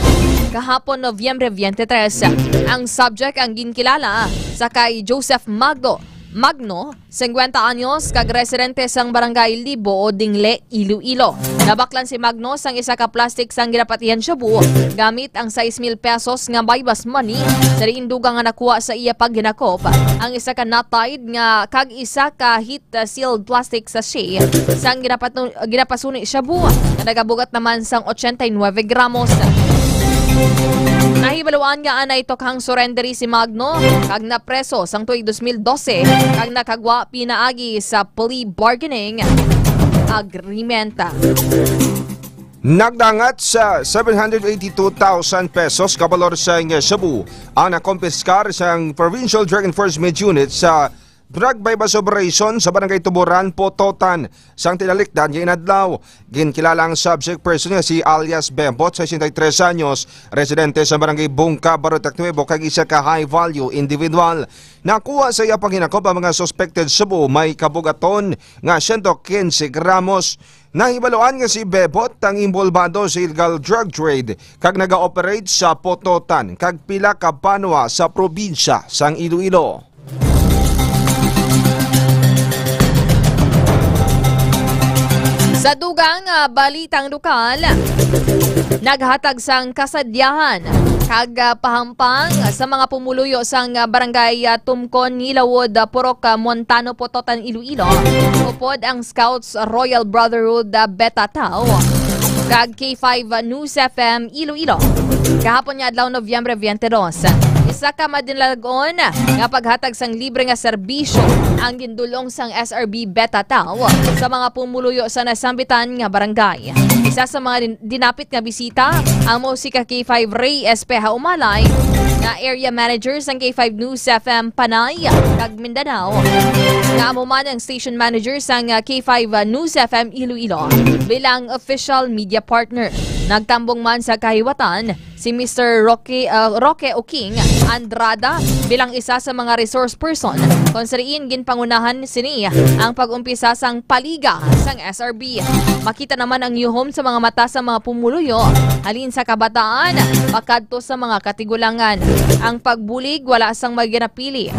kahapon, Nobyembre twenty-three. Ang subject ang ginkilala sa kay Joseph Magdo Magno, singkwenta anyos, kag residente sang Barangay Libo o Dingle, Iloilo. Nabaklan si Magno sang isa ka plastic sang ginapatihan shabu gamit ang sais mil pesos nga buy-bust money, sa diin dugang nga nakuha sa iya paghinakop ang isa ka knot-tied nga kag isa ka heat, uh, sealed plastic sachet sang ginapatu-, ginapasuni shabu nga nagabugat naman sang ochenta y nueve gramos. Nahibaluan nga anay tukhang surrenderi si Magno kag napreso sang tuig dos mil dose kag nakagwa pinaagi sa plea bargaining agreement. Nagdangat sa seven hundred eighty-two thousand pesos kabalor sang shabu ang nakompiskar sang Provincial Drug Enforcement Unit sa drug buy-bust operation sa Barangay Tuburan, Pototan, sang tinalikdan nga inadlaw. Ginkilala ang subject person nga si alias Bembot, sesenta y tres anyos, residente sa Barangay Bungka, Barotac Nuevo, kag isa ka high-value individual. Nakuha sa iya panghinakop ang mga suspected shabu may kabugaton nga siyento quince gramos. Nahibaluan nga si Bebot ang inbolbado sa illegal drug trade kag naga-operate sa Pototan kag pila ka banwa sa probinsya sang Iloilo. Sa dugang, ah, balitang lokal, naghatag sang kasadyahan kag, ah, pahampang sa mga pumuluyo sang, ah, barangay, ah, Tumcon, Nilawod, ah, Purok, ah, Montano, Pototan, Iloilo, upod ang Scouts Royal Brotherhood, ah, Beta Tau, kag K five News F M Iloilo. Kahapon nga adlaw, Nobyembre twenty-two, isa ka madinalag-on nga paghatag sang libre nga serbisyo ang gindulong sang S R B Beta Tau sa mga pumuluyo sa nasambitan nga barangay. Isa sa mga din-, dinapit nga bisita ang mao si ka K five Rey Espeja Umalay, nga area manager sang K five News F M Panay kag Mindanao, nga amo man ang station manager sang, ah, K five News F M Iloilo bilang official media partner. Nagtambong man sa kahiwatan si Mister Roque, ah, Roque Oking Andrada bilang isa sa mga resource person, kon sa diin ginpangunahan sini ang pag-umpisa sang paliga sang S R B. Makita naman ang yuhom sa mga mata sa mga pumuluyo, halin sa kabataan pakadto sa mga katigulangan. Ang pagbulig wala sang may ginapili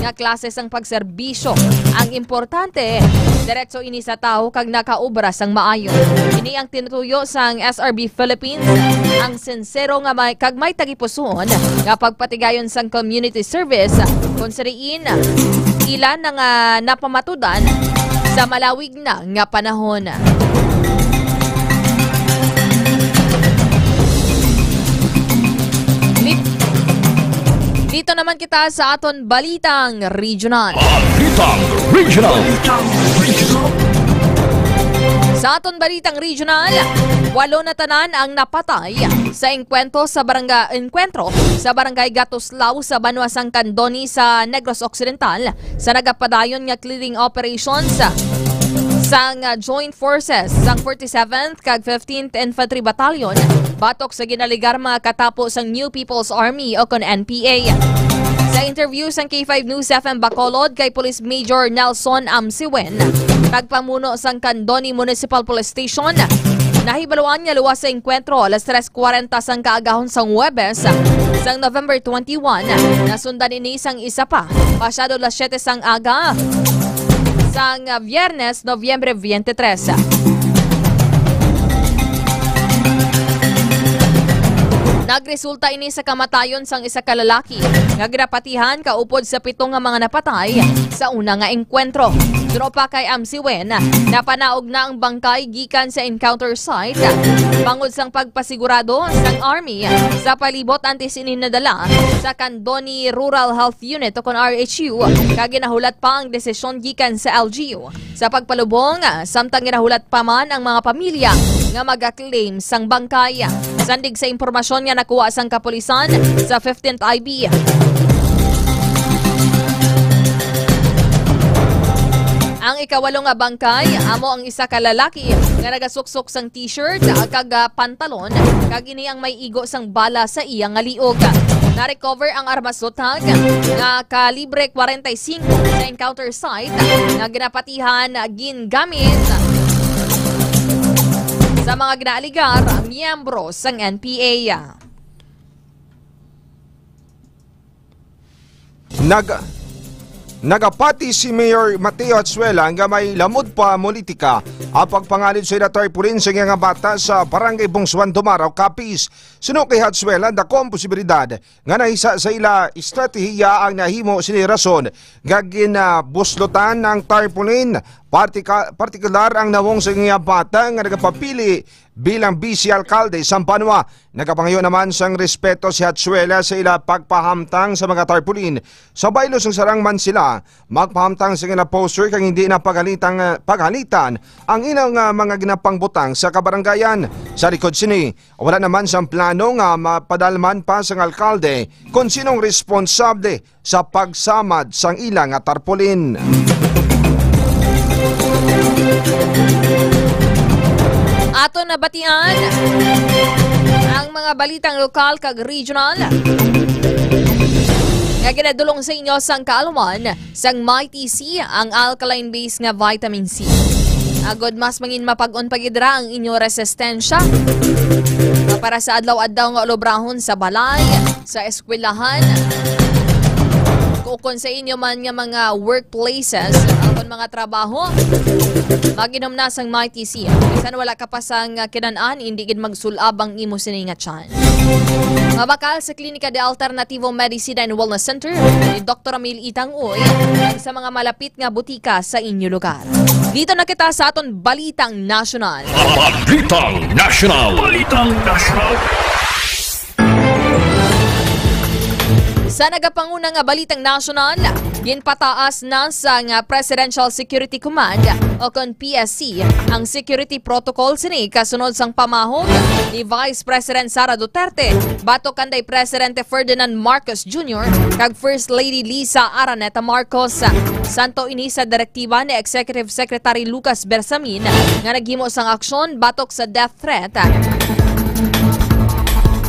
nga klase sang pagserbisyo. Ang importante, diretso ini sa tawo kag nakaobra sang maayo. Ini ang tinutuyo sang S R B Philippines, ang sinsero nga may, kag may tagipusoon nga pagpatigayon sang community service, kon sa diin ila na nga napamatudan sa malawig na nga panahon. Lit-, dito naman kita sa aton balitang regional. Balitang regional. Sa aton balitang regional, walo na tanan ang napatay sa engkwentro sa barangay, engkwentro sa barangay Gatuslao sa banwa sang Candoni sa Negros Occidental sa nagapadayon nga clearing operations sang, ah, Joint Forces sang forty-seventh kag fifteenth Infantry Battalion batok sa ginaligar mga katapo sang New People's Army o kon N P A. Sa interview sang K five News F M Bacolod kay Police Major Nelson Amsiwen, tagpamuno sang Candoni Municipal Police Station, nahibaluan nga luwas sa engkwentro alas tres kwarenta sang kaagahon sang Huwebes, sang November twenty-one. Nasundan ini sang isa pa, pasado las siete sang aga, sang Biyernes, Nobyembre twenty-three. Nagresulta ini sa kamatayon sang isa ka lalaki nga ginapatihan kaupod sa pito nga mga napatay sa una nga engkwentro. Suno pa kay Amsiwen, napanaog na ang bangkay gikan sa encounter site, bangod sang pagpasigurado sang Army sa palibot antes ini nadala sa Candoni Rural Health Unit o kon R H U, kag ginahulat pa ang desisyon gikan sa L G U sa pagpalubong, samtang ginahulat pa man ang mga pamilya nga maga-claim sang bangkay. Sandig sa impormasyon nga nakuha sang kapulisan sa fifteenth I B, ang ikawalo nga bangkay amo ang isa ka lalaki nga nagasuksok sang t-shirt kag, ah, pantalon, kag ini ang may igo sang bala sa iya nga liog. Na-recover ang armas sutag nga kalibre kwarenta y singko sa encounter site nga ginapatihan gingamit sa mga ginaaligar miyembro sang N P A. Nag-, nagapati si Mayor Mateo Hatzuela nga may lamod pa politika ang pagpangalid sa ila tarpaulin sa iyang bata sa Barangay Bungsuan, Dumaraw, Capiz. Suno kay Hatzuela, dako ang posibilidad nga nahisa sa ila estratehiya ang nahimo sini rason nga ginabuslotan ang tarpaulin, partika-, partikular ang nawong sa iyang bata nga nagapapili bilang vice alkalde sang banwa. Nagapangayo naman sang respeto si Hatzuela sa ila pagpahamtang sa mga tarpaulin sa baylo sang sarang man sila magpahamtang sa ila poster kag hindi na paghalitang, ah, paghalitan ang ilang, ah, mga ginapangbutang sa kabarangayan. Sa likod sini, wala naman sang plano nga mapadalman pa sang alkalde kon sinong responsable sa pagsamad sang ila nga tarpaulin. Aton nabatian ang mga balitang lokal kag regional nga ginadulong sa inyo sang kaalwan sang Mighty C, ang alkaline base nga vitamin C. Agod mas mangin mapag-on pa gid ra ang inyo resistensya. Nga para sa adlaw-adlaw nga ulobrahon sa balay, sa eskwelahan, ukon sa inyo man nga mga workplaces, ukon mga trabaho, mag-inom na sang Mighty C. Bisan wala ka pa sang kinan-an, hindi gid magsul-ab ang imo sini nga tiyan. Mabakal sa Klinika de Alternativo Medicina and Wellness Center ni Doktor Ramil Itang Uy, kag sa mga malapit nga butika sa inyo lugar. Dito na kita sa aton Balitang Nasyonal. Balitang Nasyonal. Balitang Nasyonal. Sa nagapanguna nga Balitang Nasyonal, ginpataas na sang Presidential Security Command o kon P S C ang security protocol sini kasunod sang pamahog ni Vice President Sara Duterte batok kanday Presidente Ferdinand Marcos Junior kag First Lady Liza Araneta Marcos. Santo ini sa direktiba ni Executive Secretary Lucas Bersamin nga naghimo sang aksyon batok sa death threat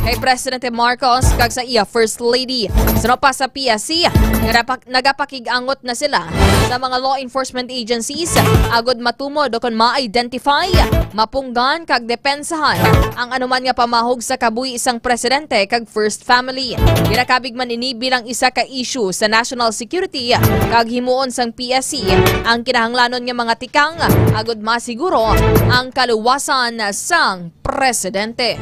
kay Presidente Marcos kag sa iya First Lady. Suno pa sa P S C, nga napak-, nagapakig-angot na sila sa mga law enforcement agencies agod matumod o kon ma-identify, mapunggan kag depensahan ang anuman nga pamahog sa kabuhi sang presidente kag first family. Ginakabig man ini bilang isa ka issue sa national security kag himuon sang P S C ang kinahanglanon nga mga tikang agod masiguro ang kaluwasan sang presidente.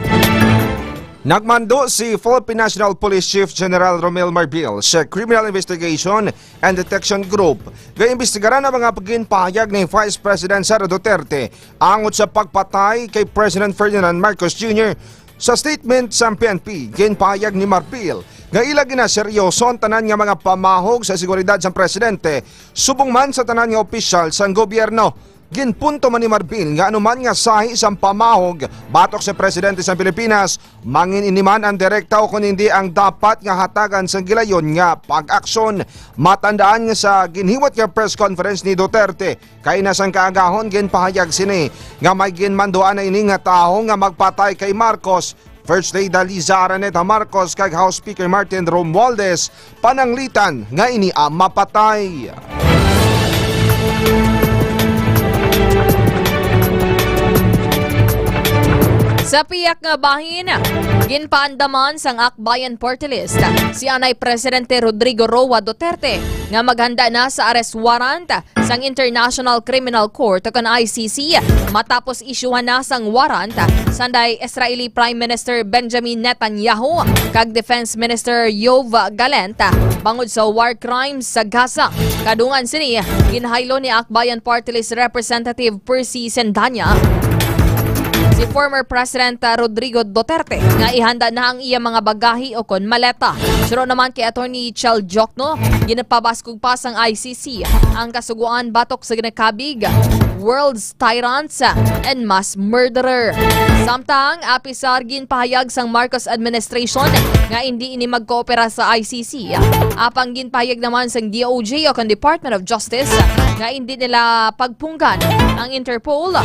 Nagmando si Philippine National Police Chief General Romel Marbil sa Criminal Investigation and Detection Group nga imbestigaran ang mga ginpahayag ni Vice President Sara Duterte angot sa pagpatay kay President Ferdinand Marcos Junior. Sa statement sang P N P, ginpahayag ni Marbil nga ila ginaseryoso ang tanan nga mga pamahog sa seguridad sang presidente subong man sa tanan nga opisyal sang gobyerno. Ginpunto man ni Marbil nga anuman nga sahi sang pamahog batok sa presidente sang Pilipinas, mangin ini man ang direkta o kon hindi ang dapat nga hatagan sang gilayon nga pag-aksyon. Matandaan nga sa ginhiwat nga press conference ni Duterte kaina sang kaagahon, ginpahayag sini nga may ginmanduan na ini nga tawo nga magpatay kay Marcos, First Lady Liza Araneta Marcos kag House Speaker Martin Romualdez, pananglitan nga ini ang mapatay. Sa pihak nga bahin, ginpaandaman sang Akbayan Party List si anay Presidente Rodrigo Roa Duterte nga maghanda na sa arrest warrant sang International Criminal Court o kon I C C matapos isyuhan na sang warrant sanday Israeli Prime Minister Benjamin Netanyahu kag Defense Minister Yoav Gallant bangod sa war crimes sa Gaza. Kadungan sini, ginhaylo ni Akbayan Party List Representative Percy Sendanya si former President Rodrigo Duterte nga ihanda na ang iya mga bagahe o kon maleta. Suno naman kay Attorney Chel Diokno, ginapabaskog pa sang I C C ang kasugoan batok sa ginakabig, world's tyrants and mass murderer. Samtang, apisar ginpahayag sang Marcos administration nga hindi ini magkoopera sa I C C, apang ginpahayag naman sang D O J o kon Department of Justice nga hindi nila pagpunggan ang Interpol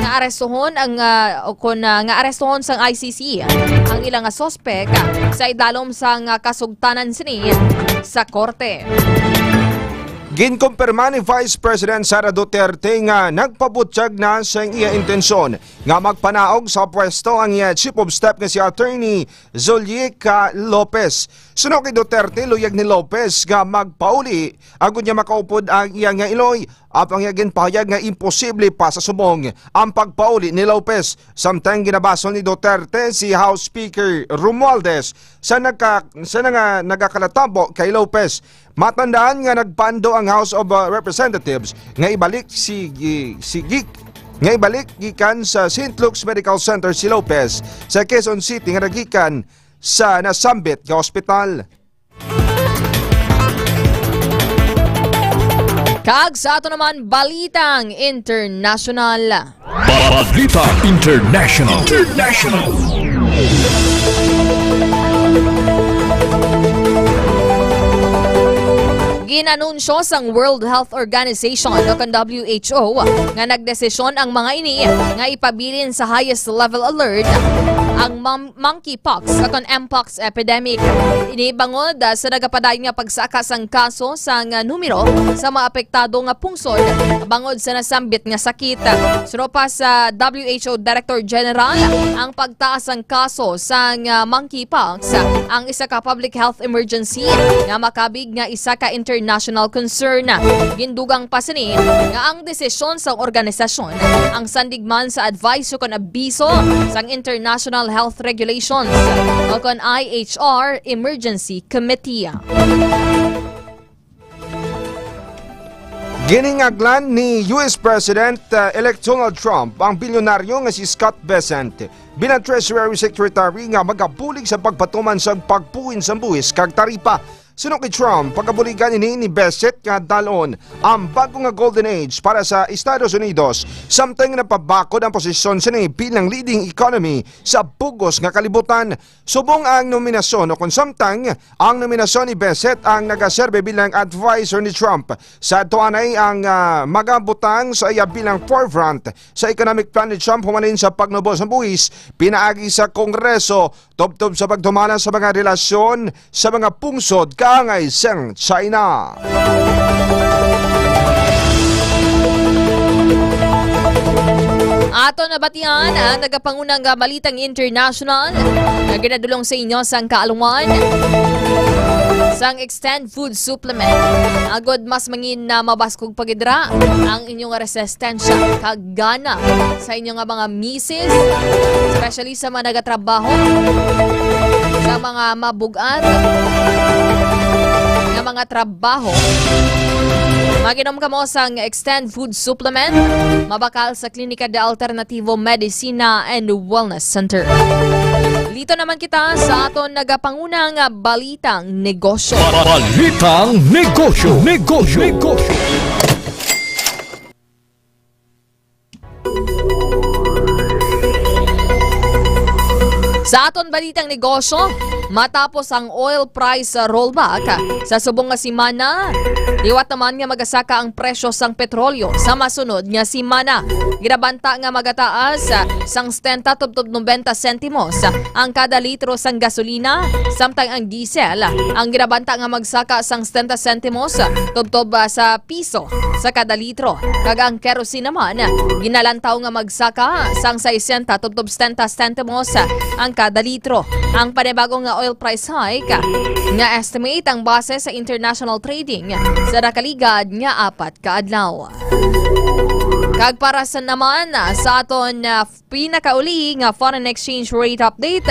nga arestuhon ang, ah, o kon, ah, nga arestuhon sang I C C ang ila nga suspek sa idalom sang, ah, kasugtanan sini sa korte. Ginkumpirma ni Vice President Sara Duterte nga nagpabutyag na sang iya intensyon nga magpanaog sa pwesto ang iya Chief of Staff nga si Attorney Zulica Lopez. Suno kay Duterte, luyag ni Lopez nga magpauli agud niya makaupod ang iya nga iloy, apang iya ginpahayag nga imposible pa sa subong ang pagpauli ni Lopez. Samtang ginabasol ni Duterte si House Speaker Romualdez sa nagka-, sa nga nagakalatabo kay Lopez. Matandaan nga nagpando ang House of, uh, Representatives nga ibalik si, si Gik, nga ibalik gikan sa Saint Luke's Medical Center si Lopez sa Quezon City nga nagikan sa nasambit nga ospital. Kag sa ato naman, balitang international. Balita International. International. Ginanunsyo sang World Health Organization o kon W H O nga nagdesisyon ang mga ini nga ipabilin sa highest level alert ang mam- monkeypox o kon mpox epidemic. Ini bangod, ah, sa nagapadayon nga pagsaka sang kaso sang, ah, numero sa mga apektado nga pungsod bangod sa nasambit nga sakit. Suno pa sa W H O Director General, ang pagtaas sang kaso sang, ah, monkeypox, ah, ang isa ka public health emergency nga makabig nga isa ka international concern. Gindugang pa sini nga ang desisyon sang organisasyon ang sandig man sa advice o kon abiso sang International Health Regulations o kon I H R Emergency Committee. Giningaglan ni U S President, uh, elect Donald Trump ang bilyonaryo nga si Scott Bessent bilang Treasury Secretary nga magabulig sa pagpatuman sa pagbuin sa buhis kag taripa. Suno kay Trump, pagabuligan ini ni Bessent nga dal-on ang bago nga golden age para sa Estados Unidos, samtang napabakod ang posisyon sini bilang leading economy sa bug-os nga kalibutan. Subong ang nominasyon o kon samtang ang nominasyon ni Bessent ang nagaserbe bilang advisor ni Trump sa tuanay ang, ah, magabutang sa iya bilang forefront sa economic plan ni Trump humanin sa pagnubo sa buhis pinaagi sa Kongreso tubtob sa pagdumala sa mga relasyon sa mga pungsod kaangay sang China. Ato nabatian ang nagapangunang nga balitang international nga ginadulong sa inyo sang kaalwan sang Extend Food Supplement. Agod mas mangin na mabaskog pagidra ang inyong resistensya kag gana sa inyo nga mga misis, especially sa mga nagatrabaho, sa mga mabug-at nga mga trabaho. Mag-inom kamo sang Extend Food Supplement, mabakal sa Klinika de Alternativo Medicina and Wellness Center. Lito naman kita sa aton nagapanguna nga balitang negosyo. Balitang negosyo, negosyo, negosyo. Sa aton balitang negosyo, matapos ang oil price rollback sa subong nga semana, liwat naman nga magasaka ang presyo sang petrolyo sa masunod nga semana. Ginabanta nga magataas sang setenta tubtob nobenta sentimos ang kada litro sang gasolina, samtang ang diesel ang ginabanta nga magsaka sang setenta sentimos tubtob, ah, sa piso sa kada litro, kag ang kerosene naman ginalantaw nga magsaka sang sesenta tubtob setenta sentimos ang kada litro. Ang panibago nga oil price hike nga estimate ang base sa international trading sa nakaligad nga apat ka adlaw. Kag para sa naman sa aton, ah, pinakauli nga foreign exchange rate update.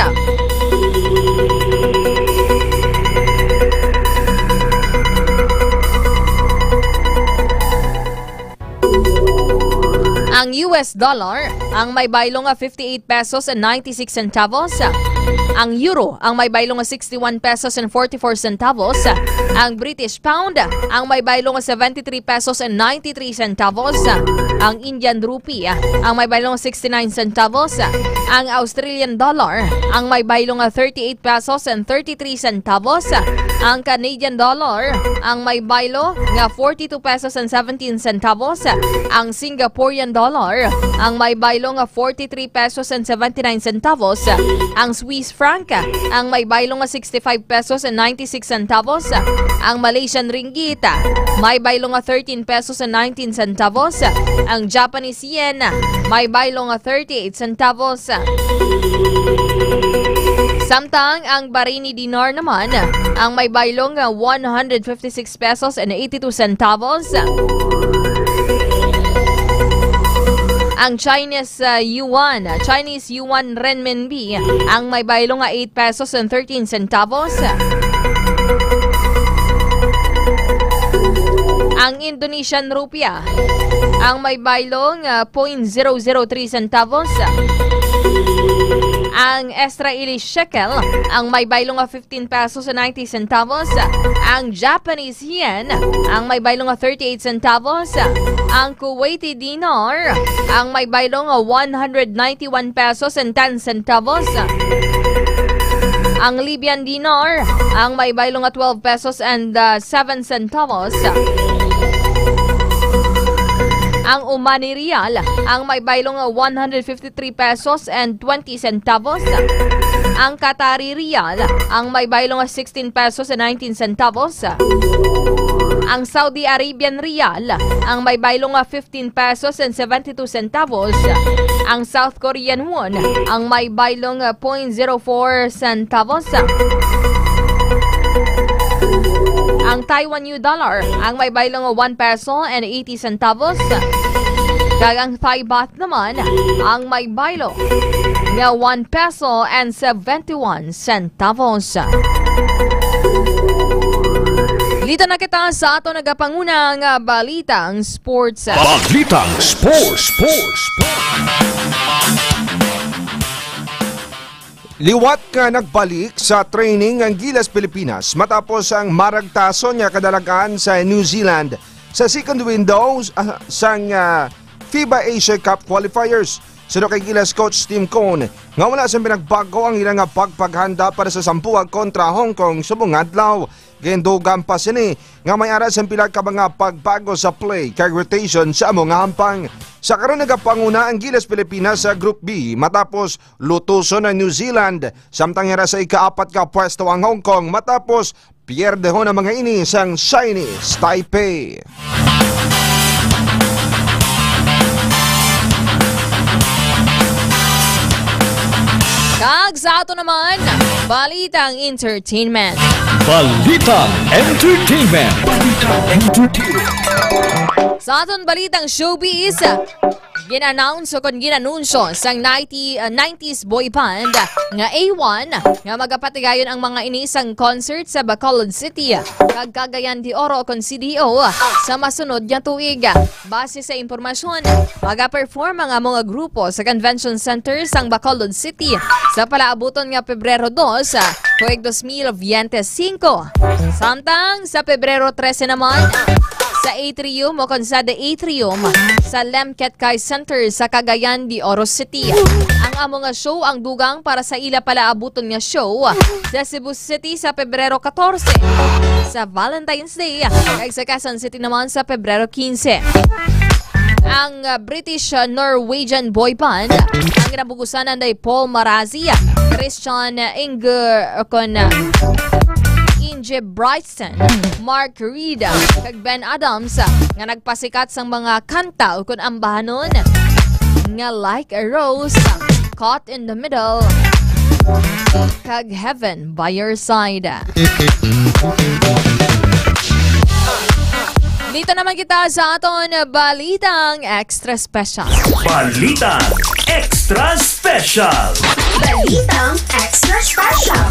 Ang U S dollar ang may baylo nga fifty-eight pesos and ninety-six centavos. Ang euro ang may baylo nga sixty-one pesos and forty-four centavos. Ang British pound ang may baylo nga seventy-three pesos and ninety-three centavos. Ang Indian rupee ang may baylo nga sixty-nine centavos. Ang Australian dollar ang may baylo nga thirty-eight pesos and thirty-three centavos. Ang Canadian dollar ang may baylo nga forty-two pesos and seventeen centavos. Ang Singaporean dollar ang may baylo nga forty-three pesos and seventy-nine centavos. Ang Swiss franc ang may baylo nga sixty-five pesos and ninety-six centavos. Ang Malaysian ringgit may baylo nga thirteen pesos and nineteen centavos. Ang Japanese yen may baylo nga thirty-eight centavos. Samtang ang Bahraini dinar naman ang may baylo nga one hundred fifty-six pesos and eighty-two centavos. Ang Chinese, uh, yuan, Chinese yuan renminbi, ang may baylo nga eight pesos and thirteen centavos. Ang Indonesian rupiah, ang may baylo nga point zero zero three centavos. Ang Israeli shekel, ang may baylo nga fifteen pesos and ninety centavos. Ang Japanese yen, ang may baylo nga thirty-eight centavos. Ang Kuwaiti dinar, ang may baylo nga one hundred ninety-one pesos and ten centavos. Ang Libyan dinar, ang may baylo nga twelve pesos and, uh, seven centavos. Ang Omani riyal, ang may baylo nga one hundred fifty-three pesos and twenty centavos. Ang Qatari riyal, ang may baylo nga sixteen pesos and nineteen centavos. Ang Saudi Arabian riyal, ang may baylo nga fifteen pesos and seventy-two centavos. Ang South Korean won, ang may baylo nga point zero four centavos. Ang Taiwan U dollar, ang may baylo nga one peso and eighty centavos. Kag ang Thai baht naman, ang may baylo nga one peso and seventy-one centavos. Lito na kita sa ato nagapanguna nga balitang sports. Balitang sports, sports, sports. Liwat nga nagbalik sa training ang Gilas Pilipinas matapos ang maragtason nga kadalagan sa New Zealand sa second window, ah, sang, ah, FIBA Asia Cup qualifiers. Suno kay Gilas coach Tim Cone nga wala sang pinagbago ang ila nga pagpaghanda para sa sampuag kontra Hong Kong subong nga adlaw. Gindugang pa sini nga may ara sang pila ka mga pagbago sa play kag rotation sa amo nga hampang. Sa karon nagapanguna ang Gilas Pilipinas sa Group B matapos lutuson ang New Zealand, samtang yara sa ikaapat ka pwesto ang Hong Kong matapos pierdehon ang mga ini sang Chinese Taipei. Kag sa ato naman, balitang entertainment. Balitang entertainment. Balitang entertainment. Sa aton balitang showbiz, gin-announce o kon gin-anunsyo sang ninety, uh, nineties boy band nga A one nga magapatigayon ang mga ini sang concert sa Bacolod City kag Cagayan de Oro kon C D O sa masunod nga tuig. Base sa impormasyon, maga-perform ang amo nga grupo sa Convention Center sang Bacolod City sa palaabuton nga Pebrero dos, tuig dos mil biyente singko. Samtang sa Pebrero trese naman, sa Atrium o kon sa The Atrium sa Lemket Kai Center sa Cagayan de Oro City. Ang amo nga show ang dugang para sa ila palaabuton nga show sa Cebu City sa Pebrero katorse, sa Valentine's Day, kag sa Quezon City naman sa Pebrero kinse. Ang, uh, British, uh, Norwegian boy band ang ginabugusanan day Paul Marazi, Christian Inge, uh, kon, uh, Inge Bright Jackson, Mark Reed, kag Ben Adams, nga nagpasikat sang mga kanta ukon ambahanon nga Like a Rose, Caught in the Middle, kag Heaven by Your Side. Dito naman kita sa aton balitang extra special. Balitang extra special. Balitang extra special.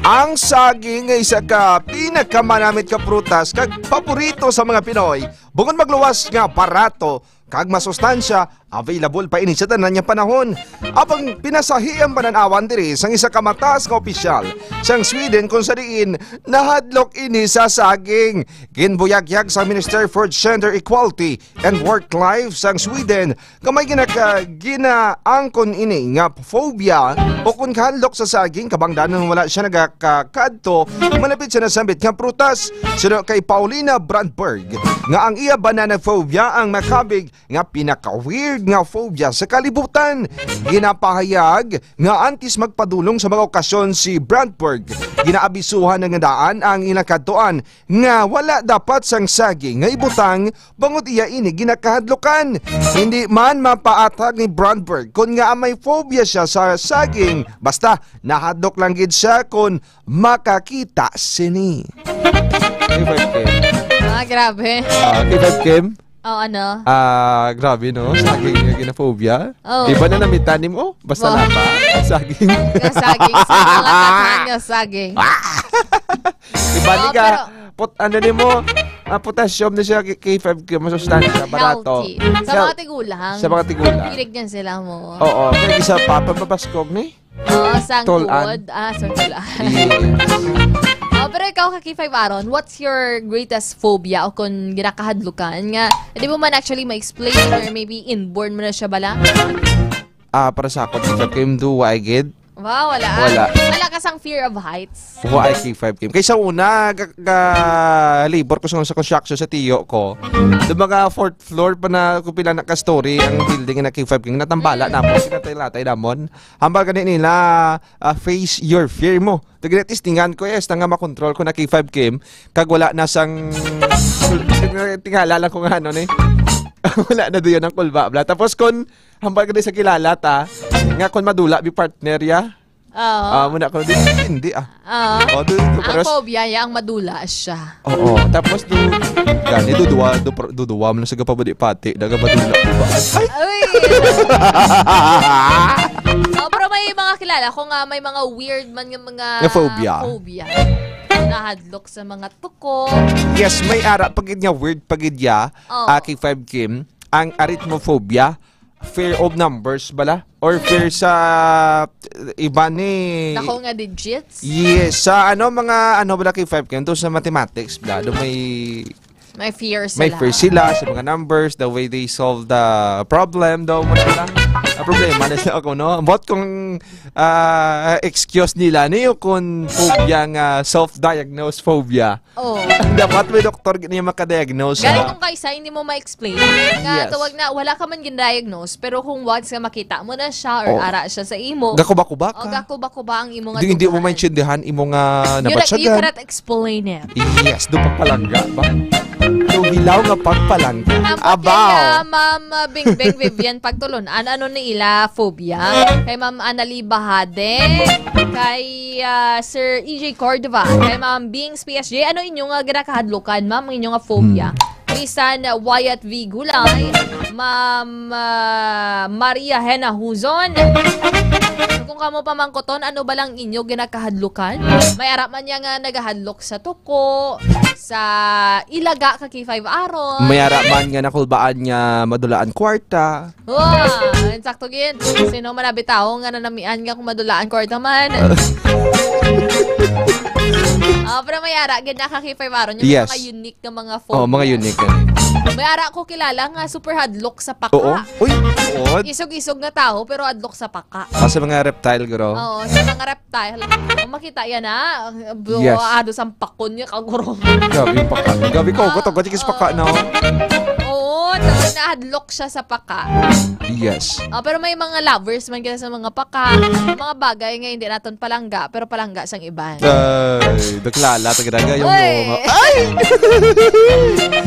Ang saging nga isa ka pinakamanamit ka prutas kag paborito sa mga Pinoy, bungod magluwas nga barato kag masustansya, available pa ini sa tanan nga panahon. Apang pinasahi ang panan-awan diri sang isa ka mataas nga opisyal sang Sweden, kung sa diin nahadlok ini sa saging. Ginbuyagyag sa Minister for Gender Equality and Work Life sang Sweden, nga may ginaka-, ginaangkon ini nga phobia o kon kahadlok sa saging, kabangdanon wala siya nagakakadto malapit sa nasambit nga prutas. Suno kay Paulina Brandberg, nga ang iya banana phobia ang makabig nga pinaka-weird nga phobia sa kalibutan. Ginapahayag nga antes magpadulong sa mga okasyon si Brandberg, ginaabisuhan na nga daan ang ilang kadtuan nga wala dapat sang saging nga ibutang bangod iya ini ginakahadlukan. Hindi man mapaathag ni Brandberg kon ngaa may phobia siya sa saging, basta nahadlok lang gid siya kon makakita sini. K five K. Ah, grabe. Ah, K five K. Oh, ano? Ah, grabe, no? Saging nga ginaphobia. Oh. Di ba na namitan mo? Basta Wow. na ba? Saging. Nga saging. Sa mga katahan nga saging. Di ba, Oh, ni ka, pero put-, ano ni mo? Ah, potassium na siya, K five K, masustansya, barato. Healthy. Sa Sa, mga tigulang. sa mga tigulang. Hilig niyan sila mo. Oo, kaya isa pa, pampabaskog ni? Oo, Tol-an. sangkod. Ah, sangkulan. Yes. Oh, pero ikaw, ka K five Aaron, what's your greatest phobia o kung ginakahadlukan nga, hindi mo man actually ma-explain or maybe inborn mo na siya bala? Ah, para sa ako, K five Kim, do wa gid. Wow, wala. Wala. Wala ka sang fear of heights. Wa ay K five Kim. Kaysa una, ga, ga, labor ko sa, sa construction sa tiyo ko. Do mga fourth floor pa na kung pila na ka story ang building na K five Kim. Natambala Mm. namon, kinatay-latay namon. Hambal gani nila, ah, face your fear mo. Taga testingan ko, yes, nga makontrol ko na K five Kim. Kag wala na sang, tingala lang ko nga ano ni. Wala na doon ang kulba, bla. Tapos kun, hambal gani sa kilala ta, nga kun madula, bi partner ya. Oo. Ah, muna ko, di, hindi ah. Oo. Oh, do, do, Ang pares- phobia niya, ang madula siya. Oo. Tapos do, gani, do, duwa, do, pro- do, duwa mo na sa gapabadi pati, daga madula, di ba? Ay! Uy! Oh, pero may mga kilala ko nga may mga weird man nga mga Nga phobia. phobia. Nahadlok sa mga tuko. Yes, may ara pagid nga weird pagid ya, Oh. ah, K five Kim, ang arithmophobia, fear of numbers bala? Or fear sa iba ni Dako nga digits? Yes, sa ano, mga ano bala, K five Kim, to sa mathematics bala, do may May fear sila. May fear sila sa mga numbers, the way they solve the problem, daw mo na lang. Ang problema na sa ako, no? Ambot kung, ah, excuse nila, niyo kung phobia nga self-diagnosed phobia. Oh. Dapat may doktor gid niya makadiagnose, Galing ah. kung kaisa, hindi mo ma-explain. Nga Yes. tawag na, wala ka man gin-diagnose, pero kung once nga makita mo na siya or Oh. ara siya sa imo, Gakuba-kuba o ka. gakuba-kuba ang imo nga Hindi, hindi mo dugaan. maintindihan, imo nga You, you nabatyagan. cannot explain it. Yes, do pagpalangga ba? Do hilaw nga pagpalangga. Ambot Abaw. kaya, Ma'am, uh, Bingbing Vivian Pagtulon, an-, ano ni ila phobia? Kay Ma'am Annalie Bahade, kay, uh, Sir E J Cordova, kay Ma'am Bings P S J, ano inyo nga ginakahadlukan, ma'am, ang inyo nga phobia? Hmm. Bisan, uh, Wyatt V Gulay, Ma'am, uh, Maria Hena Huzon. Kung kamo pamangkoton, ano ba lang inyo ginakahadlukan? May ara man niya nga nagahadlok sa tuko, sa ilaga ka K five Aaron. May ara man nga nakulbaan nga madulaan kwarta. Wow, sakto gid. Sino man nabitaw nga nanamian nga kung madulaan kwarta man? Ah, pero may ara gid na ka K five Aaron, yung Yes. mga unique nga mga Oh, mga phobia. unique yan. May ara ko kilala nga super hadlok sa paka. Oo. Uy, oo. Isog-isog nga tao, pero hadlok sa paka. Ah, sa mga reptile, guro. Oo, sa mga reptile. Kung makita yan, ha? Bu- Yes. Ado sang pakon niya, kaguro. Grabe yung paka. Grabe ko, Oo, gutok, gutok yung paka, oo. no? Oo, talaga nahadlok siya sa paka. Yes. Oh, pero may mga lovers man gina sa mga paka. Mga bagay nga hindi naton palangga, pero palangga sang iban. Ay, daklala, taga-daga yung Oy! bunga. Ay!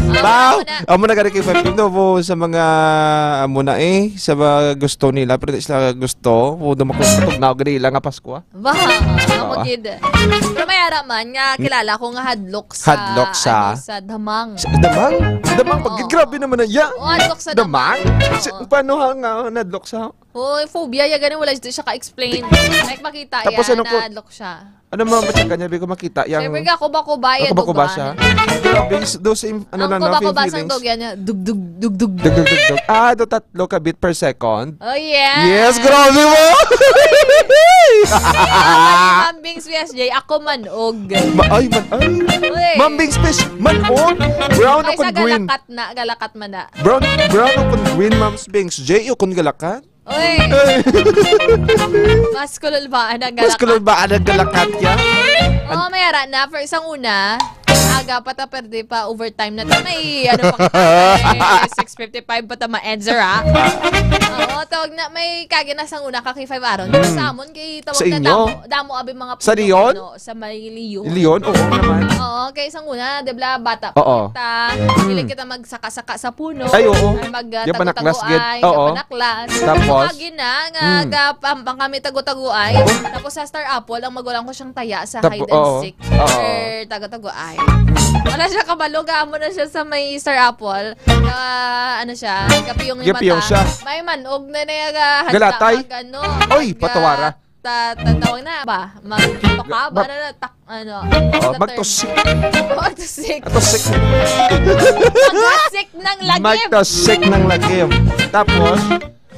Ah, Bao! wala na. Amo na gani kay Fabio, no, po, sa mga, amo na eh, sa mga gusto nila, pero di sila gusto. O, dumakot sa tugnaw, gani lang nga Pasko, ah. Ba, amo Oo. gid. Pero may ara man nga kilala ko nga hadlok sa, Hadlok sa ano, sa damang. Sa damang? Damang Oo. pag grabe naman na ya. Oo, hadlok sa Damang? damang. Sa, Oo. paano ha nga nadlok sa Hoy, phobia ya gani, wala dito siya ka-explain. Like, makita Tapos ya ano na ko, hadlok siya. ano mo, matyakan niya, bi ko makita yang Siyempre ka, kuba-kuba ya Ang kuba-kuba dugan. siya. Grabe, do sa im-, ano Ang na, no, kuba-kuba sang feelings. dog yan niya, dug, dug, dug, dug. Dug, dug, dug, dug. Ah, do tatlo ka beat per second. Oh, yeah. Yes, grabe mo! Ma'am Bings P S J, ako manog. Ma-, ay, man, ay. Uy. Ma'am Bings Fish, manog. Brown o Kaysa kun green? galakat na, galakat man na. Brown, brown o kun green, Ma'am Bings J, o kun galakat? Uy. Ay. Mas kulol ba ang Mas galakat? kulol ba ang galakat ya? Oh, may ara na. For isang una, aga pa ta, pwede pa overtime na ta. May, ano pa kita, may six fifty-five pa ta ma-answer, ah. Oo, tawag na, may kagi na sang una ka kay five aron. Pero Mm. sa amon, kay tawag Sa na inyo? damo, damo abi mga Sa puno, Leon? no, sa may Leon. Leon? Oo naman. Oo, kay sang una, di ba, bata pa Oo. kita, Mm. hilig kita magsaka-saka sa puno, Ay, oo. or mag, ah, Yung panaklas, tago-taguay, gid. Oo. yung panaklas. Tapos? Kagi na, nga, Mm. ga, pam-, pang kami tago-taguay. Oo. Tapos sa Star Apple, ang magulang ko siyang taya sa Tapo-, hide and oo. seek. Oo. Or tago-taguay. Wala siya kabalo, ga, amo na siya sa may Star Apple. Ka, ano siya, gapiyong yung Gapiyong mata. siya. May manog na niya, ga, hadla, Galatay? mag, ano, Oy, mag, patawara. ta-, ta-, tawag na ba? Magtukab? Ba- Ano na? Tak-, ano? Oo, Sa term. magtusik. Magtusik. Atusik. Magtusik ng lagim. Magtusik ng lagim. Tapos?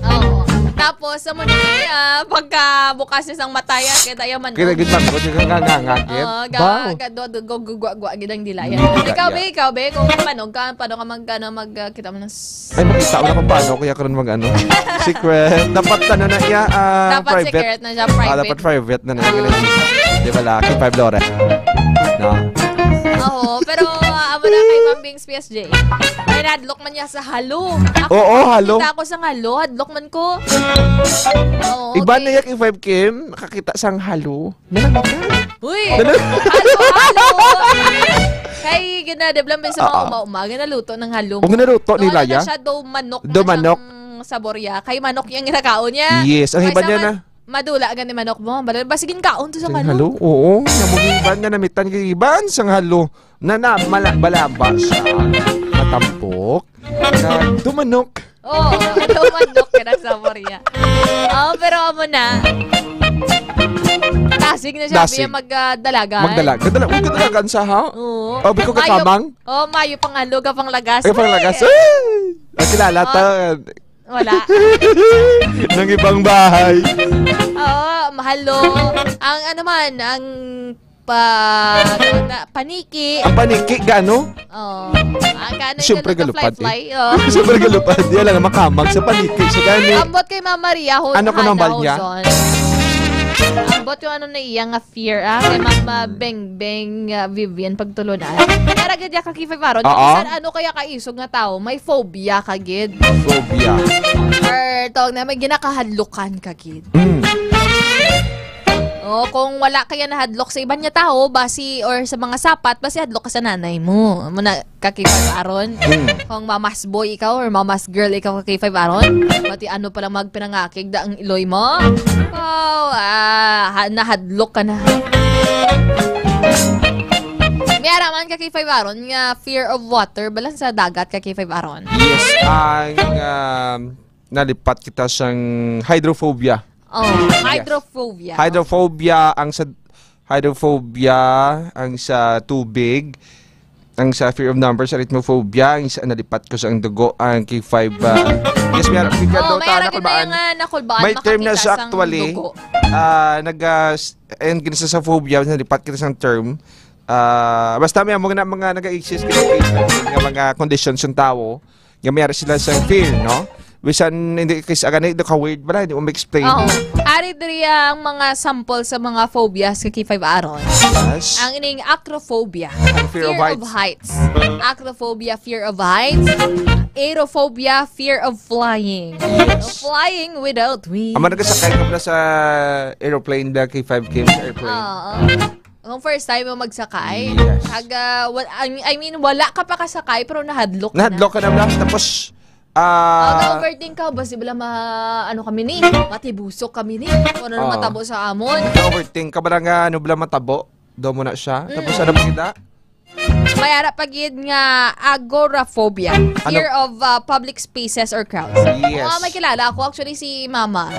Oo. Tapos, sa muna, ah, pagka bukas isang mataya, kita yung manok. Kaya gid manok, yung ngangangakit. Oo, ga-, Wow. ga-, do-, do-, go-, go-, gwa-, gwa-, gid ang dila. Hindi ka, Ikaw, yeah. be, ikaw, be, kung manog ka, paano ka mag-, ano, mag-, ah, kita mo ng s- Ay, makita mo na kung paano kaya karon mag-ano. Secret. Dapat ano na iya, ah, Dapat private. secret na siya, Ah, private. dapat private na na. Ganun. Di ba, Lucky Five Lore? No? Oo, pero, ah, amo na kay Ma'am Bings P S J. May nahadlok man niya sa halo. Ako, Oo, halo. kita ako sa halo, hadlok man ko. Oo, Iba okay. na yak five Kim, makakita sang halo. Nanamitan. Uy! Dali. Halo, halo! Kay gina-, di ba, sa mga Oo. uma-uma, ginaluto ng halo. Kung ginaluto Doon nila, na ya? siya, do manok Do na manok. siyang saborya. Kay manok yung ginakaon niya. Yes, ang Kaysa iba niya ma-, na. madula gani manok mo. Bala, ba, sige, kaon to sa Ang halo. halo? Oo. Namugiban na namitan kay iban sang halo. Na, na, mala-, balaba siya. Matampok. Na dumanok. Oo, dumanok ka na sa Moria. Oo, pero amo na. Dasig na siya, Dasig. Biya mag, ah, dalagan. Magdala-, gadala-, uy, gadalagan sa ha? Oo. Oh, biko ka Mayo, kamang? Oh, mayo pang halo ka pang lagas. Ay, pang lagas. Eh. Ay! Ang kilala Oh. ta. Wala. Nang ibang bahay. Oo, mahalo. Ang ano man, ang pa, na, paniki. Ang paniki, gano? Oh. Ah, gano Siyempre yung galupad, eh. fly-fly, oh. Siyempre galupad. Di lang makamag sa paniki. Sa gani. Ambot kay Ma'am Maria, ho-, Ano ko nang Hana bal niya? Hozon. Ambot yung ano na iya nga fear, ah. Kay Ma'am, ah, Beng Beng, ah, Vivian Pagtulon, ah. Kaya ra gid ya ka K five Aaron. Oo. Bisan ano kaya kaisog nga tao, may phobia ka gid. Phobia. Or tawag na, may ginakahadlukan ka gid. Mm. Oh, kung wala kaya nahadlok sa iban nga tawo, basi, or sa mga sapat, basi hadlok ka sa nanay mo. Amo na, ka K five Aaron. Hmm. Kung mamas boy ikaw or mamas girl ikaw ka K five Aaron, pati ano pala magpinangakig da ang iloy mo. Oh, ah, ha-, nahadlok ka na. May araman ka K five Aaron nga fear of water, balan sa dagat ka K five Aaron. Yes, ang, um, nalipat kita sang hydrophobia. Oh, Yes. hydrophobia. Hydrophobia ang sa, hydrophobia ang sa tubig, ang sa fear of numbers, arithmophobia, ang sa nalipat ko sa ang dugo, ang K five, ah, yes, may, may Oh, may daw ta ara gid na nakulbaan. nga nakulbaan, May term na makakita siya sang actually. dugo. Ah, nag, ah, s-, and kinsa sa phobia, nalipat kita sang term. Ah, basta may mga, mga nag-exist nga mga conditions ng tao. Nga may ara sila sa fear, no? Bisan hindi kis-, agani, do ka weird bala, hindi mo ma-explain. Oo. Ari diri ang mga sample sa mga phobias ka K five Aaron. Yes. Ang ining acrophobia, Ang fear of fear of heights. heights. Acrophobia, fear of heights. Aerophobia, fear of flying. Yes. Flying without wings. Ang mga nagasakay ka pala sa aeroplane, the K five K sa airplane. Oo. Kung first time mo magsakay, Yes. taga, wa-, I, I mean, wala ka pa kasakay, pero nahadlok ka Nahadlok na. ka na, Blas. Tapos, ah, Oh, na-overthink ka, basi bala ma-, ano kami ni, matibusok kami ni, kung ano Oo. matabo sa amon. Na-overthink ka ba nga, ano bala matabo? Daw mo na siya. Tapos, Mm. ano ba kita? May ara pa gid nga agoraphobia, Ano? fear of, uh, public spaces or crowds. Yes. Oh, may kilala ako, actually, si Mama.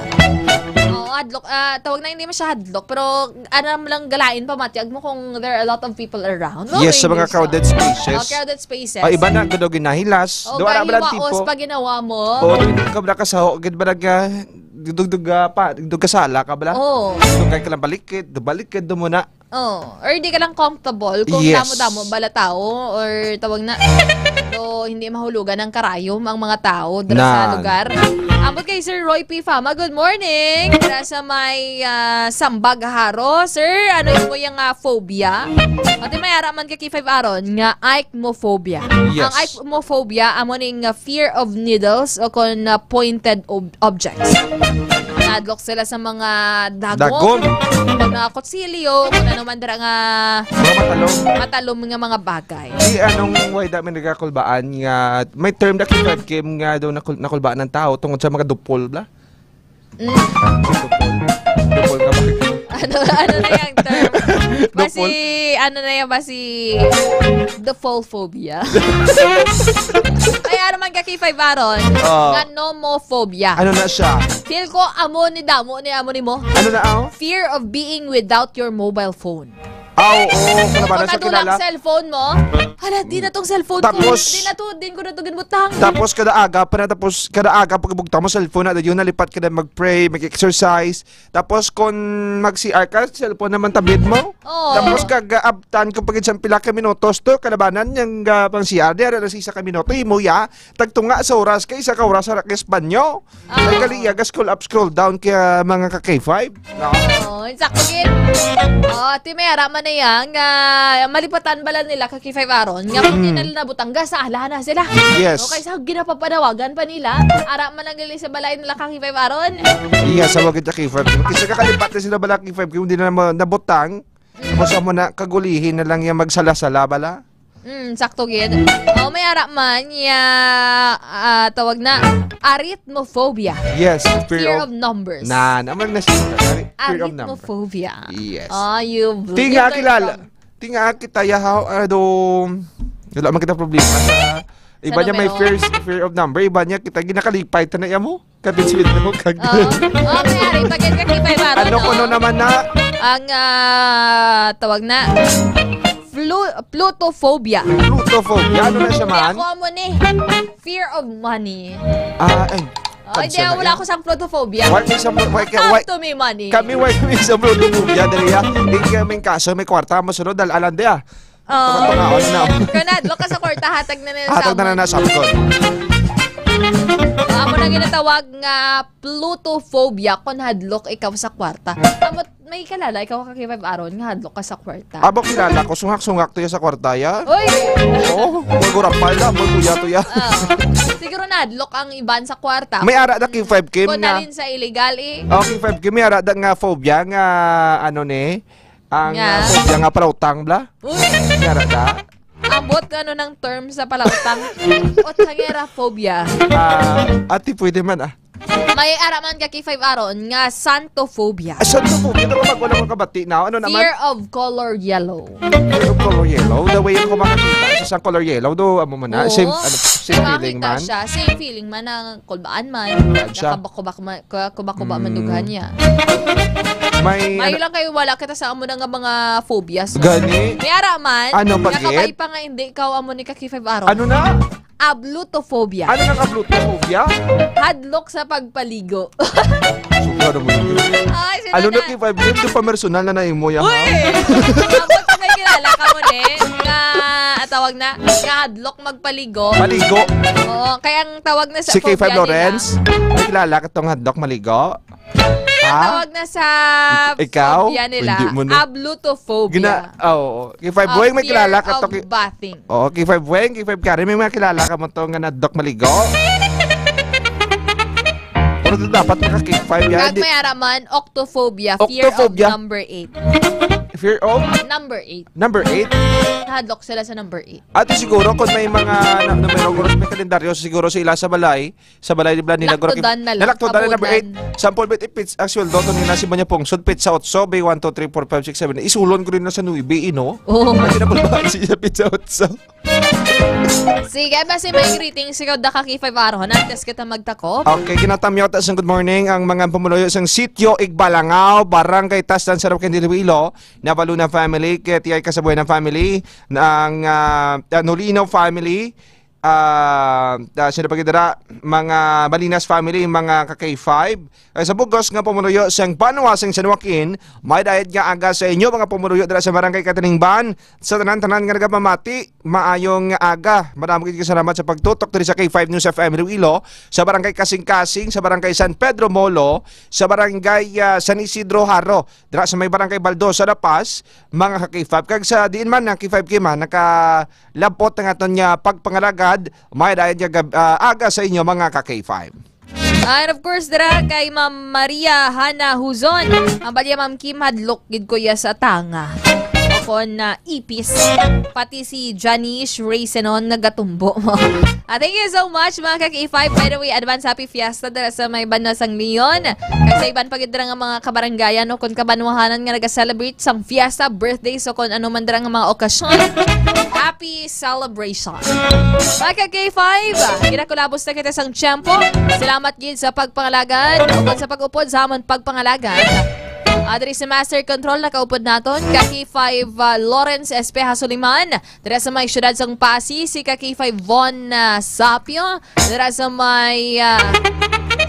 Oh, hadlok, ah, tawag na, hindi mo siya hadlok, pero aram lang galain pa, matyag mo kung there are a lot of people around. No, Yes, sa mga English, crowded no? spaces. Oh, crowded spaces. Ay, iba na, gado ginahilas. Oh, Doon na ba lang kahiwaos tipo? pa ginawa mo. Oh, hindi ka ba nakasaho? Gid ba nag, ah, dugdug, ah, pa, dugdug kasala ka bala? Oh. Dugdug ka lang balikid, balikid mo na. Oh, or di ka lang comfortable kung Yes. damo-damo bala tao or tawag na, so, hindi mahulugan ng karayom ang mga tao dira sa Nan. lugar. Ambot kay Sir Roy P. Fama, good morning. Dira sa may, ah, Sambag, Jaro. Sir, ano yung mo yung, ah, phobia? Pati may ara man ka K five Aaron nga eichmophobia. Yes. Ang eichmophobia, amo ning, ah, fear of needles o kon, ah, pointed ob-, objects. Nadlok sila sa mga dagom. Dagom. Mga kutsilyo, kung ano man dira nga Mga matalom. matalom nga mga bagay. Di anong way da may nagakulbaan nga may term na K five Kim nga daw nakul-, nakulbaan ng tao tungod sa mga dupol, bla? Mm. Dupol. Dupol nga bagay. Ano, ano na yung term? The Basi, full ano na yan, basi the full phobia. Ay, ano man ka, K five Aaron? Ah. Nga nomophobia. Ano na siya? Feel ko, amo ni damo ni amo ni mo. Ano na, aw? Fear of being without your mobile phone. Ah, oo, oo. Kung kalabanan sa pagkadula ang kilala. Cellphone mo, hala, di na tong cellphone ko. Tapos, Di na to, din ko na to ginbutang. Tapos kada aga pa na, tapos kada aga pag bugtang mo cellphone na, yun nalipat ka na mag-pray, mag-exercise. Tapos kung mag-C R ka, cellphone naman tabid mo. Oo. Tapos kag-abtan ko pag isang pila ka minutos to, kalabanan yung ah, pang C R, di ara na sa isa ka minuto, imo ya, tagtunga sa oras, kay isa ka oras sa rakis banyo. Ah. Ay, kaliya, ga scroll up, scroll down kaya mga ka K five. No? Oo, insakto gid. Oh, ti may ara man na yan, nga malipatan bala nila ka K five Aaron, nga kung Mm. di na nila nabutang, gasala na sila. Yes. Okay, sa ginapapanawagan pa nila, ara man lang nila sa balay nila ka K five Aaron. Iya, sa wagid ka K five. Kasi kakalipat na sila bala K five, kung di na ma-, nabutang, tapos amo na, kagulihin na lang yung magsala-sala bala. Mm, sakto gid. Oh, may ara man ya, ah, tawag na arithmophobia. Yes, fear Fear of of numbers. Na, naman na siya. Ari-, fear of number. Arithmophobia. Yes. Oh, you bl- Tinga you learned kilala. from Tinga kita ya how, ah, do, wala man kita problema sa Sa iba niya may numero. fears, fear of number, iba niya kita ginakalipay ta na iya mo. Kapit sila mo kag Oo. Oh, may ari, pag ka K five Aaron, Ano no? kuno naman na? Ang, ah, tawag na, flu-, plutophobia. Plutophobia? Ano na siya Hindi man? ako amo ni. Fear of money. Ah, ay. Oh, hindi, Kansa na wala yan. ako sang plutophobia. Why may sa mo-, why ka-, Come why to me, money. Kami, why may sa plutophobia? Dali, ah. Hindi kami kaso, may kwarta, masunod, dal-alan, di, ah. Oh. Kapag pangaon na. Kung nahadlok ka sa kwarta, hatag na na Hatag na na na sa Sapcon. Sapcon. Amo na ginatawag nga plutophobia kung hadlok ikaw sa kwarta. Amo, may kilala ikaw ka K five Aaron nga hadlok ka sa kwarta. Abo kilala ko, sungak-sungak to ya sa kwarta ya. Uy! Oo, magurapal na, magtuya-tuya. Ah. Siguro nahadlok ang iban sa kwarta. May ara na K five Kim Kung na. nalin sa illegal eh. Oh, K five Kim, may ara na nga phobia nga ano ni, ang Nga. uh, phobia nga palautang bla. Uy! May ara na. Ambot ka ano ng term sa palautang. Otsangera phobia. Ah, ati pwede man ah. May araman ka K five Aaron nga santophobia. Ah, santophobia, ito kapag wala kong kabati na. Ano naman? Fear of color yellow. Fear of color yellow? The way yung kumakakita sa isang color yellow, do, amo mo na. Oo. Same, ano, same Diba, feeling kita man. siya. Same feeling man ang kulbaan man. Kulbaan siya. Nakabakubak ma-, ka-, kubakuba Mm. man dughan niya. May, May ano lang kayo, wala kita sa amo na nga mga phobias. Gani? May ara man, Ano, bakit? nakabay pa nga hindi ikaw amo ni ka K five Aaron. Ano na? Ablutophobia. Ano nang ablutophobia? Hadlok sa pagpaligo. Sobra naman yun. Ay, sino Ano na na? K five Kim? Di pa personal na naimo yan, Uy! ha? Abot na may kilala ka mo, ne? Nga, ah, tawag na, nga hadlok magpaligo. Paligo. Oo, kaya ang tawag na sa Si phobia K five nila. Lawrence? May kilala ka tong hadlok maligo? Ang Ha? tawag na sa Ik-, ikaw? phobia nila, Hindi mo na. ablutophobia. Gina-, ah, oo. K five A Boy, may fear kilala ka of to ki-, bathing. Oo, K five Weng, K five Karen, may mga kilala ka mo to nga nadok maligo? Pero dapat maka K five yan. Kag Di-, may araman, octophobia, fear of Octophobia? number eight. Fear of? Number eight. Number eight? Hadlok sila sa number eight. Ato siguro, kung may mga na-, numero, kung may kalendaryo, siguro sila sa balay, sa balay ni Blan, nila, Laktodan na lang, nalaktodan na number kabulan. eight. Sample bit, ipits, ang sweldo, to nila si Manya Pungsod, pits sa otso, bay one, two, three, four, five, six, seven. Isulon ko rin na sa nuibi, ino? Oo. Ang pinapulbahan siya sa pits sa otso. Sige, basi may greetings ikaw, da ka K five Aaron. Antes kita magtakop. Okay, ginatamyaw ta sang good morning ang mga pumuluyo sang Sitio Igbalangao, Barangay Tasdan, Sarap, Candil, Iloilo, Navaluna family, Ketiay Kasabuena family, ang, ah, ah, Nolino family, ah, ah, sino pa gid dira? Mga Malinas family, mga ka K five. Ay, sa bugos nga pumuluyo sang banwa sang San Joaquin, may dayat nga aga sa inyo, mga pumuluyo dira sa Barangay Kataningban, sa tanan-tanan nga nagapamati, maayong aga. Madamo gid salamat sa pagtutok diri sa K five News F M Iloilo, sa Barangay Kasing-Kasing, sa Barangay San Pedro Molo, sa Barangay, ah, San Isidro Jaro, dira sa may Barangay Baldo sa La Paz, mga ka K five. Kag sa diin man ang K five Kim, ha, nakalabot ang aton nga pagpangalagad, may dayat nga gab-, ah, aga sa inyo, mga ka K five. And of course, dira kay Ma'am Maria Hana Huzon. Ang balya, Ma'am Kim, hadlok gid ko iya sa tanga. kon na ipis. Pati si Janice Raysenon nagatumbo mo. Ah, thank you so much, mga ka-K five. By the way, advance happy fiesta dira sa may banwa sang Leon. Kag sa iban pa gid dira nga mga kabarangayan o kon kabanwahanan nga naga-celebrate sang fiesta, birthday, so kon ano man dira nga mga okasyon. Happy celebration. Mga ka-K five, ginakulabos na kita sang tiyempo. Salamat gid sa pagpangalagad o kon sa pag-upod sa amon pagpangalagad. Ah, diri si Master Control, nakaupod naton ka K five, ah, Lawrence Espeja Soliman. Dira sa may siyudad sang Passi, si ka K five Von, ah, Sapio. Dira sa may, ah,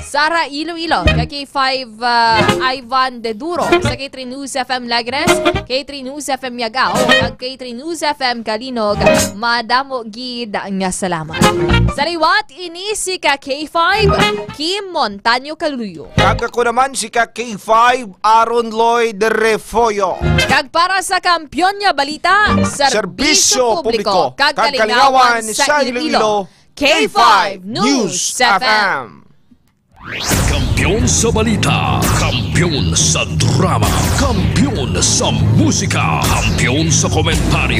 Sara, Iloilo, ka K five, ah, Ivan De Duro. Sa K three News F M Lagres, K three News F M Yagao, kag K three News F M Kalinog. Madamo gid nga salamat. Sa liwat, ini si ka K five, Kim Montaño Caluyo. Kag ako naman si ka K five, Aaron Lloyd Refollo. Kag para sa Kampiyon nga Balita, Serbisyo Publiko, kag Kalingawan sa Iloilo, K five News F M. Kampiyon sa balita, kampiyon sa drama, kampiyon sa musika, kampiyon sa komentaryo.